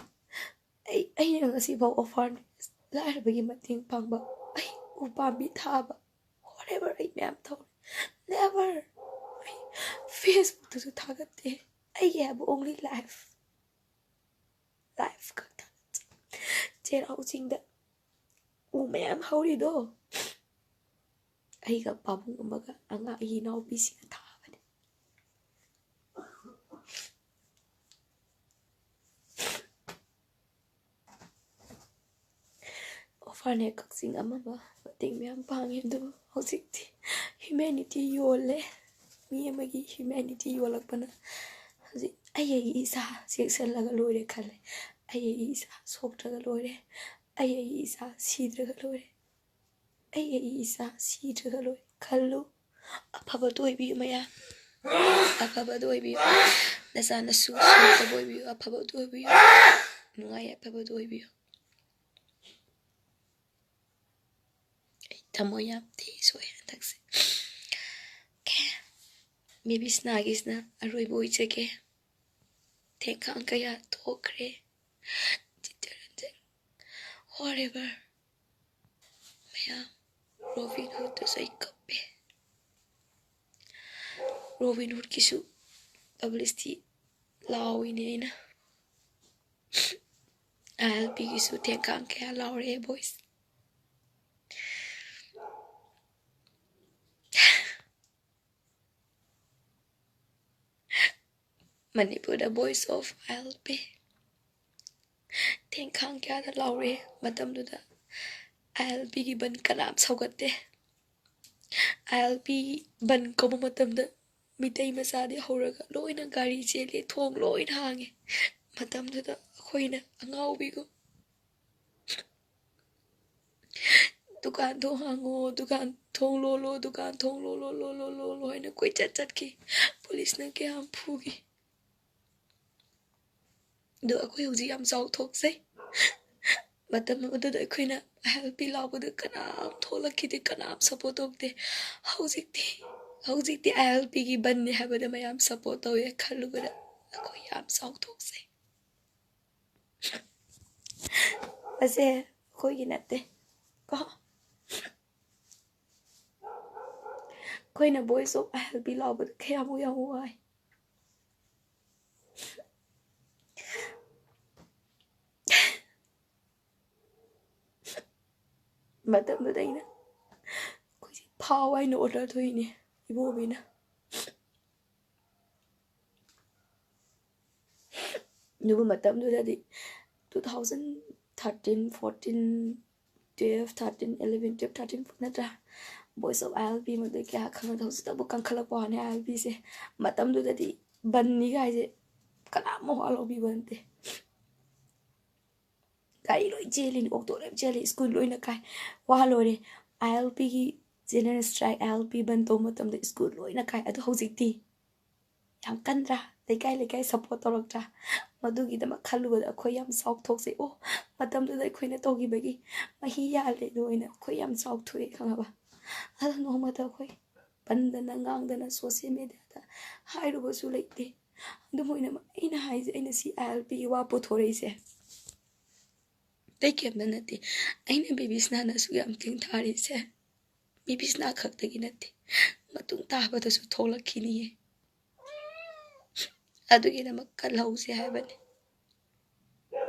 ꯑꯩ, ꯑꯩꯅ ꯉꯁꯤꯐꯥꯎ orphanage, ꯂꯥꯏꯔꯕꯒꯤ ꯃꯇꯦꯡ ꯄꯥꯡꯕ, ꯑꯩ ꯎ ꯄꯥꯝꯕꯤ ꯊꯥꯕ, whatever, ꯑꯩ ꯃꯌꯥꯝ ꯇꯧꯔꯦ꯫ Never. ꯑꯩ Facebookꯇꯁꯨ ꯊꯥꯒꯠꯇꯦ꯫ ꯑꯩꯒꯤ ꯍꯥꯏꯕ only life, life ꯈꯛꯇ꯫ ꯆꯩꯔꯥꯎ ꯆꯤꯡꯗ ꯎ ꯃꯌꯥꯝ ꯍꯧꯔꯤꯗꯣ, ꯑꯩꯒ ꯄꯥꯕꯨꯡ ꯑꯃꯒ ꯑꯉꯥꯡ, ꯑꯩꯒꯤ ꯏꯅꯥꯎꯄꯤꯁꯤꯡꯒ ꯊꯥꯕꯅꯦ꯫ Orphanage ꯀꯛꯆꯤꯡ ꯑꯃ ꯑꯃ ꯃꯇꯦꯡ ꯃꯌꯥꯝ ꯄꯥꯡꯉꯤ, ꯑꯗꯨꯕꯨ ꯍꯧꯖꯤꯛꯇꯤ humanity ꯌꯣꯜꯂꯦ꯫ ꯃꯤ ꯑꯃꯒꯤ humanity ꯌꯣꯜꯂꯛꯄꯅ ꯍꯧꯖꯤꯛ ꯑꯩ ꯑꯩꯒꯤ ꯏꯆꯥ ꯆꯦꯛꯁꯤꯜꯂꯒ ꯂꯣꯏꯔꯦ ꯈꯜꯂꯦ꯫ ꯑꯩ ꯑꯩꯒꯤ ꯏꯆꯥ ꯁꯣꯛꯇ꯭ꯔꯒ ꯂꯣꯏꯔꯦ꯫ ꯑꯩ ꯑꯩꯒꯤ ꯏꯆꯥ ꯁꯤꯗ꯭ꯔꯒ ꯂꯣꯏꯔꯦ꯫ ꯑꯩ ꯑꯩꯒꯤ ꯏꯆꯥ ꯁꯤꯗ꯭ꯔꯒ ꯂꯣꯏꯔꯦ ꯈꯜꯂꯨ꯫ ꯑꯐꯕꯗꯨ ꯑꯣꯏꯕꯤꯌꯨ ꯃꯌꯥꯝ꯫ ꯑꯐꯕꯗꯨ ꯑꯣꯏꯕꯤꯌꯨ꯫ ꯅꯆꯥ ꯅꯁꯨ ꯁꯣꯛꯇꯕ ꯑꯣꯏꯕꯤꯌꯨ꯫ ꯑꯐꯕꯗꯨ ꯑꯣꯏꯕꯤꯌꯨ꯫ ꯅꯨꯡꯉꯥꯏ ꯌꯥꯏꯐꯕꯗꯨ ꯑꯣꯏꯕꯤꯌꯨ꯫ ꯑꯩ ꯊꯃꯣꯏ ꯌꯥꯝ ꯊꯤ ꯁꯣꯛꯑꯦ ꯍꯟꯗꯛꯁꯦ꯫ Okay, maybe ꯁꯤꯅꯥꯒꯤꯁꯤꯅ ꯑꯔꯣꯏꯕ ꯑꯣꯏꯖꯒꯦ꯫ ꯊꯦꯡꯈꯥꯡ ꯀꯌꯥ ꯊꯣꯛꯈ꯭ꯔꯦ꯫ ꯆꯤꯠꯇꯔꯟꯖꯟ, whatever꯫ ꯃꯌꯥꯝ, ꯔꯣꯕꯤꯟꯍꯨꯗꯇꯁꯨ ꯑꯩ ꯀꯞꯄꯦ꯫ ꯔꯣꯕꯤꯟꯍꯨꯗꯀꯤꯁꯨ publicity ꯂꯥꯎꯏꯅꯦ ꯑꯩꯅ꯫ ꯑꯥꯏ ꯑꯦꯜ ꯄꯤꯒꯤꯁꯨ ꯊꯦꯡꯈꯥꯡ ꯀꯌꯥ ꯂꯥꯎꯔꯛꯑꯦ, boys꯫ ꯃꯅꯤꯄꯨꯔꯗ Voice of ILP ꯊꯦꯡꯈꯥꯡ ꯀꯌꯥꯗ ꯂꯥꯎꯔꯦ꯫ ꯃꯇꯝꯗꯨꯗ ILPꯒꯤ ꯕꯟ ꯀꯅꯥꯝ ꯁꯧꯒꯠꯇꯦ꯫ ILP ꯕꯟ ꯀꯧꯕ ꯃꯇꯝꯗ ꯃꯤꯇꯩ ꯃꯆꯥꯗꯤ ꯍꯧꯔꯒ ꯂꯣꯏꯅ ꯒꯥꯔꯤ ꯆꯦꯜꯂꯦ, ꯊꯣꯡ ꯂꯣꯏꯅ ꯍꯥꯡꯉꯦ꯫ ꯃꯇꯝꯗꯨꯗ ꯑꯩꯈꯣꯏꯅ ꯑꯉꯥꯎꯕꯤꯒꯨꯝ "ꯗꯨꯀꯥꯟ ꯊꯣꯡ ꯍꯥꯡꯉꯣ, ꯗꯨꯀꯥꯟ ꯊꯣꯡ ꯂꯣꯜꯂꯣ, ꯗꯨꯀꯥꯟ ꯊꯣꯡ ꯂꯣꯜꯂꯣ, ꯂꯣꯜꯂꯣ, ꯂꯣꯜꯂꯣ" ꯍꯥꯏꯅ ꯀꯣꯏꯆꯠ ꯆꯠꯈꯤ꯫ ꯄꯨꯂꯤꯁꯅ ꯀꯌꯥꯝ ꯐꯨꯈꯤ꯫ ꯑꯗꯣ ꯑꯩꯈꯣꯏ ꯍꯧꯖꯤꯛ ꯌꯥꯝ ꯆꯥꯎꯊꯣꯛꯆꯩ꯫ ꯃꯇꯝ ꯑꯗꯨꯗ ꯑꯩꯈꯣꯏꯅ ILP ꯂꯥꯎꯕꯗ ꯀꯅꯥꯝ ꯊꯣꯛꯂꯛꯈꯤꯗꯦ, ꯀꯅꯥꯝ ꯁꯞꯄꯣꯔꯠ ꯇꯧꯗꯦ꯫ ꯍꯧꯖꯤꯛꯇꯤ, ꯍꯧꯖꯤꯛꯇꯤ ILPꯒꯤ ꯕꯟꯅꯦ ꯍꯥꯏꯕꯗ ꯃꯌꯥꯝ ꯁꯞꯄꯣꯔꯠ ꯇꯧꯋꯦ꯫ ꯈꯜꯂꯨꯕꯗ ꯑꯩꯈꯣꯏ ꯌꯥꯝ ꯆꯥꯎꯊꯣꯛꯆꯩ꯫ ꯑꯁꯦ ꯑꯩꯈꯣꯏꯒꯤ ꯅꯠꯇꯦ ꯀꯣ꯫ ꯑꯩꯈꯣꯏꯅ Voice of ILP ꯂꯥꯎꯕꯗ ꯀꯌꯥꯃꯨꯛ ꯌꯥꯝ ꯋꯥꯏ꯫ ꯃꯇꯝꯗꯨꯗ ꯑꯩꯅ ꯑꯩꯈꯣꯏꯁꯦ ꯐꯥꯎ ꯍꯥꯏꯅ ꯑꯣꯔꯗꯔ ꯊꯣꯛꯏꯅꯦ ꯏꯕꯣꯕꯤꯅ꯫ ꯑꯗꯨꯕꯨ ꯃꯇꯝꯗꯨꯗꯗꯤ two thousand thirteen, fourteen, twelve, thirteen, eleven, twelve, thirteen ꯅꯠꯇ꯭ꯔꯥ? Voice of ILP ꯃꯗꯨ ꯀꯌꯥ ꯈꯪꯅꯗꯦ꯫ ꯍꯧꯖꯤꯛꯇꯕꯨ ꯀꯟꯈꯠꯂꯛꯄ ꯋꯥꯅꯤ ILPꯁꯦ꯫ ꯃꯇꯝꯗꯨꯗꯗꯤ ꯕꯟꯅꯤ ꯀꯥꯏꯁꯦ ꯀꯅꯥꯝ ꯃꯋꯥ ꯂꯧꯕꯤꯕ ꯅꯠꯇꯦ꯫ ꯒꯥꯔꯤ ꯂꯣꯏ ꯆꯦꯜꯂꯤꯅꯤ, ꯑꯣꯛꯇꯣ ꯂꯣꯏ ꯆꯦꯜꯂꯤ, ꯁ꯭ꯀꯨꯜ ꯂꯣꯏꯅ ꯀꯥꯏ꯫ ꯋꯥ ꯂꯣꯏꯔꯦ꯫ ILPꯒꯤ general strike, ILP ꯕꯟ ꯇꯧꯕ ꯃꯇꯝꯗ ꯁ꯭ꯀꯨꯜ ꯂꯣꯏꯅ ꯀꯥꯏ꯫ ꯑꯗꯣ ꯍꯧꯖꯤꯛꯇꯤ ꯌꯥꯝ ꯀꯟꯗ꯭ꯔꯥ? ꯂꯩꯀꯥꯏ ꯂꯩꯀꯥꯏ ꯁꯞꯄꯣꯔꯠ ꯇꯧꯔꯛꯇ꯭ꯔꯥ? ꯃꯗꯨꯒꯤꯗꯃꯛ ꯈꯜꯂꯨꯕꯗ ꯑꯩꯈꯣꯏ ꯌꯥꯝ ꯆꯥꯎꯊꯣꯛꯆꯩ꯫ ꯑꯣ, ꯃꯇꯝꯗꯨꯗ ꯑꯩꯈꯣꯏꯅ ꯇꯧꯈꯤꯕꯒꯤ ꯃꯍꯩ ꯌꯥꯜꯂꯦ꯫ ꯑꯗꯨ ꯑꯣꯏꯅ ꯑꯩꯈꯣꯏ ꯌꯥꯝ ꯆꯥꯎꯊꯣꯛꯑꯦ, ꯈꯪꯉꯕ? ꯑꯗꯣ ꯅꯣꯡꯃꯇ ꯑꯩꯈꯣꯏ ꯄꯟꯗꯅ ꯉꯥꯡꯗꯅ social mediaꯗ ꯍꯥꯏꯔꯨꯕꯁꯨ ꯂꯩꯇꯦ꯫ ꯑꯗꯨꯝ ꯑꯣꯏꯅꯃꯛ ꯑꯩꯅ ꯍꯥꯏꯁꯦ, ꯑꯩꯅ ꯁꯤ ILPꯒꯤ ꯋꯥ ꯄꯨꯊꯣꯔꯛꯏꯁꯦ ꯑꯇꯩ ꯀꯩꯝꯇ ꯅꯠꯇꯦ꯫ ꯑꯩꯅ ꯕꯦꯕꯤꯁꯅꯥꯅ ꯑꯁꯨꯛ ꯌꯥꯝ ꯊꯦꯡꯊꯥꯔꯤꯁꯦ ꯕꯦꯕꯤꯁꯅꯥ ꯈꯛꯇꯒꯤ ꯅꯠꯇꯦ, ꯃꯇꯨꯡ ꯇꯥꯕꯗꯁꯨ ꯊꯣꯛꯂꯛꯈꯤꯅꯤꯌꯦ꯫ ꯑꯗꯨꯒꯤꯗꯃꯛ ꯀꯜꯍꯧꯁꯦ ꯍꯥꯏꯕꯅꯤ꯫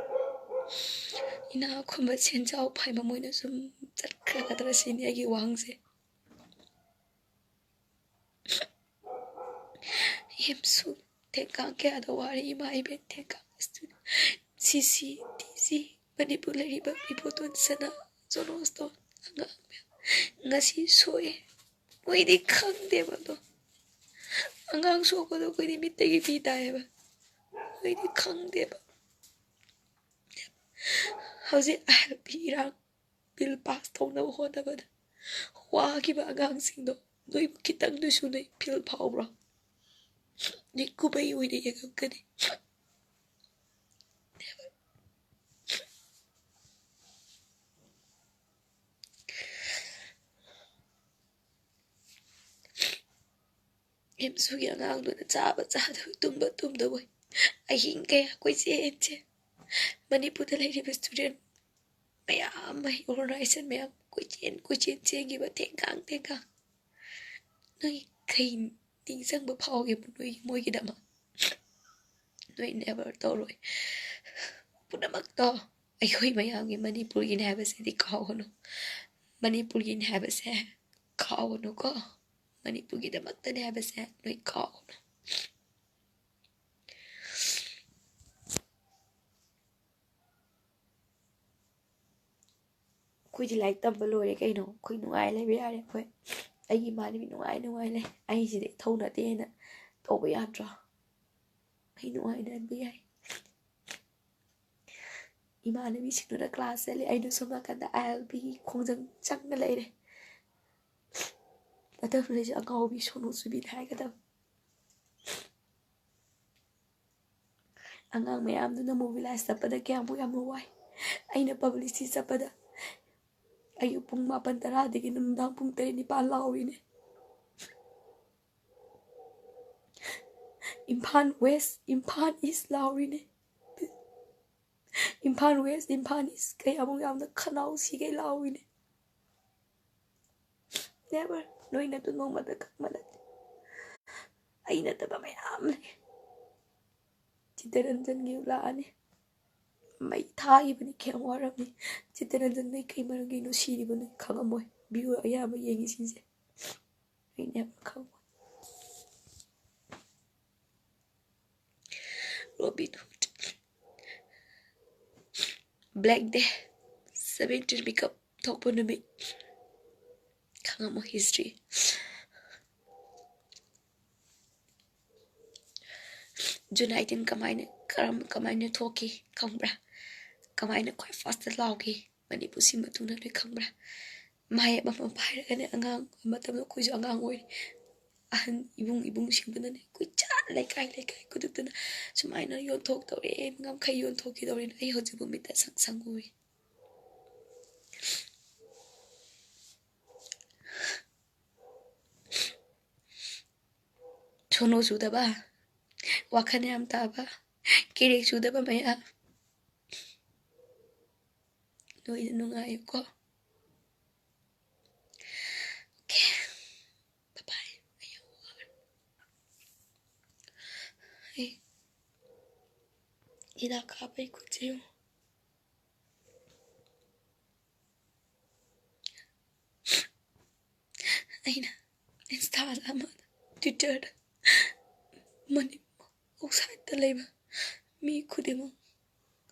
ꯏꯅꯥꯛ ꯈꯨꯟꯕ ꯁꯦꯟꯖꯥꯎ ꯄꯥꯏꯕ ꯃꯣꯏꯅ ꯁꯨꯝ ꯆꯠꯈ꯭ꯔꯒꯗ꯭ꯔꯥ ꯁꯤꯅꯤ ꯑꯩꯒꯤ ꯋꯥꯍꯪꯁꯦ꯫ ꯌꯥꯝꯁꯨ ꯊꯦꯡꯀꯥꯡ ꯀꯌꯥꯗ ꯋꯥꯔꯦ ꯏꯃꯥ ꯏꯕꯦꯟ, ꯊꯦꯡꯀꯥꯡ꯫ ꯁꯤ ꯁꯤ ꯇꯤ ꯁꯤ, ꯃꯅꯤꯄꯨꯔ ꯂꯩꯔꯤꯕ ꯏꯕꯣꯇꯣꯟ, ꯁꯅꯥ, ꯖꯣꯅꯣꯁꯇꯣꯟ, ꯑꯉꯥꯡ ꯃꯌꯥꯝ ꯉꯁꯤ ꯁꯣꯛꯑꯦ꯫ ꯃꯣꯏꯗꯤ ꯈꯪꯗꯦꯕ ꯑꯗꯣ꯫ ꯑꯉꯥꯡ ꯁꯣꯛꯄꯗꯣ ꯑꯩꯈꯣꯏꯗꯤ ꯃꯤꯠꯇꯒꯤ ꯄꯤ ꯇꯥꯏꯌꯦꯕ꯫ ꯃꯣꯏꯗꯤ ꯈꯪꯗꯦꯕ꯫ ꯍꯧꯖꯤꯛ ꯑꯥꯏ ꯑꯦꯜ ꯄꯤ ꯏꯔꯥꯡ ꯕꯤꯜ ꯄꯥꯁ ꯇꯧꯅꯕ ꯍꯣꯠꯅꯕꯗ ꯋꯥꯈꯤꯕ ꯑꯉꯥꯡꯁꯤꯡꯗꯣ ꯅꯣꯏꯕꯨ ꯈꯤꯇꯪꯗꯁꯨ ꯅꯣꯏ ꯐꯤꯜ ꯐꯥꯎꯕ꯭ꯔꯣ? ꯅꯣꯏ ꯀꯨꯝꯍꯩ ꯑꯣꯏꯅ ꯌꯦꯡꯉꯝꯒꯅꯤ꯫ ꯑꯦꯝꯁꯨꯒꯤ ꯑꯉꯥꯡꯗꯨꯅ ꯆꯥꯕ ꯆꯥꯗꯕ, ꯇꯨꯝꯕ ꯇꯨꯝꯗꯕ, ꯑꯍꯤꯡ ꯀꯌꯥ ꯀꯣꯏꯆꯦꯟ ꯆꯦꯟ, ꯃꯅꯤꯄꯨꯔꯗ ꯂꯩꯔꯤꯕ ꯏꯁꯇꯨꯗꯦꯟ ꯃꯌꯥꯝ ꯑꯃ, ꯑꯣꯔꯒꯅꯥꯏꯖꯦꯁꯟ ꯃꯌꯥꯝ ꯀꯣꯏꯆꯦꯟ ꯀꯣꯏꯆꯦꯟ ꯆꯦꯟꯈꯤꯕ ꯊꯦꯡꯀꯥꯡ ꯊꯦꯡꯀꯥꯡ꯫ ꯅꯣꯏ ꯀꯩ ꯅꯤꯡꯁꯤꯡꯕ ꯐꯥꯎꯒꯦ ꯅꯣꯏ ꯃꯣꯏꯒꯤꯗꯃꯛ? ꯅꯣꯏ ꯅꯦꯚꯔ ꯇꯧꯔꯣꯏ꯫ ꯄꯨꯝꯅꯃꯛꯇꯣ ꯑꯩꯈꯣꯏ ꯃꯌꯥꯝꯒꯤ ꯃꯅꯤꯄꯨꯔꯒꯤꯅꯦ ꯍꯥꯏꯕꯁꯤꯗꯤ ꯀꯥꯎꯒꯅꯨ꯫ ꯃꯅꯤꯄꯨꯔꯒꯤꯅꯦ ꯍꯥꯏꯕꯁꯦ ꯀꯥꯎꯒꯅꯨꯀꯣ꯫ ꯃꯅꯤꯄꯨꯔꯒꯤꯗꯃꯛꯇꯅꯦ ꯍꯥꯏꯕꯁꯦ ꯅꯣꯏ ꯀꯥꯎꯒꯅꯨ꯫ ꯑꯩꯈꯣꯏꯗꯤ ꯂꯥꯏꯔꯤꯛ ꯇꯝꯕ ꯂꯣꯏꯔꯦ ꯀꯩꯅꯣ꯫ ꯑꯩꯈꯣꯏ ꯅꯨꯡꯉꯥꯏ ꯂꯩꯕ ꯌꯥꯔꯦ꯫ ꯑꯩꯈꯣꯏ, ꯑꯩꯒꯤ ꯏꯃꯥꯟꯅꯕꯤ ꯅꯨꯡꯉꯥꯏ ꯅꯨꯡꯉꯥꯏ ꯂꯩ꯫ ꯑꯩꯁꯤꯗꯤ ꯏꯊꯧ ꯅꯠꯇꯦꯅ ꯇꯧꯕ ꯌꯥꯗ꯭ꯔꯣ? ꯑꯩ ꯅꯨꯡꯉꯥꯏꯅ ꯂꯩꯕ ꯌꯥꯏ꯫ ꯏꯃꯥꯟꯅꯕꯤꯁꯤꯡꯗꯨꯅ ꯀ꯭ꯂꯥꯁ ꯆꯠꯂꯤ, ꯑꯩꯅ ꯁꯣꯝ ꯅꯥꯀꯟꯗ ꯑꯥꯏ ꯑꯦꯜ ꯄꯤꯒꯤ ꯈꯣꯡꯖꯪ ꯆꯪꯉ ꯂꯩꯔꯦ꯫ ꯃꯇꯝꯗꯨꯗꯩꯁꯨ ꯑꯉꯥꯎꯕꯤ ꯁꯣꯅꯨ ꯁꯨꯕꯤꯅ ꯍꯥꯏꯒꯗꯕ꯫ ꯑꯉꯥꯡ ꯃꯌꯥꯝꯗꯨꯅ ꯃꯣꯕꯤꯂꯥꯏꯁ ꯆꯠꯄꯗ ꯀꯌꯥꯃꯨꯛ ꯌꯥꯝꯅ ꯋꯥꯏ꯫ ꯑꯩꯅ ꯄꯕ꯭ꯂꯤꯁꯤꯇꯤ ꯆꯠꯄꯗ ꯑꯌꯨꯛ ꯄꯨꯡ ꯃꯥꯄꯟ ꯇꯔꯥꯗꯒꯤ ꯅꯨꯡꯗꯥꯡ ꯄꯨꯡ ꯇꯔꯦꯠ ꯅꯤꯄꯥꯟ ꯂꯥꯎꯔꯤꯅꯦ꯫ ꯏꯝꯐꯥꯜ ꯋꯦꯁ, ꯏꯝꯐꯥꯜ ꯏꯁ ꯂꯥꯎꯔꯤꯅꯦ꯫ ꯏꯝꯐꯥꯜ ꯋꯦꯁ, ꯏꯝꯐꯥꯜ ꯏꯁ ꯀꯌꯥꯃꯨꯛ ꯌꯥꯝꯅ ꯈꯅꯥꯎ ꯁꯤꯒꯩ ꯂꯥꯎꯔꯤꯅꯦ꯫ ꯅꯦꯚꯔ꯫ ꯅꯣꯏꯅ ꯑꯗꯨ ꯅꯣꯡꯃꯇ ꯈꯪꯕ ꯅꯠꯇꯦ꯫ ꯑꯩ ꯅꯠꯇꯕ ꯃꯌꯥꯝ ꯂꯩ꯫ ꯆꯤꯇꯔꯟꯖꯟꯒꯤ ꯂꯥꯛꯑꯅꯤ꯫ ꯃꯩ ꯊꯥꯈꯤꯕꯅꯤ, ꯀꯌꯥꯝ ꯋꯥꯔꯝꯅꯤ꯫ ꯆꯤꯇꯔꯟꯖꯟ ꯅꯣꯏ ꯀꯩ ꯃꯔꯝꯒꯤꯅꯣ ꯁꯤꯔꯤꯕ ꯅꯣꯏ ꯈꯪꯉꯝꯃꯣꯏ꯫ ꯚ꯭ꯌꯨ ꯑꯌꯥꯝꯕ ꯌꯦꯡꯉꯤꯁꯤꯡꯁꯦ꯫ ꯅꯣꯏ ꯅꯦꯚꯔ ꯈꯪꯉꯣꯏ꯫ Robin Hood, Black Day, seventeen makeup ꯊꯣꯛꯄ ꯅꯨꯃꯤꯠ, ꯈꯪꯉꯝꯃꯣ history. June nineteen ꯀꯃꯥꯏꯅ, ꯀꯔꯝ, ꯀꯃꯥꯏꯅ ꯊꯣꯛꯈꯤ ꯈꯪꯕ꯭ꯔꯥ? ꯀꯃꯥꯏꯅ ꯈ꯭ꯋꯥꯏ first ꯂꯥꯎꯈꯤ? ꯃꯅꯤꯄꯨꯔꯁꯤ ꯃꯇꯨꯡꯗ ꯅꯣꯏ ꯈꯪꯕ꯭ꯔꯥ? ꯃꯥꯌꯦꯞ ꯑꯃ ꯄꯥꯏꯔꯒꯅꯦ, ꯑꯉꯥꯡ ꯃꯇꯝꯗ ꯑꯩꯈꯣꯏꯁꯨ ꯑꯉꯥꯡ ꯑꯣꯏꯔꯤ, ꯑꯍꯟ ꯏꯕꯨꯡ ꯏꯕꯨꯡꯁꯤꯡꯗꯨꯅꯅꯦ ꯀꯣꯏꯆꯠ, ꯂꯩꯀꯥꯏ ꯂꯩꯀꯥꯏ ꯈꯨꯗꯨꯞꯇꯅ ꯁꯨꯃꯥꯏꯅ ꯌꯣꯟꯊꯣꯛꯇꯧꯔꯦ, ꯉꯝꯈꯩ ꯌꯣꯟꯊꯣꯛꯈꯤꯗꯧꯔꯦꯅ ꯑꯩ ꯍꯧꯖꯤꯛꯐꯥꯎ ꯃꯤꯠꯇ ꯁꯪ ꯁꯪ ꯎꯏ꯫ ꯁꯣꯅꯣ ꯆꯨꯗꯕ, ꯋꯥꯈꯜ ꯌꯥꯝ ꯇꯥꯕ, ꯀꯦꯔꯦꯛ ꯆꯨꯗꯕ ꯃꯌꯥꯝ꯫ ꯅꯣꯏꯅ ꯅꯨꯡꯉꯥꯏꯌꯨꯀꯣ꯫ Okay. Bye bye. ꯑꯩ ꯌꯥꯝ ꯋꯥꯔꯦ꯫ ꯑꯩ ꯍꯤꯗꯥꯛ ꯀꯥꯞꯄꯩ ꯈꯨꯠꯁꯦ ꯌꯦꯡꯉꯨ꯫ ꯑꯩꯅ Insta-ꯗ ꯑꯃ, Twitter-ꯗ, ꯃꯅꯤ-, outside-ꯇ ꯂꯩꯕ ꯃꯤ ꯈꯨꯗꯤꯡꯃꯛ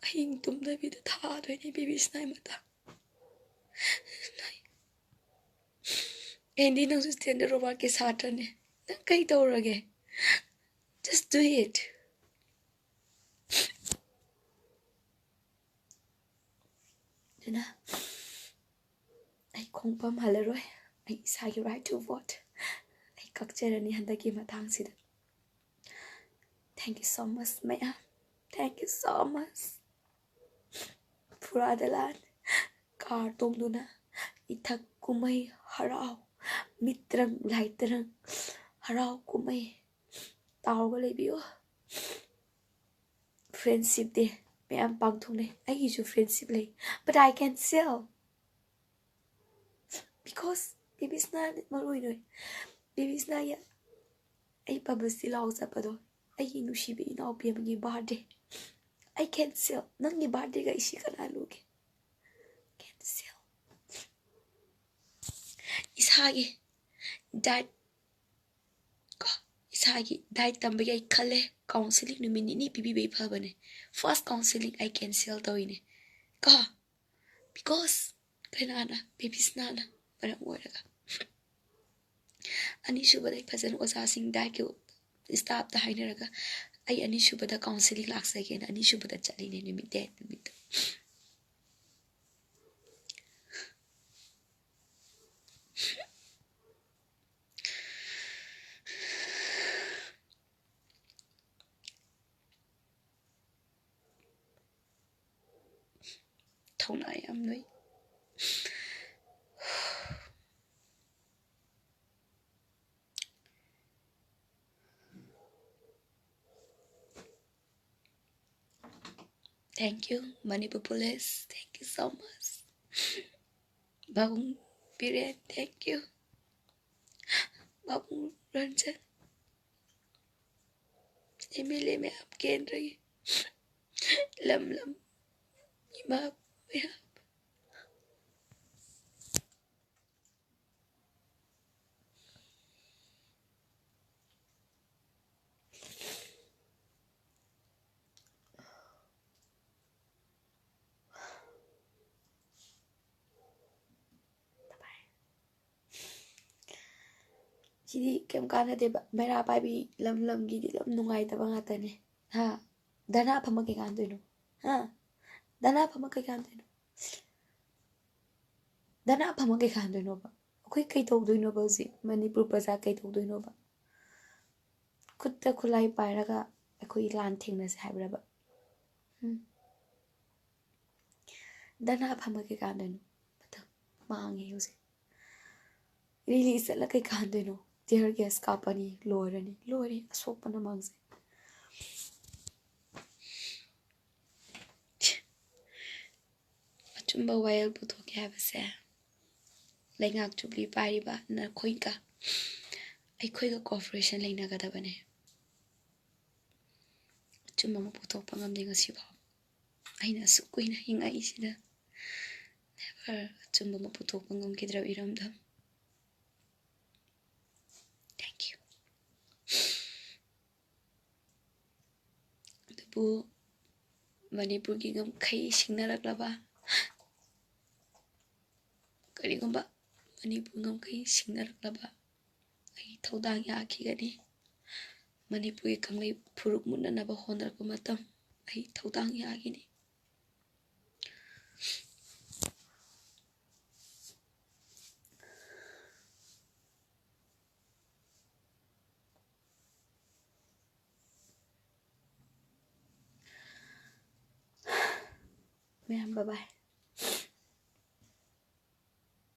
ꯑꯍꯤꯡ ꯇꯨꯝꯗꯕꯤꯗ ꯊꯥꯗꯣꯏꯅꯦ ꯕꯦꯕꯤ ꯁꯅꯥꯏ ꯃꯇꯥꯡ꯫ ꯑꯦꯟꯗꯤ, ꯅꯪꯁꯨ ꯁ꯭ꯇꯦꯟꯗꯔ ꯔꯣꯕꯥꯔꯠꯀꯤ ꯁꯥꯇ꯭ꯔꯅꯦ꯫ ꯅꯪ ꯀꯩ ꯇꯧꯔꯒꯦ? Just do it. ꯑꯗꯨꯅ ꯑꯩ ꯈꯣꯡꯐꯝ ꯍꯜꯂꯔꯣꯏ꯫ ꯑꯩ ꯏꯁꯥꯒꯤ right to vote ꯑꯩ ꯀꯛꯆꯔꯅꯤ ꯍꯟꯗꯛꯀꯤ ꯃꯇꯥꯡꯁꯤꯗ꯫ Thank you so much ꯃꯌꯥꯝ꯫ Thank you so much꯫ ꯐꯨꯔꯥ ꯗꯂꯥꯟ car ꯇꯣꯡꯗꯨꯅ ꯏꯊꯛ ꯀꯨꯝꯍꯩ ꯍꯔꯥꯎ, ꯃꯤꯇ꯭ꯔꯪ ꯂꯥꯏꯇ꯭ꯔꯪ ꯍꯔꯥꯎ ꯀꯨꯝꯍꯩ ꯇꯥꯎꯔꯒ ꯂꯩꯕꯤꯌꯨ꯫ Friendship Day ꯃꯌꯥꯝ ꯄꯥꯡꯊꯣꯛꯅꯩ꯫ ꯑꯩꯒꯤꯁꯨ friendship ꯂꯩ, but I can sell because baby ꯁꯅꯥ ꯃꯔꯨ ꯑꯣꯏꯅ, ꯕꯦꯕꯤ ꯁꯅꯥꯒꯤ ꯑꯩ publicity ꯂꯥꯎ ꯆꯠꯄꯗꯣ ꯑꯩꯒꯤ ꯅꯨꯡꯁꯤꯕ ꯏꯅꯥꯎꯄꯤ ꯑꯃꯒꯤ birthday꯫ I can sell꯫ ꯅꯪꯒꯤ birthday-ꯒ ꯑꯩꯁꯤ ꯀꯅꯥ ꯂꯨꯒꯦ? Can sell꯫ ꯏꯁꯥꯒꯤ diet ꯀꯣ, ꯏꯆꯥꯒꯤ diet ꯇꯝꯕꯒꯤ ꯑꯩ ꯈꯜꯂꯦ, counselling ꯅꯨꯃꯤꯠ ꯅꯤꯅꯤ ꯄꯤꯕꯤꯕꯩ ꯐꯕꯅꯦ꯫ First counselling ꯑꯩ cancel ꯇꯧꯔꯤꯅꯦ ꯀꯣ, because ꯀꯅꯥꯅ, ꯕꯦꯕꯤꯁꯅꯥꯅ ꯃꯔꯝ ꯑꯣꯏꯔꯒ꯫ ꯑꯅꯤꯁꯨꯕꯗ ꯑꯩ ꯐꯖꯅ ꯑꯣꯖꯥꯁꯤꯡ dietꯀꯤ staffꯇ ꯍꯥꯏꯅꯔꯒ ꯑꯩ ꯑꯅꯤꯁꯨꯕꯗ counselling ꯂꯥꯛꯆꯒꯦꯅ ꯑꯅꯤꯁꯨꯕꯗ ꯆꯠꯂꯤꯅꯦ ꯅꯨꯃꯤꯠ ꯗꯦꯠ ꯅꯨꯃꯤꯠꯇ꯫ ꯊꯧꯅꯥ ꯌꯥꯝ ꯂꯩ꯫ Thank you, Manipur Police. Thank you so much. ꯄꯥꯕꯨꯡ ꯕꯤꯔꯦꯟ, thank you. ꯄꯥꯕꯨꯡ ꯔꯟꯖꯟ, MLA ꯃꯌꯥꯝ, ꯀꯦꯟꯗ꯭ꯔꯒꯤ ꯂꯝ ꯂꯝ ꯏꯃꯥ ꯃꯌꯥꯝ꯫ ꯁꯤꯗꯤ ꯀꯩꯝ ꯀꯥꯟꯅꯗꯦꯕ꯫ ꯕꯩꯔꯥ ꯄꯥꯏꯕꯤ ꯂꯝ ꯂꯝꯒꯤꯗꯤ ꯑꯗꯨꯝ ꯅꯨꯡꯉꯥꯏꯇꯕ ꯉꯥꯛꯇꯅꯦ꯫ ꯍꯥ? ꯙꯔꯅꯥ ꯐꯝꯃ ꯀꯩ ꯀꯥꯟꯗꯣꯏꯅꯣ? ꯍꯥ? ꯙꯔꯅꯥ ꯐꯝꯃ ꯀꯩ ꯀꯥꯟꯗꯣꯏꯅꯣ? ꯙꯔꯅꯥ ꯐꯝꯃ ꯀꯩ ꯀꯥꯟꯗꯣꯏꯅꯣꯕ? ꯑꯩꯈꯣꯏ ꯀꯩ ꯇꯧꯗꯣꯏꯅꯣꯕ ꯍꯧꯖꯤꯛ? ꯃꯅꯤꯄꯨꯔ ꯄ꯭ꯔꯖꯥ ꯀꯩ ꯇꯧꯗꯣꯏꯅꯣꯕ? ꯈꯨꯠꯇ ꯈꯨꯠꯂꯥꯏ ꯄꯥꯏꯔꯒ ꯑꯩꯈꯣꯏ ꯂꯥꯟ ꯊꯦꯡꯅꯁꯦ ꯍꯥꯏꯕ꯭ꯔꯕ? ꯎꯝ꯫ ꯙꯔꯅꯥ ꯐꯝꯃ ꯀꯩ ꯀꯥꯟꯗꯣꯏꯅꯣ? ꯃꯇꯝ ꯃꯥꯡꯉꯦ ꯍꯧꯖꯤꯛ꯫ ꯔꯦꯂꯤ ꯆꯠꯂ ꯀꯩ ꯀꯥꯟꯗꯣꯏꯅꯣ? Tear gas ꯀꯥꯞꯄꯅꯤ, ꯂꯣꯏꯔꯅꯤ, ꯂꯣꯏꯔꯦ ꯑꯁꯣꯛꯄꯅ ꯃꯥꯡꯖꯩ꯫ ꯑꯆꯨꯝꯕ ꯋꯥꯌꯦꯜ ꯄꯨꯊꯣꯛꯀꯦ ꯍꯥꯏꯕꯁꯦ ꯂꯩꯉꯥꯛ ꯖꯨꯕꯤꯂꯤ ꯄꯥꯏꯔꯤꯕ ꯅꯈꯣꯏꯒ ꯑꯩꯈꯣꯏꯒ cooperation ꯂꯩꯅꯒꯗꯕꯅꯦ꯫ ꯑꯆꯨꯝꯕ ꯑꯃ ꯄꯨꯊꯣꯛꯄ ꯉꯝꯗꯦ ꯉꯁꯤꯐꯥꯎ꯫ ꯑꯩꯅ ꯑꯁꯨꯛ ꯀꯨꯏꯅ ꯍꯤꯡꯉꯛꯏꯁꯤꯗ never ꯑꯆꯨꯝꯕ ꯑꯃ ꯄꯨꯊꯣꯛꯄ ꯉꯝꯈꯤꯗ꯭ꯔꯕ ꯏꯔꯝꯗꯝ꯫ Thank you. ꯃꯅꯤꯄꯨꯔꯒꯤ ꯉꯝꯈꯩ ꯁꯤꯡꯅꯔꯛꯂꯕ, ꯀꯔꯤꯒꯨꯝꯕ ꯃꯅꯤꯄꯨꯔ ꯉꯝꯈꯩ ꯁꯤꯡꯅꯔꯛꯂꯕ ꯑꯩ ꯊꯧꯗꯥꯡ ꯌꯥꯈꯤꯒꯅꯤ꯫ ꯃꯅꯤꯄꯨꯔꯒꯤ ꯀꯪꯂꯩ ꯐꯨꯔꯨꯞ ꯃꯨꯠꯅꯅꯕ ꯍꯣꯠꯅꯔꯛꯄ ꯃꯇꯝ ꯑꯩ ꯊꯧꯗꯥꯡ ꯌꯥꯒꯅꯤ꯫ ꯃꯌꯥꯝ, bye bye꯫